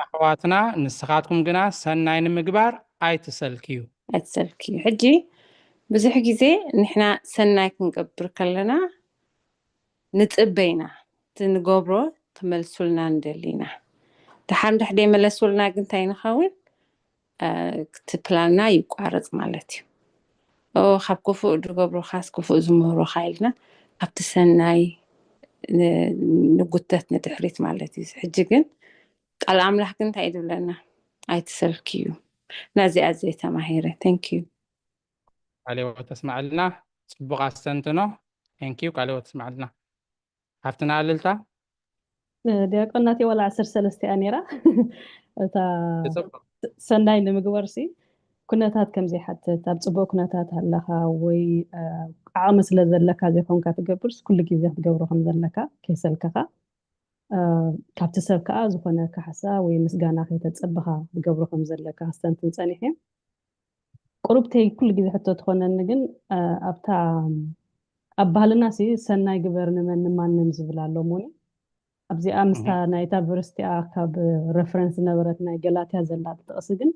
ኣሕዋትና፣ ንስኻትኩም ግና ሰናይ ንምግባር ኣይትሰልክዩ። ኣይትሰልክዩ። ሕጂ ብዙሕ ግዜ ንሕና ሰናይ ክንገብር ከለና ንፅበይና፣ እቲ ንገብሮ ክመልሱልና ንደሊና። ድሓር እንድሕር ደይመለሱልና ግን እንታይ ንኸውን? እቲ ፕላንና ይቋረፅ ማለት እዩ። ካብ ክፉእ ዝገብሩኻስ ክፉእ ዝምህሩኻ ኢልና ካብቲ ሰናይ ንጉተት ንድሕሪት ማለት እዩ። ሕጂ ግን ቃል ኣምላኽ ግን እንታይ እዩ ዝብለና? ኣይትሰልክዩ። ናዚኣ ዘይ ተማሂረ። Thank you። ቃለ ሕይወት ተስማዕልና። ፅቡቕ ኣስተንትኖ። Thank you። ቃለ ሕይወት ተስማዕልና። ሓፍትና ኣልልታ። ዲያቆን ናተይ ዋላ ዓሰርተ ሰለስተ እያ ነይራ። እታ ሰናይ ንምግባር ሲ ኩነታት ከም ዘይሓትት፣ ኣብ ፅቡቅ ኩነታት ኣለኻ ወይ ዓቕሚ ስለ ዘለካ ዘይኮንካ ትገብርስ ኩሉ ግዜ ክትገብሮ ከም ዘለካ ከይሰልከኻ፣ ካብቲ ሰብ ከዓ ዝኾነ ካሕሳ ወይ ምስጋና ከይተፀበኻ ትገብሮ ከም ዘለካ ክስተንትን ፀኒሐ። ቁሩብተይ ኩሉ ግዜ ሕቶ ትኾነኒ ግን ኣብታ ኣብ ባህልና ሲ ሰናይ ግበር ንመን ንማንም ዝብል ኣሎ እሞኒ ኣብዚኣ ምስታ ናይታ ቨርስ እቲኣ ካብ ረፈረንስ ዝነበረት ናይ ገላትያ ዘላ ጥቕሲ ግን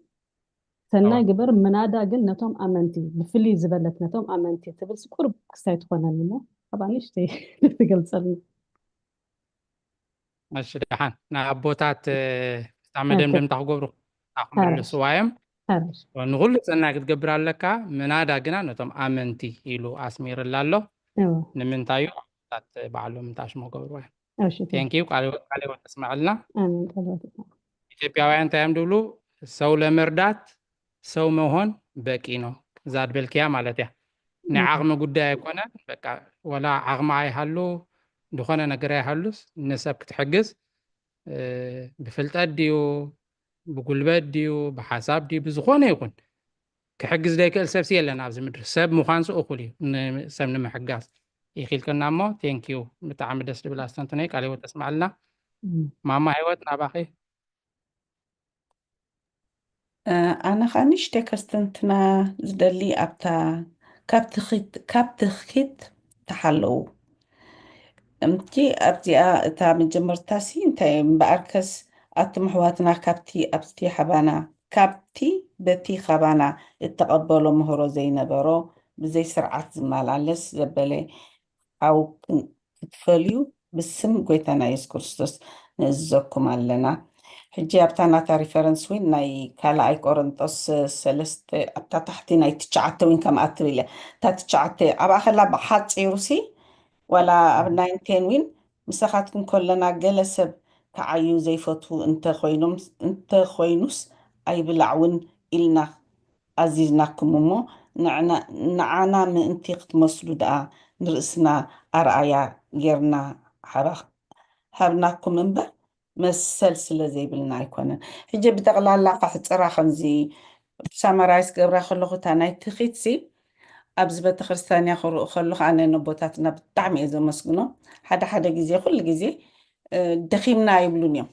ሰናይ ግበር ምናዳ ግን ነቶም ኣመንቲ ብፍልይ ዝበለት ነቶም ኣመንቲ ትብል ቁሩብ ክስታይ ትኾነኒ እሞ ኣብኣ ንእሽተይ ትገልፀልና። እሺ ደሓን ንኣቦታት እታ መደምደምታ ክገብሩ ክምልስዋ እዮም። ንኩሉ ሰናይ ክትገብር ኣለካ ምናዳ ግና ነቶም ኣመንቲ ኢሉ ኣስሚርላ ኣሎ። ንምንታይ እዩ ኣቦታት ባዕሎም እንታሽሞ ገብርዋ እዮም። Thank you። ቃለ ሕይወት ተስመዐልና። ኢትዮጵያውያን እንታይ እዮም ዝብሉ? ሰው ለመርዳት ሰው መሆን በቂ ነው። እዛ ድበልክያ ማለት እያ። ናይ ዓቕሚ ጉዳይ ኣይኮነን። በቃ ወላ ዓቕሚ ኣይሃሉ ዝኾነ ነገር ኣይሃሉስ ንሰብ ክትሕግዝ ብፍልጠት ድዩ ብጉልበት ድዩ ብሓሳብ ድዩ ብዝኾነ ይኹን ክሕግዝ ዘይክእል ሰብሲ የለን ኣብዚ ምድሪ። ሰብ ምዃንሱ እኹል እዩ ሰብ ንምሕጋዝ። ይኺልክና እሞ thank you። ብጣዕሚ ደስ ዝብል ኣስተንትኖ እዩ። ቃለ ሕይወት ተስመዐልና። ማማ ሕይወት ናባኺ። ኣነ ኸዓ ንእሽተይ ከስተንትና ዝደሊ ኣብታ ካብ ትኺት ካብ ትኽኪት ተሓለዉ እምቲ ኣብዚኣ እታ መጀመርታሲ እንታይ እምበኣርከስ ኣቱም ኣሕዋትና ካብቲ ኣብቲ ሓባና ካብቲ በቲ ኻባና እተቐበሎ ምህሮ ዘይነበሮ ብዘይ ስርዓት ዝመላለስ ዘበለ ሓው ክትፈልዩ ብስም ጎይታና የሱስ ክርስቶስ ንእዝዘኩም ኣለና። ሕጂ ኣብታ ናታ ሪፈረንስ ዊን ናይ ካልኣይ ቆሮንጦስ ሰለስተ ኣብታ ታሕቲ ናይ ትሽዓተ ዊን ከምኣ ትብል እያ። እታ ትሽዓተ ኣብኣ ከላ ብሓፂሩ ሲ ዋላ ኣብ ናይንቴን ዊን ምሳኻትኩም ከለና ገለ ሰብ ክዓዩ ዘይፈትዉ እንተኾይኑስ ኣይብላዕ ውን ኢልና ኣዚዝናኩም እሞ ንዓና ምእንቲ ክትመስሉ ደኣ ንርእስና ኣርኣያ ጌርና ሃብናኩም እምበር መሰል ስለ ዘይብልና ኣይኮነን። ሕጂ ብጠቕላላ ከሕፅራ ከምዚ ሳማራይዝ ክገብራ ከለኹ እታ ናይ ትኺትሲ ኣብዚ ቤተክርስትያን እያ ክርኢ ከለኹ ኣነ ነቦታትና ብጣዕሚ እየ ዘመስግኖ። ሓደ ሓደ ግዜ ኩሉ ግዜ ደኺምና ኣይብሉን እዮም።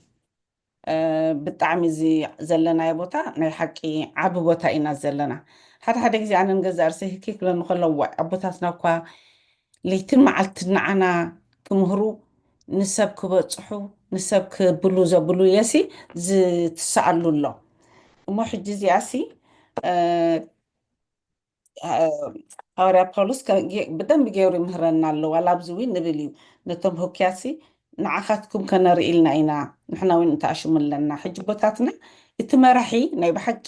ብጣዕሚ እዚ ዘለናዮ ቦታ ናይ ሓቂ ዓቢ ቦታ ኢና ዘለና። ሓደ ሓደ ግዜ ኣነ ንገዛእ ርእሰይ ህኪ ክብለኒ ከሎ ዋይ ኣቦታትና እኳ ለይትን መዓልትን ንዓና ክምህሩ ንሰብ ክበፅሑ ንሰብ ክብሉ ዘብሉ የሲ ዝትሰኣሉ ኣሎ። እሞ ሕጂ እዚኣሲ ሃዋርያ ጳውሎስ ብደንብ ገይሩ ይምህረና ኣሎ። ዋላ ኣብዚ እውን ንብል እዩ፣ ነቶም ህውክያሲ ንዓኻትኩም ከነርኢ ኢልና ኢና፣ ንሕና እውን እንተኣሽሙ ኣለና። ሕጂ ኣቦታትና፣ እቲ መራሒ ናይ ብሓቂ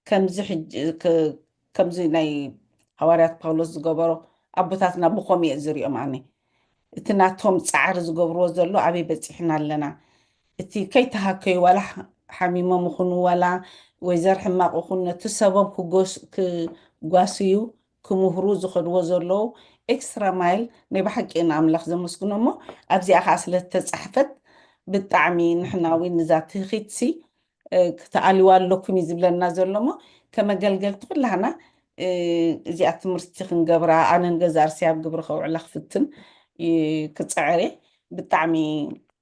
ከምዚ ከምዚ ናይ ሃዋርያት ጳውሎስ ዝገበሮ ኣቦታትና ብኸምኡ እየ ዝሪኦም ኣነ። እቲ ናቶም ፃዕሪ ዝገብርዎ ዘሎ ኣበይ በፂሕና ኣለና? እቲ ከይተሃከዩ ዋላ ሓሚሞም ይኹኑ ዋላ ወይ ዘር ሕማቕ ይኹን ነቲ ሰቦም ክጓስዩ ክምህሩ ዝኸድዎ ዘለዉ ኤክስትራ ማይል ናይ ብሓቂ ንኣምላኽ ዘመስግኖ እሞ ኣብዚኣ ከዓ ስለ ዝተፃሕፈት ብጣዕሚ ንሕና እውን ንዛ ትህኺትሲ ክትኣልዋ ኣለኩም እዩ ዝብለና ዘሎ እሞ ከመገልገልቲ ኩላህና እዚኣ ትምህርቲ ክንገብራ ኣነን ገዛ ርሲ ኣብ ግብሪ ከውዕላ ክፍትን ክፅዕር ብጣዕሚ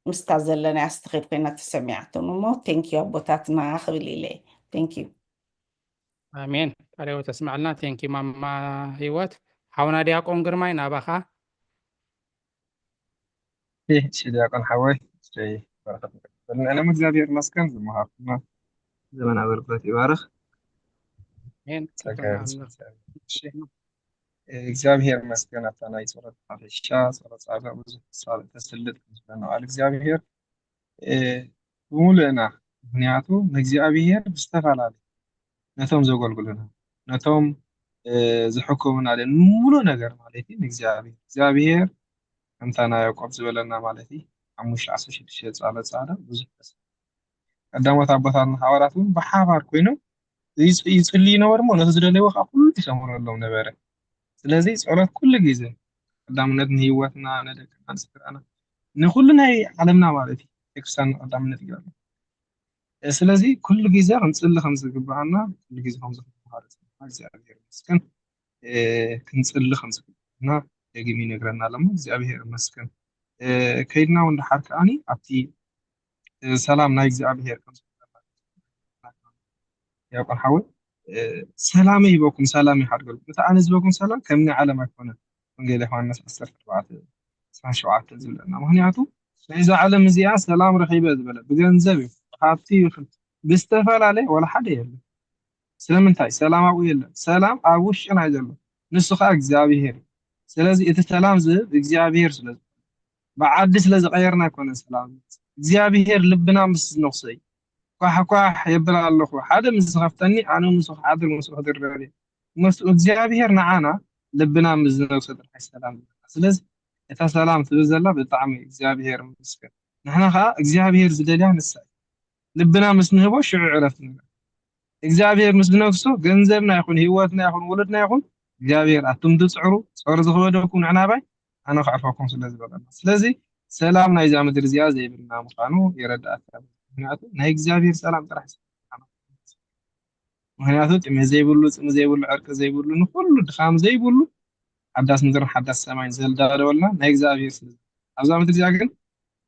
ምስታ ዘለናያ ስተኸይድ ኮይና ተሰሚዓቶም እሞ ቴንኪዩ ኣቦታትና ክብል ኢለ ቴንኪዩ። ኣሜን። ቃለ ሕይወት ተስማዕልና። ቴንኪዩ ማማ ህይወት። ሓውና ዲያቆን ግርማይ ናባኻ። እሺ ዲያቆን ሓወይ እሰይ በረኸት ይበልና። እኔም እግዚኣብሔር ይመስገን ዝመሃርኩና ዘመን ኣገልግሎት ይባርኽ። ኣሜን። ጸጋ ይኹን ይብዛ። ኣምላኽ። እሺ እግዚኣብሔር ይመስገን ኣብታ ናይ ጸሎት ሓፈሻ ጸሎት ጻድቕ ብዙሕ ተሳል- ተስልጥ ዝብለና ቃል እግዚኣብሔር እ፣ ብምሉእና ምክንያቱ ንእግዚኣብሔር ብዝተፈላለዩ ነቶም ዘገልግሉና ነቶም እ፣ ዝሕክሙና ለ ሙሉእ ነገር ማለት እዩ ንእግዚኣብሔር እግዚኣብሔር ከምታ ናይ ያዕቆብ ዝበለና ማለት እዩ ሓሙሽተ ዓሰርተ ሽዱሽተ ጻለ ጻለ ብዙሕ ተስ ቀዳሞት ኣቦታትና ሓዋርያት እውን ብሓባር ኮይኖም ይጽ- ይጽልዩ ነበሩ እሞ ነቲ ዝደለይዎ ከዓ ኩሉ ይሰምረሎም ነበረ። ስለዚ ጸሎት ኩሉ ግዜ ቀዳምነት ንህይወትና ንደቅና ንስድራና ንኩሉ ናይ ዓለምና ማለት እዩ ቤተክርስትያን ቀዳምነት ይገብር። ስለዚ ኩሉ ግዜ ክንጽሊ ከም ዝግብኣና ኩሉ ግዜ ከም ዝግብኣና እግዚኣብሔር ይመስገን። ክንጽሊ ከም ዝግብኣና ደጊም ይነግረና ኣሎ። እግዚኣብሔር ይመስገን። ከይድና እውን ደሓር ከዓኒ ኣብቲ ሰላም ናይ እግዚኣብሔር ከም ዝግብኣና ያቆን ሓወይ ሰላም ይህበኩም ሰላም ይሓድገልኩም። እቲ ኣነ ዝበኩም ሰላም ከም ናይ ዓለም ኣይኮነን። ወንጌል ዮሃንስ ዓሰርተ ኣርባዕተ ዕስራን ሸውዓተን ዝብለና ምክንያቱ ናይዛ ዓለም እዚኣ ሰላም ረኺበ ዝበለ ብገንዘብ ይኹን ብሃብቲ ይኹን ብዝተፈላለየ ዋላ ሓደ የለን። ስለምንታይ ሰላም ኣብኡ የለን። ሰላም ኣብ ውሽጥና እዩ ዘሎ። ንሱ ከዓ እግዚኣብሄር እዩ። ስለዚ እቲ ሰላም ዝህብ እግዚኣብሄር ስለ ዝኾነ ብዓዲ ስለ ዝቀየርና ኣይኮነን ሰላም እግዚኣብሄር ልብና ምስ ዝነኽሶ እዩ። ኳሕኳሕ የብል ኣለኹ ሓደ ምስ ዝኸፍተኒ ኣነ ምስኡ ክሓድር ምስኡ ክድረር እየ። ምስ እግዚኣብሄር ንዓና ልብና ምስ ዝነግሶ ጥራሕ ሰላም ዝመጣ። ስለዚ እታ ሰላም ትብል ዘላ ብጣዕሚ እግዚኣብሄር ይመስገን። ንሕና ከዓ እግዚኣብሄር ዝደልያ ንሳ እዩ። ልብና ምስ ንህቦ ሽዑ ዕረፍቲ ንረክብ። እግዚኣብሄር ምስ ዝነግሶ ገንዘብና ይኹን ህይወትና ይኹን ውሉድና ይኹን እግዚኣብሄር ኣቱም ትፅዕሩ ፀሩ ዝኸበደኩም ንዕናባይ ኣነ ከዕርፈኩም ስለ ዝበለና። ስለዚ ሰላም ናይዛ ምድሪ እዚኣ ዘይብልና ምዃኑ የረዳእካ። ምክንያቱ ናይ እግዚኣብሄር ሰላም ጥራሕ እዩ። ምክንያቱ ጥሜት ዘይብሉ ፅም ዘይብሉ ዕርቂ ዘይብሉ ንኩሉ ድኻም ዘይብሉ ሓዳስ ምድርን ሓዳስ ሰማይን ዘዳለወልና ናይ እግዚኣብሔር ስለ ኣብዚ ምድሪ እዚኣ ግን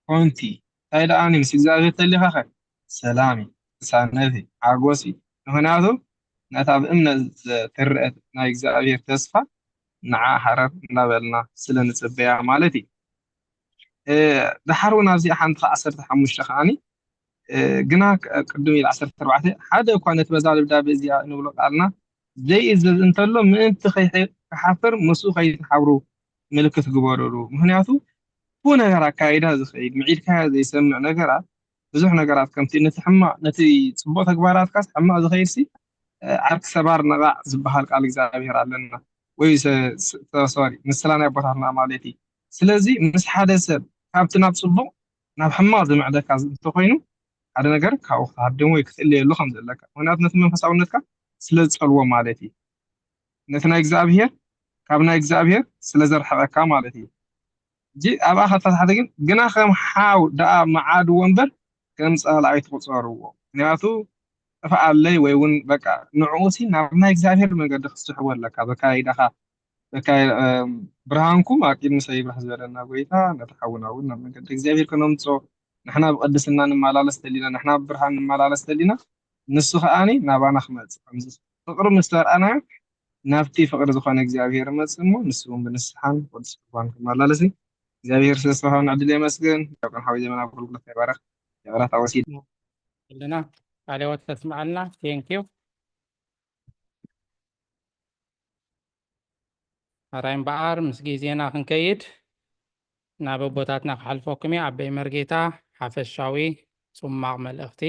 ኮንቲ እንታይ ደኣ ምስ እግዚኣብሔር ተሊኻኸ ሰላም እዩ ቅሳነት እዩ ሓጎስ እዩ። ምክንያቱ ነታ ብእምነት ዘትርአት ናይ እግዚኣብሔር ተስፋ ንዓ ሃረር እናበልና ስለ ንፅበያ ማለት እዩ። ድሓር እውን ኣብዚኣ ሓንቲ ዓሰርተ ሓሙሽተ ከዓኒ ግና ቅድም ኢሉ ዓሰርተ ኣርባዕተ ሓደ እኳ ነቲ በዛ ደብዳቤ እዚኣ እንብሎ ቃልና ዘይእዘዝ እንተሎ ምእንቲ ከይሓፍር ምስኡ ከይትሓብሩ ምልክት ግበሩሉ። ምክንያቱ ክፉእ ነገር ኣካይዳ ዝኸይድ ምዒድካዮ ዘይሰምዕ ነገራት ብዙሕ ነገራት ከምቲ ነቲ ሕማቕ ነቲ ፅቡቕ ተግባራትካስ ሕማቕ ዝኸይድሲ ዓርኪ ሰባር ነቓዕ ዝበሃል ቃል እግዚኣብሔር ኣለና ወይ ሶሪ ምስላ ናይ ኣቦታትና ማለት እዩ። ስለዚ ምስ ሓደ ሰብ ካብቲ ናብ ፅቡቕ ናብ ሕማቕ ዝምዕደካ እንተኮይኑ ሓደ ነገር ካብኡ ክትሃድም ወይ ክትእለየሉ ከም ዘለካ ምክንያቱ ነቲ መንፈሳውነትካ ስለ ዝፀልዎ ማለት እዩ። ነቲ ናይ እግዚኣብሄር ካብ ናይ እግዚኣብሄር ስለ ዘርሐቀካ ማለት እዩ። እጂ ኣብኣ ከተታሕተ ግን ግና ከም ሓው ደኣ መዓድዎ እምበር ከም ጸላኢ ትቑጸርዎ። ምክንያቱ ጥፍኣለይ ወይ እውን በቃ ንዕኡ ሲ ናብ ናይ እግዚኣብሄር መንገዲ ክትስሕቦ ኣለካ በካይዳኻ ብርሃንኩም ኣብ ቅድሚ ሰብ ይብራህ ዝበለና ጎይታ ነቲ ሓውና እውን ናብ መንገዲ እግዚኣብሔር ከነምፅኦ ንሕና ብቅድስና ንመላለስ ተሊና ንሕና ብብርሃን ንመላለስ ተሊና ንሱ ከዓኒ ናባና ክመፅእ ከምዚ ፍቅሪ ምስ ተርኣናዮ ናብቲ ፍቅሪ ዝኾነ እግዚኣብሔር መፅእ እሞ ንሱ እውን ብንስሓን ቅዱስ ቁርባን ክመላለስ እግዚኣብሔር ስለዝተዋሃበና ዕድል የመስግን። ዲያቆን ሓወይ ዘመን ኣገልግሎት ይባረክ። ይቕረታ ወሲድ ኣለና ቃለ ሕይወት ተስምዓልና። Thank you። ኣራይ እምበኣር ምስ ግዜና ክንከይድ ናብ ኣቦታትና ክሓልፈኩም እየ። ኣቦይ መርጌታ ሓፈሻዊ ጽማቕ መልእኽቲ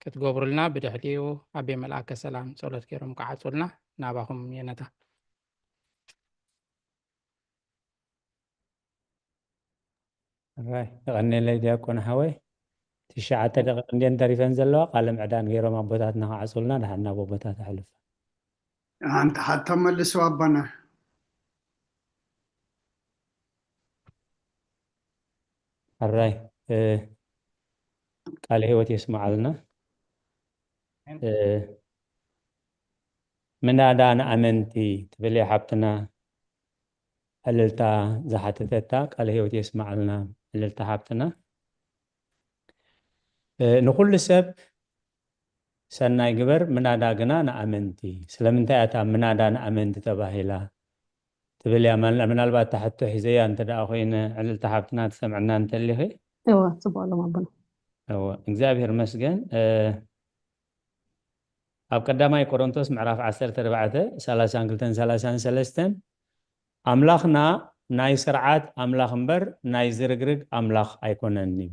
ክትገብሩልና፣ ብድሕሪኡ ኣቦይ መልኣከ ሰላም ጸሎት ገይሮም ክዓጹልና ናባኹም የነታ። ኣራይ፣ የቐንየለይ ዲያቆን ሓወይ። ትሽዓተ ደቂቕ እንድየን ተሪፈን ዘለዋ፣ ቃለ ምዕዳን ገይሮም ኣቦታትና ክዓጹልና፣ ደሓን ናብ ኣቦታት ኣሕልፍ። ኣንተ ሓቶ መልሱ ኣቦና። ኣራይ፣ እ፣ ቃለ ሕይወት የስምዓልና። እ፣ ምናዳ ንኣመንቲ ትብል እያ ሓብትና ዕልልታ ዝሓተተታ። ቃለ ሕይወት የስምዓልና ዕልልታ ሓብትና። እ፣ ንኹሉ ሰብ ሰናይ ግበር፣ ምናዳ ግና ንኣመንቲ። ስለምንታይ እያ እታ ምናዳ ንኣመንቲ ተባሂላ ትብል እያ። መን-፣ ምናልባት እታ ሕቶ ሒዘያ እንተ ደኣ ኮይነ፣ ዕልልቲ ሓብትና ትሰምዕና እንተሊኺ። እወ፣ ጽቡቕ ኣሎም ኣቦና። እወ፣ እግዚኣብሔር መስገን። እ፣ ኣብ ቀዳማይ ቆሮንቶስ ምዕራፍ ዓሰርተ ኣርባዕተ፣ ሰላሳን ክልተን ሰላሳን ሰለስተን፣ ኣምላኽና ናይ ስርዓት ኣምላኽ እምበር ናይ ዝርግርግ ኣምላኽ ኣይኮነን እዩ።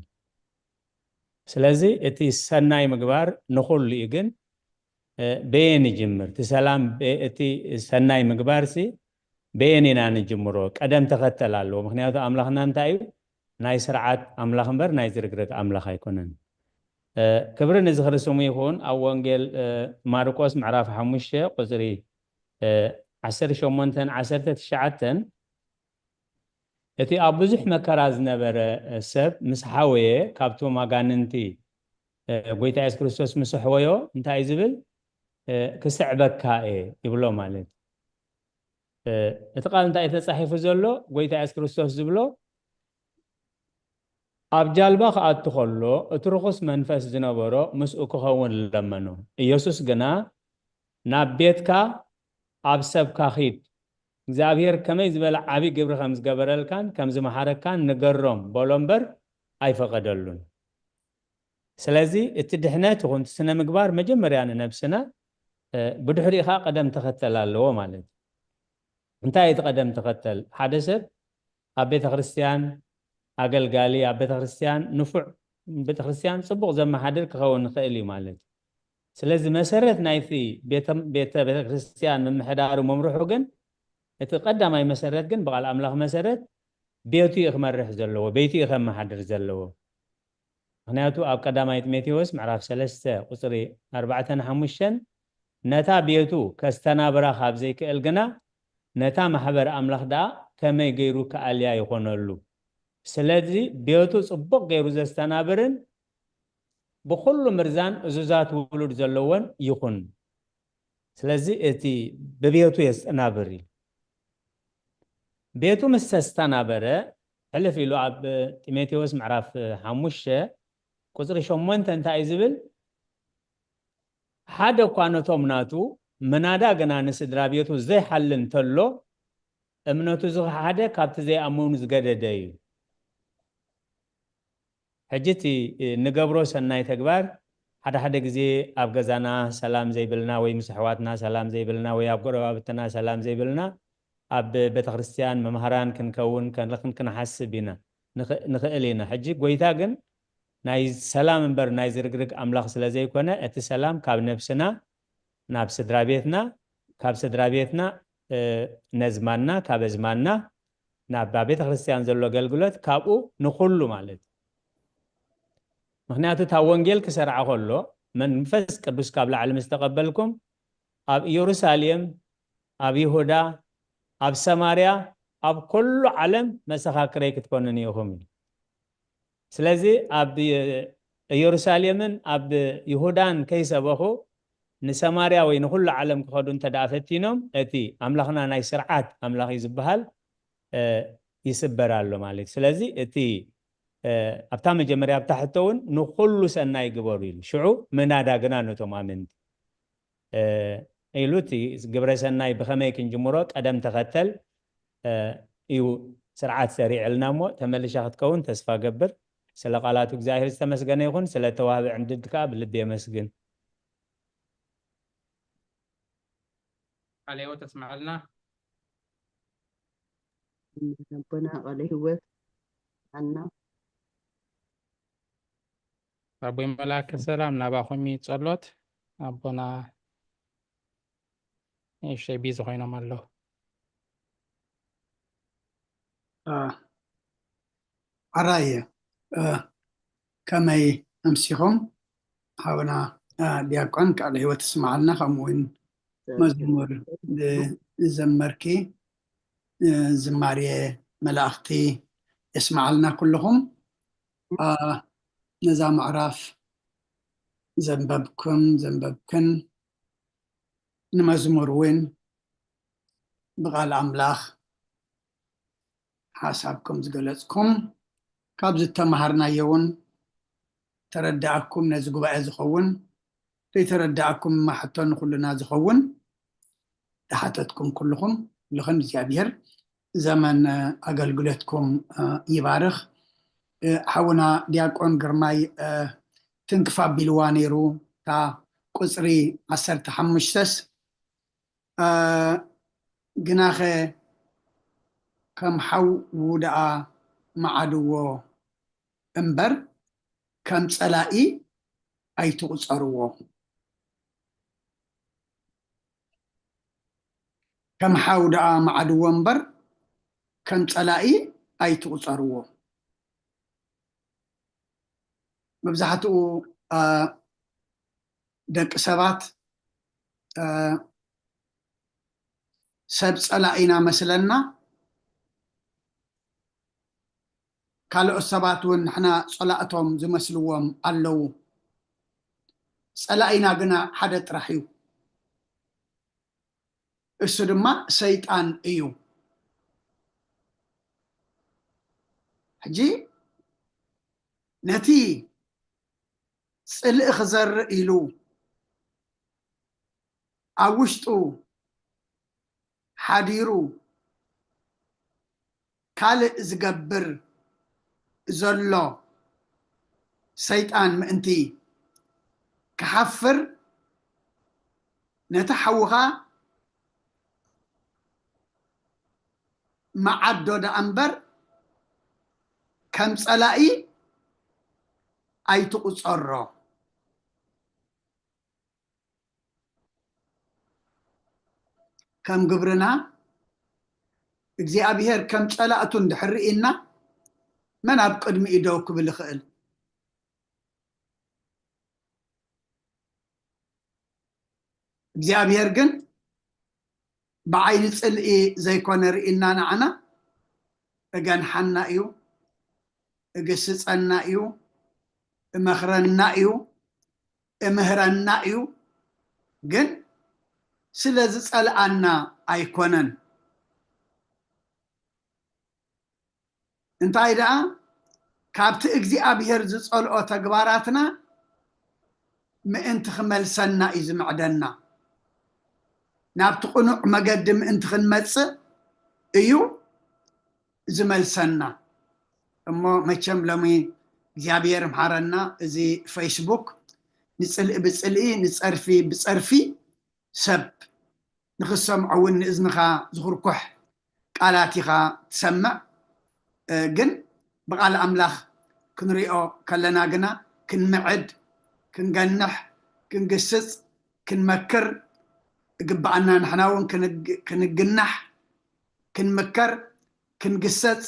ስለዚ እቲ ሰናይ ምግባር ንኹሉ እዩ፣ ግን፣ እ፣ በየን ይጅምር? እቲ ሰላም በ-፣ እቲ ሰናይ ምግባርሲ በየን ኢና ንጅምሮ? ቀደም ተኸተል ኣለዎ። ምኽንያቱ ኣምላኽና እንታይ እዩ? ናይ ስርዓት ኣምላኽ እምበር ናይ ዝርግርግ ኣምላኽ ኣይኮነን። እ፣ ክብሪ ንዝኽሪ ስሙ ይኹን። ኣብ ወንጌል፣ እ፣ ማርቆስ ምዕራፍ ሓሙሽተ ቁጽሪ፣ እ፣ ዓሰርተ ሸሞንተን ዓሰርተ ትሽዓተን፣ እቲ ኣብ ብዙሕ መከራ ዝነበረ፣ እ፣ ሰብ ምስ ሓወየ፣ ካብቶም ኣጋንንቲ፣ እ፣ ጎይታ የሱስ ክርስቶስ ምስ ኣሕወዮ እንታይ እዩ ዝብል? እ፣ "ክስዕበካ እየ" ይብሎ ማለት። እ፣ እቲ ቃል እንታይ እዩ ተጻሒፉ ዘሎ? ጎይታ የሱስ ክርስቶስ ዝብሎ፣ ኣብ ጃልባ ክኣቱ ከሎ፣ እቲ ርኹስ መንፈስ ዝነበሮ ምስኡ ክኸውን ለመኖ። ኢየሱስ ግና፣ "ናብ ቤትካ፣ ኣብ ሰብካ ኺድ፣ እግዚኣብሔር ከመይ ዝበለ ዓቢ ግብሪ ከም ዝገበረልካን ከም ዝመሓረካን ንገሮም" በሎ እምበር ኣይፈቐደሉን። ስለዚ እቲ ድሕነት ይኹን እቲ ስነ ምግባር መጀመርያ ንነብስና፣ እ፣ ብድሕሪኡ ኸዓ ቀደም ተኸተል ኣለዎ ማለት እዩ። እንታይ እቲ ቀደም ተኸተል? ሓደ ሰብ ኣብ ቤተ ክርስቲያን ኣገልጋሊ፣ ኣብ ቤተ ክርስቲያን ንፉዕ፣ ቤተ ክርስቲያን ጽቡቕ ዘመሓድር ክኸውን ይኽእል እዩ ማለት እዩ። ስለዚ መሰረት ናይቲ ቤተ፣ ቤተ፣ ቤተ ክርስቲያን ምምሕዳሩ መምርሑ ግን፣ እቲ ቀዳማይ መሰረት ግን ብቓል ኣምላኽ መሰረት ቤቱ እዩ ክመርሕ ዘለዎ፣ ቤቱ እዩ ከመሓድር ዘለዎ። ምኽንያቱ ኣብ ቀዳማይ ጢሞቴዎስ ምዕራፍ ሰለስተ ቁጽሪ ኣርባዕተን ሓሙሽተን፣ "ነታ ቤቱ ከስተናብራ ካብ ዘይክእል ግና፣ ነታ ማሕበር ኣምላኽ ደኣ ከመይ ገይሩ ክኣልያ ይኾነሉ? ስለዚ ቤቱ ጽቡቕ ገይሩ ዘስተናብርን ብኹሉ ምርዛን እዙዛት ውሉድ ዘለዎን ይኹን።" ስለዚ እቲ ብቤቱ የስተናብር እዩ። ቤቱ ምስ ተስተናበረ፣ ሕልፍ ኢሉ ኣብ ጢሞቴዎስ ምዕራፍ ሓሙሽተ ቁጽሪ ሸሞንተ እንታይ እዩ ዝብል? "ሓደ እኳ ነቶም ናቱ፣ ምናዳ ግና ንስድራ ቤቱ ዘይሓሊ እንተሎ፣ እምነቱ ዝኸሓደ ካብቲ ዘይኣምኑ ዝገደደ እዩ።" ሕጂ እቲ፣ እ፣ ንገብሮ ሰናይ ተግባር፣ ሓደ ሓደ ግዜ ኣብ ገዛና ሰላም ዘይብልና ወይ ምስ ኣሕዋትና ሰላም ዘይብልና ወይ ኣብ ጎረባብትና ሰላም ዘይብልና፣ ኣብ ቤተክርስትያን መምሃራን ክንከውን ከን-፣ ክንሓስብ ኢና፣ ንኽ-፣ ንኽእል ኢና። ሕጂ ጎይታ ግን ናይ ሰላም እምበር ናይ ዝርግርግ ኣምላኽ ስለ ዘይኮነ፣ እቲ ሰላም ካብ ነብስና ናብ ስድራ ቤትና፣ ካብ ስድራ ቤትና፣ እ፣ ነዝማንና፣ ካብ ኣዝማንና ናብ ኣብ ቤተ ክርስቲያን ዘሎ ኣገልግሎት፣ ካብኡ ንኹሉ ማለት እዩ። ምኽንያቱ እታ ወንጌል ክሰርዓ ከሎ፣ መንፈስ ቅዱስ ካብ ላዕሊ ምስ ተቐበልኩም፣ ኣብ ኢየሩሳሌም፣ ኣብ ይሁዳ፣ ኣብ ሰማርያ፣ ኣብ ኩሉ ዓለም መሰኻክረይ ክትኮኑኒ ኢኹም ኢሉ። ስለዚ ኣብ ኢየሩሳሌምን ኣብ ይሁዳን ከይሰበኹ ንሰማርያ ወይ ንኹሉ ዓለም ክኸዱ እንተ ደኣ ፈቲኖም፣ እቲ ኣምላኽና ናይ ስርዓት ኣምላኽ እዩ ዝበሃል፣ እ፣ ይስበር ኣሎ ማለት እዩ። ስለዚ እቲ፣ እ፣ ኣብታ መጀመርያ ኣብታ ሕቶ እውን ንኹሉ ሰናይ ግበሩ ኢሉ። ሽዑ ምናዳ ግና ነቶም ኣመንቲ፣ እ፣ ኢሉ እቲ ግብረ ሰናይ ብኸመይ ክንጅምሮ ቀደም ተኸተል፣ እ፣ እዩ ስርዓት ሰሪዕልና እሞ ተመልሻ ክትከውን ተስፋ ገብር። ስለ ቃላቱ እግዚኣብሔር ዝተመስገነ ይኹን። ስለ ተዋህበ ዕንድድ ከዓ ብልቢ የመስግን። ቃለ ሕይወት ተስምዐልና። ኣቦና ቃለ ሕይወት ኣና ኣቦይ መላከ ሰላም ናባኹም እዩ ጸሎት። ኣቦና እሺ ቢዚ ኮይኖም ኣለዉ። ኣራየ ከመይ ኣምሲኹም? ሓውና ዲያቆን ቃለ ሕይወት ይስምዓልና፣ ከምኡ እውን መዝሙር ዝዘመርኪ ዝማሬ መላእኽቲ የስምዓልና። ኩልኹም ነዛ ምዕራፍ ዘንበብኩም ዘንበብክን ንመዝሙር እውን ብቃል ኣምላኽ ሓሳብኩም ዝገለጽኩም ካብ ዝተማሃርናዮ እውን ተረዳእኩም ነዚ ጉባኤ ዝኸውን ዘይተረዳእኩም ማሕቶ ንኩልና ዝኸውን ዝሓተትኩም ኩልኹም ልኽን እግዚኣብሔር ዘመን ኣገልግሎትኩም ይባርኽ። ሓውና ዲያቆን ግርማይ ትንክፍ ኣቢልዋ ነይሩ እታ ቁፅሪ ዓሰርተ ሓሙሽተስ ግናኸ ከም ሓው ደኣ መዓድዎ እምበር ከም ፀላኢ ኣይትቑፀርዎ። ከም ሓው ደኣ መዓድዎ እምበር ከም ፀላኢ ኣይትቑፀርዎ። መብዛሕትኡ ደቂ ሰባት ሰብ ፀላኢና መስለና፣ ካልኦት ሰባት እውን ንሕና ፀላእቶም ዝመስልዎም ኣለዉ። ፀላኢና ግና ሓደ ጥራሕ እዩ። እሱ ድማ ሰይጣን እዩ። ሕጂ ነቲ ፅልኢ ክዘርእ ኢሉ ኣብ ውሽጡ ሓዲሩ ካልእ ዝገብር ዘሎ ሰይጣን ምእንቲ ክሓፍር ነቲ ሓውኻ መዓዶ ደኣ እምበር ከም ፀላኢ ኣይትቑፀሮ። ከም ግብርና እግዚኣብሔር ከም ፀላእቱ እንድሕር ርኢና መን ኣብ ቅድሚኡ ደው ክብል ይኽእል? እግዚኣብሔር ግን ብዓይኒ ፅልኢ ዘይኮነ ርኢና ንዓና እገንሓና እዩ፣ እግስፀና እዩ፣ እመኽረና እዩ፣ እምህረና እዩ። ግን ስለ ዝፀልኣና ኣይኮነን። እንታይ ደኣ ካብቲ እግዚኣብሔር ዝፀልኦ ተግባራትና ምእንቲ ክመልሰና እዩ ዝምዕደና። ናብቲ ቅኑዕ መገዲ ምእንቲ ክንመፅእ እዩ ዝመልሰና። እሞ መቸም ሎሚ እግዚኣብሔር ምሓረና፣ እዚ ፌስቡክ ንፅልኢ ብፅልኢ ንፀርፊ ብፀርፊ ሰብ ንኽሰምዖ እውን ንእዝንኻ ዝኹርኩሕ ቃላት ኢኻ ትሰምዕ። ግን ብቓል ኣምላኽ ክንሪኦ ከለና ግና ክንምዕድ፣ ክንገንሕ፣ ክንግስፅ፣ ክንመክር እግብኣና። ንሕና እውን ክንግናሕ፣ ክንምከር፣ ክንግሰፅ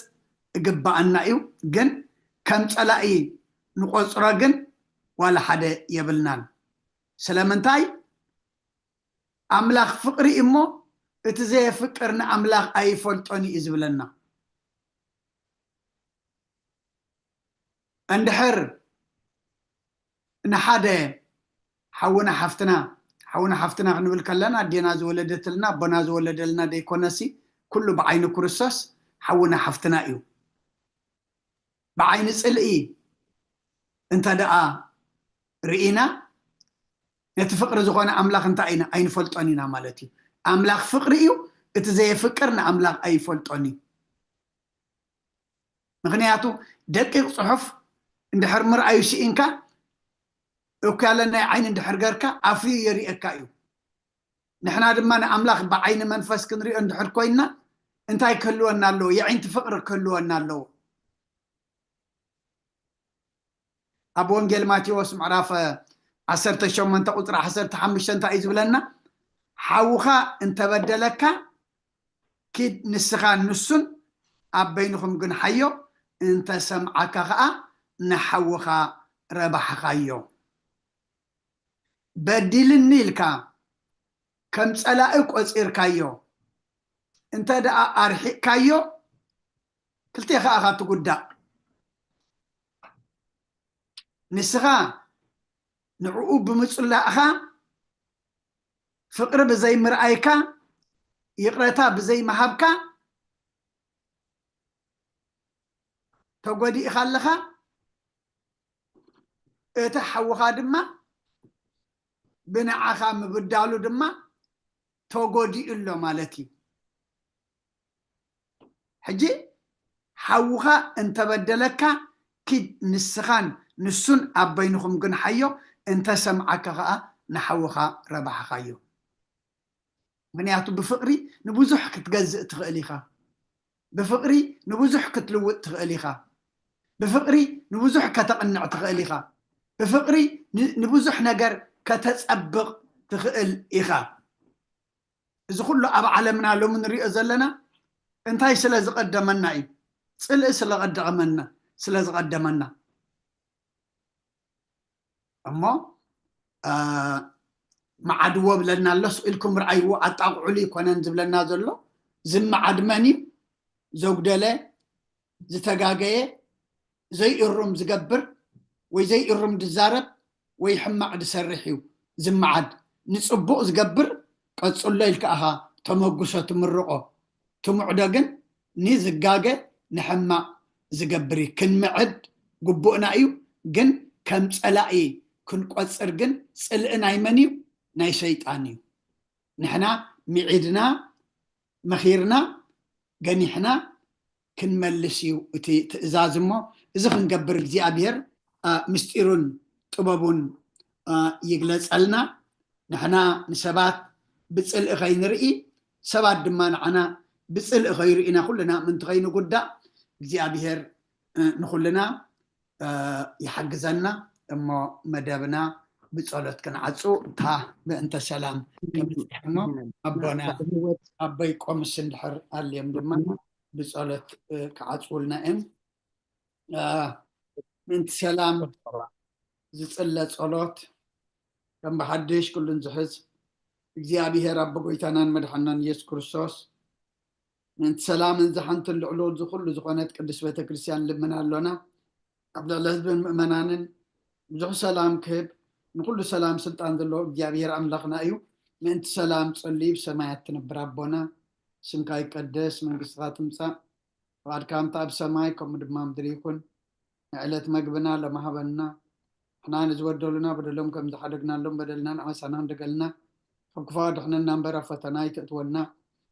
እግብኣና እዩ። ግን ከም ፀላኢ ንቆፅሮ ግን ዋላ ሓደ የብልናን። ስለምንታይ? ኣምላኽ ፍቕሪ እሞ እቲ ዘየፍቅር ንኣምላኽ ኣይፈልጦን እዩ ዝብለና። እንድሕር ንሓደ ሓውና ሓፍትና፣ ሓውና ሓፍትና ክንብል ከለና ኣዴና ዝወለደትልና ኣቦና ዝወለደልና ደይኮነሲ ኩሉ ብዓይኒ ክርስቶስ ሓውና ሓፍትና እዩ። ብዓይኒ ፅልኢ እንተ ደኣ ርኢና ነቲ ፍቕሪ ዝኾነ ኣምላኽ እንታይ ኢና ኣይንፈልጦን ኢና ማለት እዩ። ኣምላኽ ፍቕሪ እዩ፣ እቲ ዘየፍቅር ንኣምላኽ ኣይፈልጦን እዩ። ምኽንያቱ ደቂቕ ፅሑፍ እንድሕር ምርኣዩ ስኢንካ፣ እኩያለ ናይ ዓይኒ እንድሕር ገርካ ኣፍርዩ የርእየካ እዩ። ንሕና ድማ ንኣምላኽ ብዓይኒ መንፈስ ክንሪኦ እንድሕር ኮይንና፣ እንታይ ክህልወና ኣለዎ? የዒንቲ ፍቕሪ ክህልወና ኣለዎ። ኣብ ወንጌል ማቴዎስ ምዕራፍ ዓሰርተ ሸሞንተ ቁፅሪ ዓሰርተ ሓሙሽተ እንታይ እዩ ዝብለና? ሓውኻ እንተበደለካ ኪድ ንስኻን ንሱን ኣብ በይንኹም ግንሓዮ፣ እንተሰምዓካ ኸዓ ንሓውኻ ረባሕኻዮ። በዲልኒ ኢልካ ከም ፀላኢ ቆፂርካዮ እንተ ደኣ ኣርሒቕካዮ፣ ክልቴኻ ኢኻ ትጉዳእ። ንስኻ ንዕኡ ብምጽላእኻ፣ ፍቕሪ ብዘይምርኣይካ፣ ይቕረታ ብዘይምሃብካ ተጎዲእኻ ኣለኻ። እቲ ሓውኻ ድማ ብንዓኻ ምብዳሉ ድማ ተጎዲኡ ኣሎ ማለት እዩ። ሕጂ ሓውኻ እንተበደለካ፣ ኪድ ንስኻን ንሱን ኣብ በይንኹም ግንሓዮ፣ እንተሰምዓካ ኸኣ ንሓውኻ ረባሕኻዮ። ምኽንያቱ ብፍቕሪ ንብዙሕ ክትገዝእ ትኽእል ኢኻ። ብፍቕሪ ንብዙሕ ክትልውጥ ትኽእል ኢኻ። ብፍቕሪ ንብዙሕ ከተቕንዕ ትኽእል ኢኻ። ብፍቕሪ ን-፣ ንብዙሕ ነገር ከተጸብቕ ትኽእል ኢኻ። እዚ ኩሉ ኣብ ዓለምና ሎሚ ንሪኦ ዘለና እንታይ ስለ ዝቐደመና እዩ? ጽልኢ ስለ ቀደመና፣ ስለ ዝቐደመና። እሞ፣ አ፣ መዓድዎ ብለና ኣሎ። ስቕ ኢልኩም ረኣይዎ፣ ኣጣቕዑሉ ይኮነን ዝብለና ዘሎ። እዚ መዓድ መን እዩ? ዘጉደለ፣ ዝተጋገየ፣ ዘይእሩም ዝገብር ወይ ዘይእሩም ዝዛረብ ወይ ሕማቕ ዝሰርሕ እዩ ዝመዓድ። ንጽቡቕ ዝገብር ቀጽሎ ኢልካ ኢኻ ተመጉሶ ትምርቖ። ትምዕዶ ግን ንዝጋገ ንሕማቕ ዝገብር እዩ። ክንምዕድ ግቡእና እዩ፣ ግን ከም ጸላኢ ክንቆጽር ግን ጽልኢ ናይ መን እዩ? ናይ ሰይጣን እዩ። ንሕና ምዒድና፣ መኺርና፣ ገኒሕና ክንመልስ እዩ እቲ ትእዛዝ። እሞ እዚ ክንገብር እግዚኣብሔር፣ አ፣ ምስጢሩን ጥበቡን፣ አ፣ ይግለጸልና። ንሕና ንሰባት ብጽልኢ ከይንርኢ፣ ሰባት ድማ ንዓና ብጽልኢ ከይርእዩና፣ ኩልና ምእንቲ ከይንጉዳእ እግዚኣብሔር፣ እ፣ ንኹልና፣ እ፣ ይሓግዘና። እሞ መደብና ብጸሎት ክንዓጹ፣ እታ ምእንተ ሰላም እሞ ኣቦና ኣቦይ ቆምስ እንድሕር ኣልዮም ድማ ብጸሎት፣ እ፣ ክዓጽውልና እዮም። እ፣ ምእንቲ ሰላም ዝጽለ ጸሎት፣ ከም ብሓድሽ ኩሉን ዝሕዝ እግዚኣብሔር ኣቦ ጎይታናን መድሓናን ኢየሱስ ክርስቶስ፣ ምእንቲ ሰላምን ዝሓንትን ልዕሉ እዚ ኩሉ ዝኾነት ቅድስት ቤተ ክርስቲያን ልምና ኣሎና። ኣብ ልዕሊ ህዝብን ምእመናንን ብዙሕ ሰላም ክህብ፣ ንኩሉ ሰላም ስልጣን ዘለዎ እግዚኣብሔር ኣምላኽና እዩ። ምእንቲ ሰላም ጸልዩ። ብሰማያት ትነብር ኣቦና፣ ስምካ ይቀደስ፣ መንግስትኻ ትምጻእ፣ ፍቓድካ ከምቲ ኣብ ሰማይ ከምኡ ድማ ኣብ ምድሪ ይኹን። ንዕለት መግብና ሎሚ ሃበና። ንሕና ንዝበደሉና በደሎም ከም ዝሓደግናሎም በደልና ንዓሳና ክንደገልና፣ ካብ ክፉእ ኣድሕነና እምበር ኣብ ፈተና ኣይተእትወና።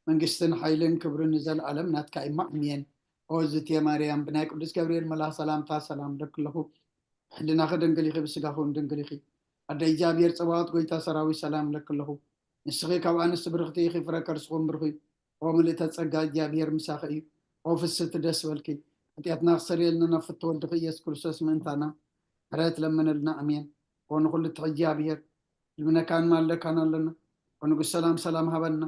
መንግስትን ሓይልን ክብርን ንዘለኣለም ናትካ እዩ። ኣሜን። ኦ ዝትየ ማርያም፣ ብናይ ቅዱስ ገብርኤል መልኣኽ ሰላምታ ሰላም እብለኪ ኣለኹ። ሕልናኺ ድንግል ኢኺ፣ ብስጋኺ እውን ድንግል ኢኺ። ኣደ እግዚኣብሔር ጸባኦት፣ ጎይታ ሰራዊት፣ ሰላም እብለኪ ኣለኹ። ንስኺ ካብ ኣንስቲ ብርኽቲ ኢኺ፣ ፍረ ከርስኹም ብሩኽ እዩ። ኦ ምልእተ ጸጋ፣ እግዚኣብሔር ምሳኺ እዩ። ኦ ፍስሕቲ፣ ደስ በልኪ። ሓጢኣትና ክሰርየልና ናብ ፍትወ ወልድኺ ኢየሱስ ክርስቶስ ምእንታና ምሕረት ለምንልና። ኣሜን። ኦ ንኹሉ እትኽእል እግዚኣብሔር፣ ልምነካን ማልደካን ኣለና። ኦ ንጉስ ሰላም፣ ሰላም ሃበና።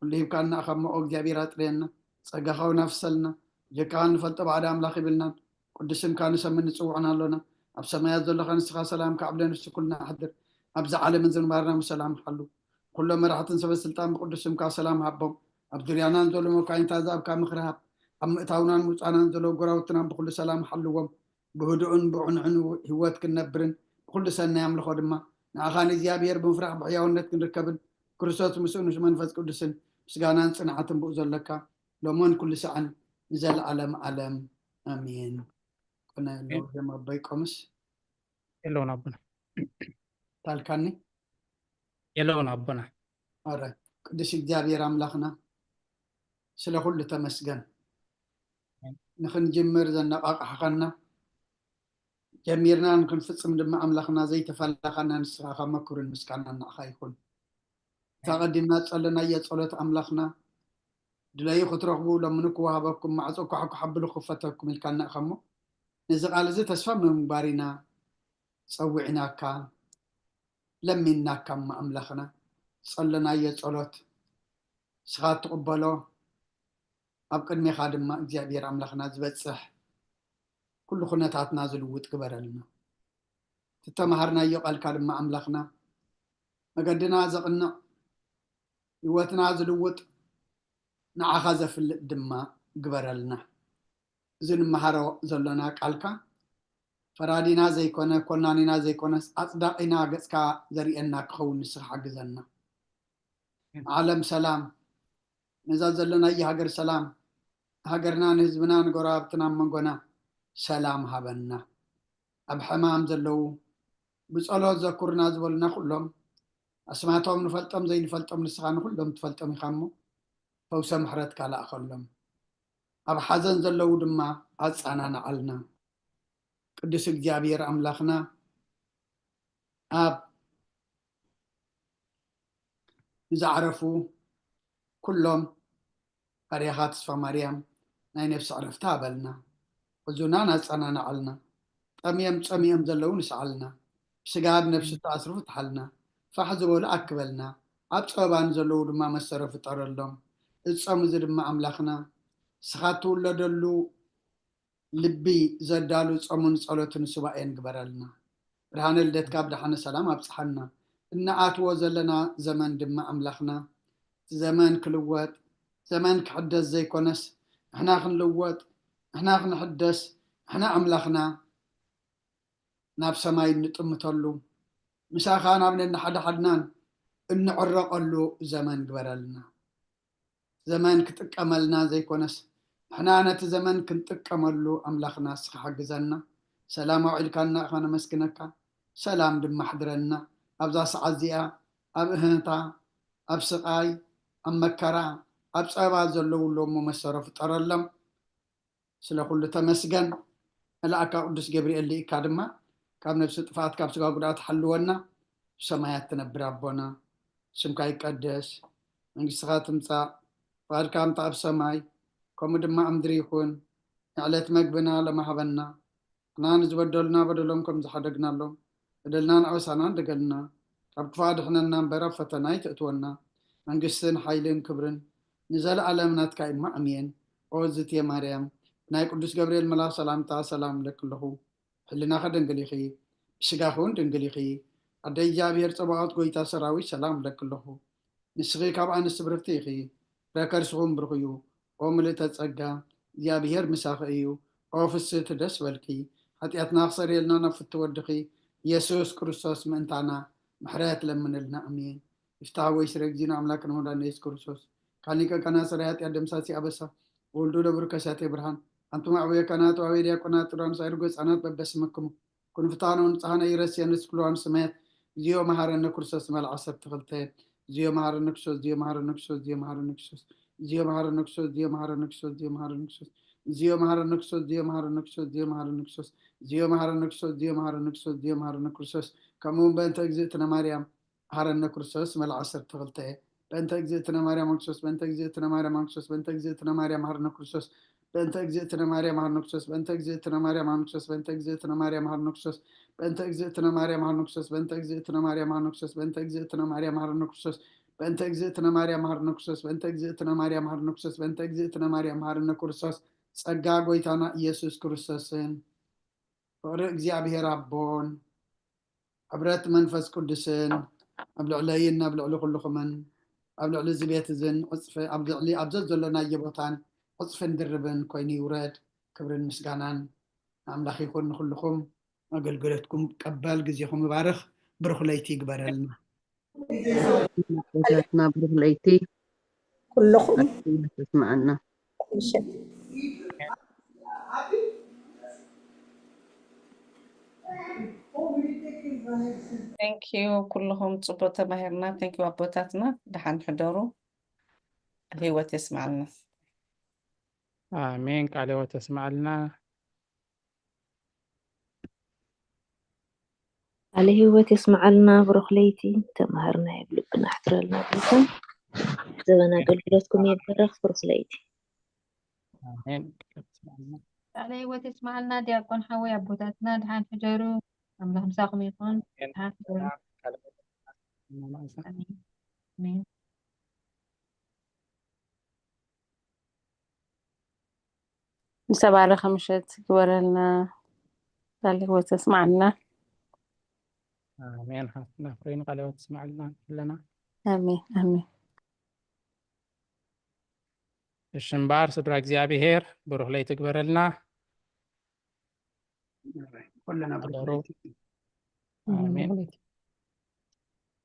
ኩሉ ሂብካና፣ ካብ መኦ እግዚኣብሔር ኣጥርየና። ጸጋኻ እውን ኣፍሰልና። ጀካኻ ንፈልጦ ባዕዲ ኣምላኽ ይብልናን። ቅዱስ ስምካ ንሰምን ንጽውዕን ኣሎና። ኣብ ሰማያት ዘለኻ ንስኻ ሰላም ከዕብለ ንሱ ኩልና ኣሕድር። ኣብዚ ዓለምን ዝንባርና ብሰላም ሓሉ። ኩሎም መራሕትን ሰበ ስልጣን ብቅዱስ ስምካ ሰላም ሃቦም። ኣብ ዙርያናን ዘሎ መኳይንታ ዛብካ ምኽሪ ሃብ። ኣብ ምእታውናን ምውጻናን ዘለዉ ጎራውትና ብኩሉ ሰላም ሓልዎም። ብህዱእን ብዕንዕን ህይወት ክንነብርን ብኩሉ ሰናይ ኣምልኾ ድማ ንኣኻ ንእግዚኣብሔር ብምፍራሕ ብሕያውነት ክንርከብን ክርስቶስ ምስኡ ምስ መንፈስ ቅዱስን ምስጋናን ጽንዓትን ብኡ ዘለካ ሎሞን ኩሉ ሰዓን ንዘለዓለም ዓለም ኣሜን። ቅነ ኣለዉ እዮም ኣቦይ ቆምስ። የለውን ኣቦና። ታልካኒ? የለውን ኣቦና። ኣረ፣ ቅዱስ እግዚኣብሔር ኣምላኽና ስለ ኩሉ ተመስገን። ንኽንጅምር ዘነቓቕሕኻና፣ ጀሚርና ንክንፍጽም ድማ ኣምላኽና ዘይተፈለኻና ንስኻ ከመክርን ምስጋና ንዓኻ ይኹን። እታ ቀዲምና ዝጸለናዮ ጸሎት ኣምላኽና ድለዩ ክትረኽቡ ለምኑ ክወሃበኩም ማዕጾ ኳሕኳሕ ኣብሉ ክፈተኩም ኢልካና ኢኻ እሞ ነዚ ቃል እዚ ተስፋ ብምግባር ኢና ጸዊዕናካ ለሚንናካ እሞ ኣምላኽና ዝጸለናዮ ጸሎት ንስኻ እትቕበሎ ኣብ ቅድሜኻ ድማ እግዚኣብሔር ኣምላኽና ዝበጽሕ ኩሉ ኩነታትና ዝልውጥ ግበረልና። እተማሃርናዮ ቃልካ ድማ ኣምላኽና መገድና ዘቕንዕ ህይወትና ዝልውጥ ንዓኻ ዘፍልጥ ድማ ግበረልና። እዚ ንመሃሮ ዘሎና ቃልካ ፈራዲና ዘይኮነ ኮናኒና ዘይኮነስ ኣጽዳቒና ገጽካ ዘርእየና ክኸውን ንስኻ ሓግዘና። ዓለም ሰላም ነዛ ዘለናዮ ሃገር ሰላም ሃገርና ንህዝብና ንጎረባብትና መንጎና ሰላም ሃበና። ኣብ ሕማም ዘለዉ ብጸሎት ዘኩርና ዝበሉና ኩሎም ኣስማቶም ንፈልጦም ዘይንፈልጦም ንስኻ ንኩሎም ትፈልጦም ኢኻ እሞ ፈውሰ ምሕረትካ ላእኸሎም። ኣብ ሓዘን ዘለዉ ድማ ኣጻናንዓልና። ቅዱስ እግዚኣብሔር ኣምላኽና ኣብ ንዝዓረፉ ኩሎም ኣርያኻ ተስፋ ማርያም ናይ ነፍሲ ዕረፍቲ ሃበልና። ሕዙናን ኣጸናንዓልና። ጠምዮም ጸሚኦም ዘለዉ ንስዓልና። ብስጋ ብነፍሲ ዝተኣስሩ ፍትሓልና። ፋሕ ዝበሉ ኣክበልና። ኣብ ጸበባ ንዘለዉ ድማ መሰረ ፍጠረሎም። እዚ ጾም እዚ ድማ ኣምላኽና ንስኻ እትውለደሉ ልቢ ዘዳሉ ጾምን ጸሎትን ሱባኤን ግበረልና። ብርሃነ ልደትካ ብደሓነ ሰላም ኣብጽሓና። እንኣትዎ ዘለና ዘመን ድማ ኣምላኽና እቲ ዘመን ክልወጥ ዘመን ክሕደስ ዘይኮነስ ንሕና ክንልወጥ ንሕና ክንሕደስ ንሕና ኣምላኽና ናብ ሰማይ እንጥምተሉ ምሳኻ ናብ ነንሓድሓድናን እንዕረቐሉ ዘመን ግበረልና። ዘመን ክጥቀመልና ዘይኮነስ ንሕና ነቲ ዘመን ክንጥቀመሉ ኣምላኽና እስኻ ሓግዘና። ሰላም ኣውዒልካና ኢኻ ነመስግነካ። ሰላም ድማ ኣሕድረና። ኣብዛ ሰዓት እዚኣ ኣብ እህንታ ኣብ ስቓይ ኣብ መከራ ኣብ ጸበባ ዘለዉ ኣለዉ እሞ መሰሮ ፍጠረሎም። ስለ ኩሉ ተመስገን። መልኣካ ቅዱስ ገብርኤል ልኢካ ድማ ካብ ነፍሲ ጥፍኣት ካብ ስጋ ጉድኣት ሓልወና። ብሰማያት ትነብር ኣቦና ስምካ ይቀደስ መንግስትኻ ትምጻእ ፍቓድካ ምታ ኣብ ሰማይ ከምኡ ድማ ኣብ ምድሪ ይኹን። ንዕለት መግብና ለማሃበና ንሕና ንዝበደሉና በደሎም ከም ዝሓደግናሎም በደልናን ኣበሳናን ደገልና ካብ ክፋ ድሕነና እምበር ኣብ ፈተና ይትእትወና መንግስትን ሓይልን ክብርን ንዘለኣለም ናትካ እማ ኣሜን። ኦ ዝትየ ማርያም ብናይ ቅዱስ ገብርኤል መልኣኽ ሰላምታ ሰላም እብለኪ ኣለኹ። ሕልናኸ ድንግል ኢኺ፣ ብስጋኺ እውን ድንግል ኢኺ። ኣደ እግዚኣብሔር ጸባኦት ጎይታ ሰራዊት ሰላም እብለኪ ኣለኹ። ንስኺ ካብ ኣንስቲ ብርኽቲ ኢኺ፣ ፍረ ከርስኺ እውን ብሩኽ እዩ። ኦ ምልእተ ጸጋ፣ እግዚኣብሔር ምሳኺ እዩ። ኦ ፍስህቲ ደስ በልኪ፣ ሓጢኣትና ክሰርየልና ናብ ፍቲ ወድኺ ኢየሱስ ክርስቶስ ምእንታና ምሕረት ለምንልና። ኣሜን። ይፍታሕ ወይ ስረ ጊዜና ኣምላክ ንመድኃኒነ ኢየሱስ ክርስቶስ ካሊቀ ካህናት ሰራይ ኃጢአት ደምሳሲ አበሳ ወልዱ ለብሩ ከሳቴ ብርሃን አንቱም አበየ ካህናት ወአበየ ዲያቆናት ጥራን ሳይርጎ ህፃናት በበስምክሙ ኩንፍታነ ንጽሐነ ኢረስየነ ስክልዋን ስመያት እግዚኦ መሐረነ ክርስቶስ መልዓ ዓሰርተ ክልተ እግዚኦ መሐረነ ክርስቶስ እግዚኦ መሐረነ ክርስቶስ እግዚኦ መሐረነ ክርስቶስ እግዚኦ መሐረነ ክርስቶስ እግዚኦ መሐረነ ክርስቶስ እግዚኦ መሐረነ ክርስቶስ እግዚኦ መሐረነ ክርስቶስ እግዚኦ መሐረነ ክርስቶስ እግዚኦ መሐረነ ክርስቶስ እግዚኦ መሐረነ ክርስቶስ እግዚኦ መሐረነ ክርስቶስ ከምኡ እውን በእንተ እግዝእትነ ማርያም መሐረነ ክርስቶስ መልዓ ዓሰርተ ክልተ በእንተ እግዝእትነ ማርያም ክርስቶስ በእንተ እግዝእትነ ማርያም ክርስቶስ በእንተ እግዝእትነ ማርያም መሐረነ ክርስቶስ በእንተ እግዝእትነ ማርያም መሐረነ ክርስቶስ በእንተ እግዝእትነ ማርያም መሐረነ ክርስቶስ በእንተ እግዝእትነ ማርያም መሐረነ ክርስቶስ በእንተ እግዝእትነ ማርያም መሐረነ ክርስቶስ በእንተ እግዝእትነ ማርያም መሐረነ ክርስቶስ በእንተ እግዝእትነ ማርያም መሐረነ ክርስቶስ በእንተ እግዝእትነ ማርያም መሐረነ ክርስቶስ በእንተ እግዝእትነ ማርያም መሐረነ ክርስቶስ በእንተ እግዝእትነ ማርያም መሐረነ ክርስቶስ ጸጋ ጎይታና ኢየሱስ ክርስቶስን ፍቕሪ እግዚኣብሔር ኣቦን ሕብረት መንፈስ ቅዱስን ኣብ ልዕለይን ኣብ ልዕሊ ኩልኹምን ኣብ ልዕሊ እዚ ቤት እዝን ዕፅፊ ኣብ ልዕሊ ኣብ ዘዘሎናዮ ቦታን ዕፅፍን ድርብን ኮይኑ ይውረድ። ክብርን ምስጋናን ንኣምላኽ ይኹን። ንኹልኹም ኣገልግሎትኩም ቀባል ግዜኹም ይባርኽ። ብሩኽ ለይቲ ይግበረልና። ኣቦታትና ብሩኽ ለይቲ ኩልኹም ተስምዐና። Thank you ኩልኹም ጽቡቅ ተማሂርና። Thank you ኣቦታትና ደሓን ሕደሩ። ህይወት የስምዓልና። ኣሜን። ቃለ ህይወት የስምዓልና። ቃለ ህይወት የስምዓልና ብሩኽ ለይቲ። ተምሃርና የብልብና ኣሕድረልና ጌታ። ዘበን ኣገልግሎትኩም ይባረኽ ብሩኽ ለይቲ። ኣሜን። ቃለ ህይወት የስምዓልና ዲያቆን ሓወይ ኣቦታትና ድሓን ሕደሩ። ኣምላኽ ምሳኹም ይኹን። ድሓን ሕደሩ። ኣሜን። ዝተባረኸ ምሸት ግበረልና። ቃለ ህይወት የስምዓልና። ኣሜን። ሓፍትና ፍሬን ቃለ ህይወት የስምዓልና ኩለና። ኣሜን ኣሜን። እሺ እምበኣር ስድራ እግዚኣብሔር ብሩኽ ለይቲ ግበረልና። ኩልና ሓደሩ። ብሩኽ ኣሜን።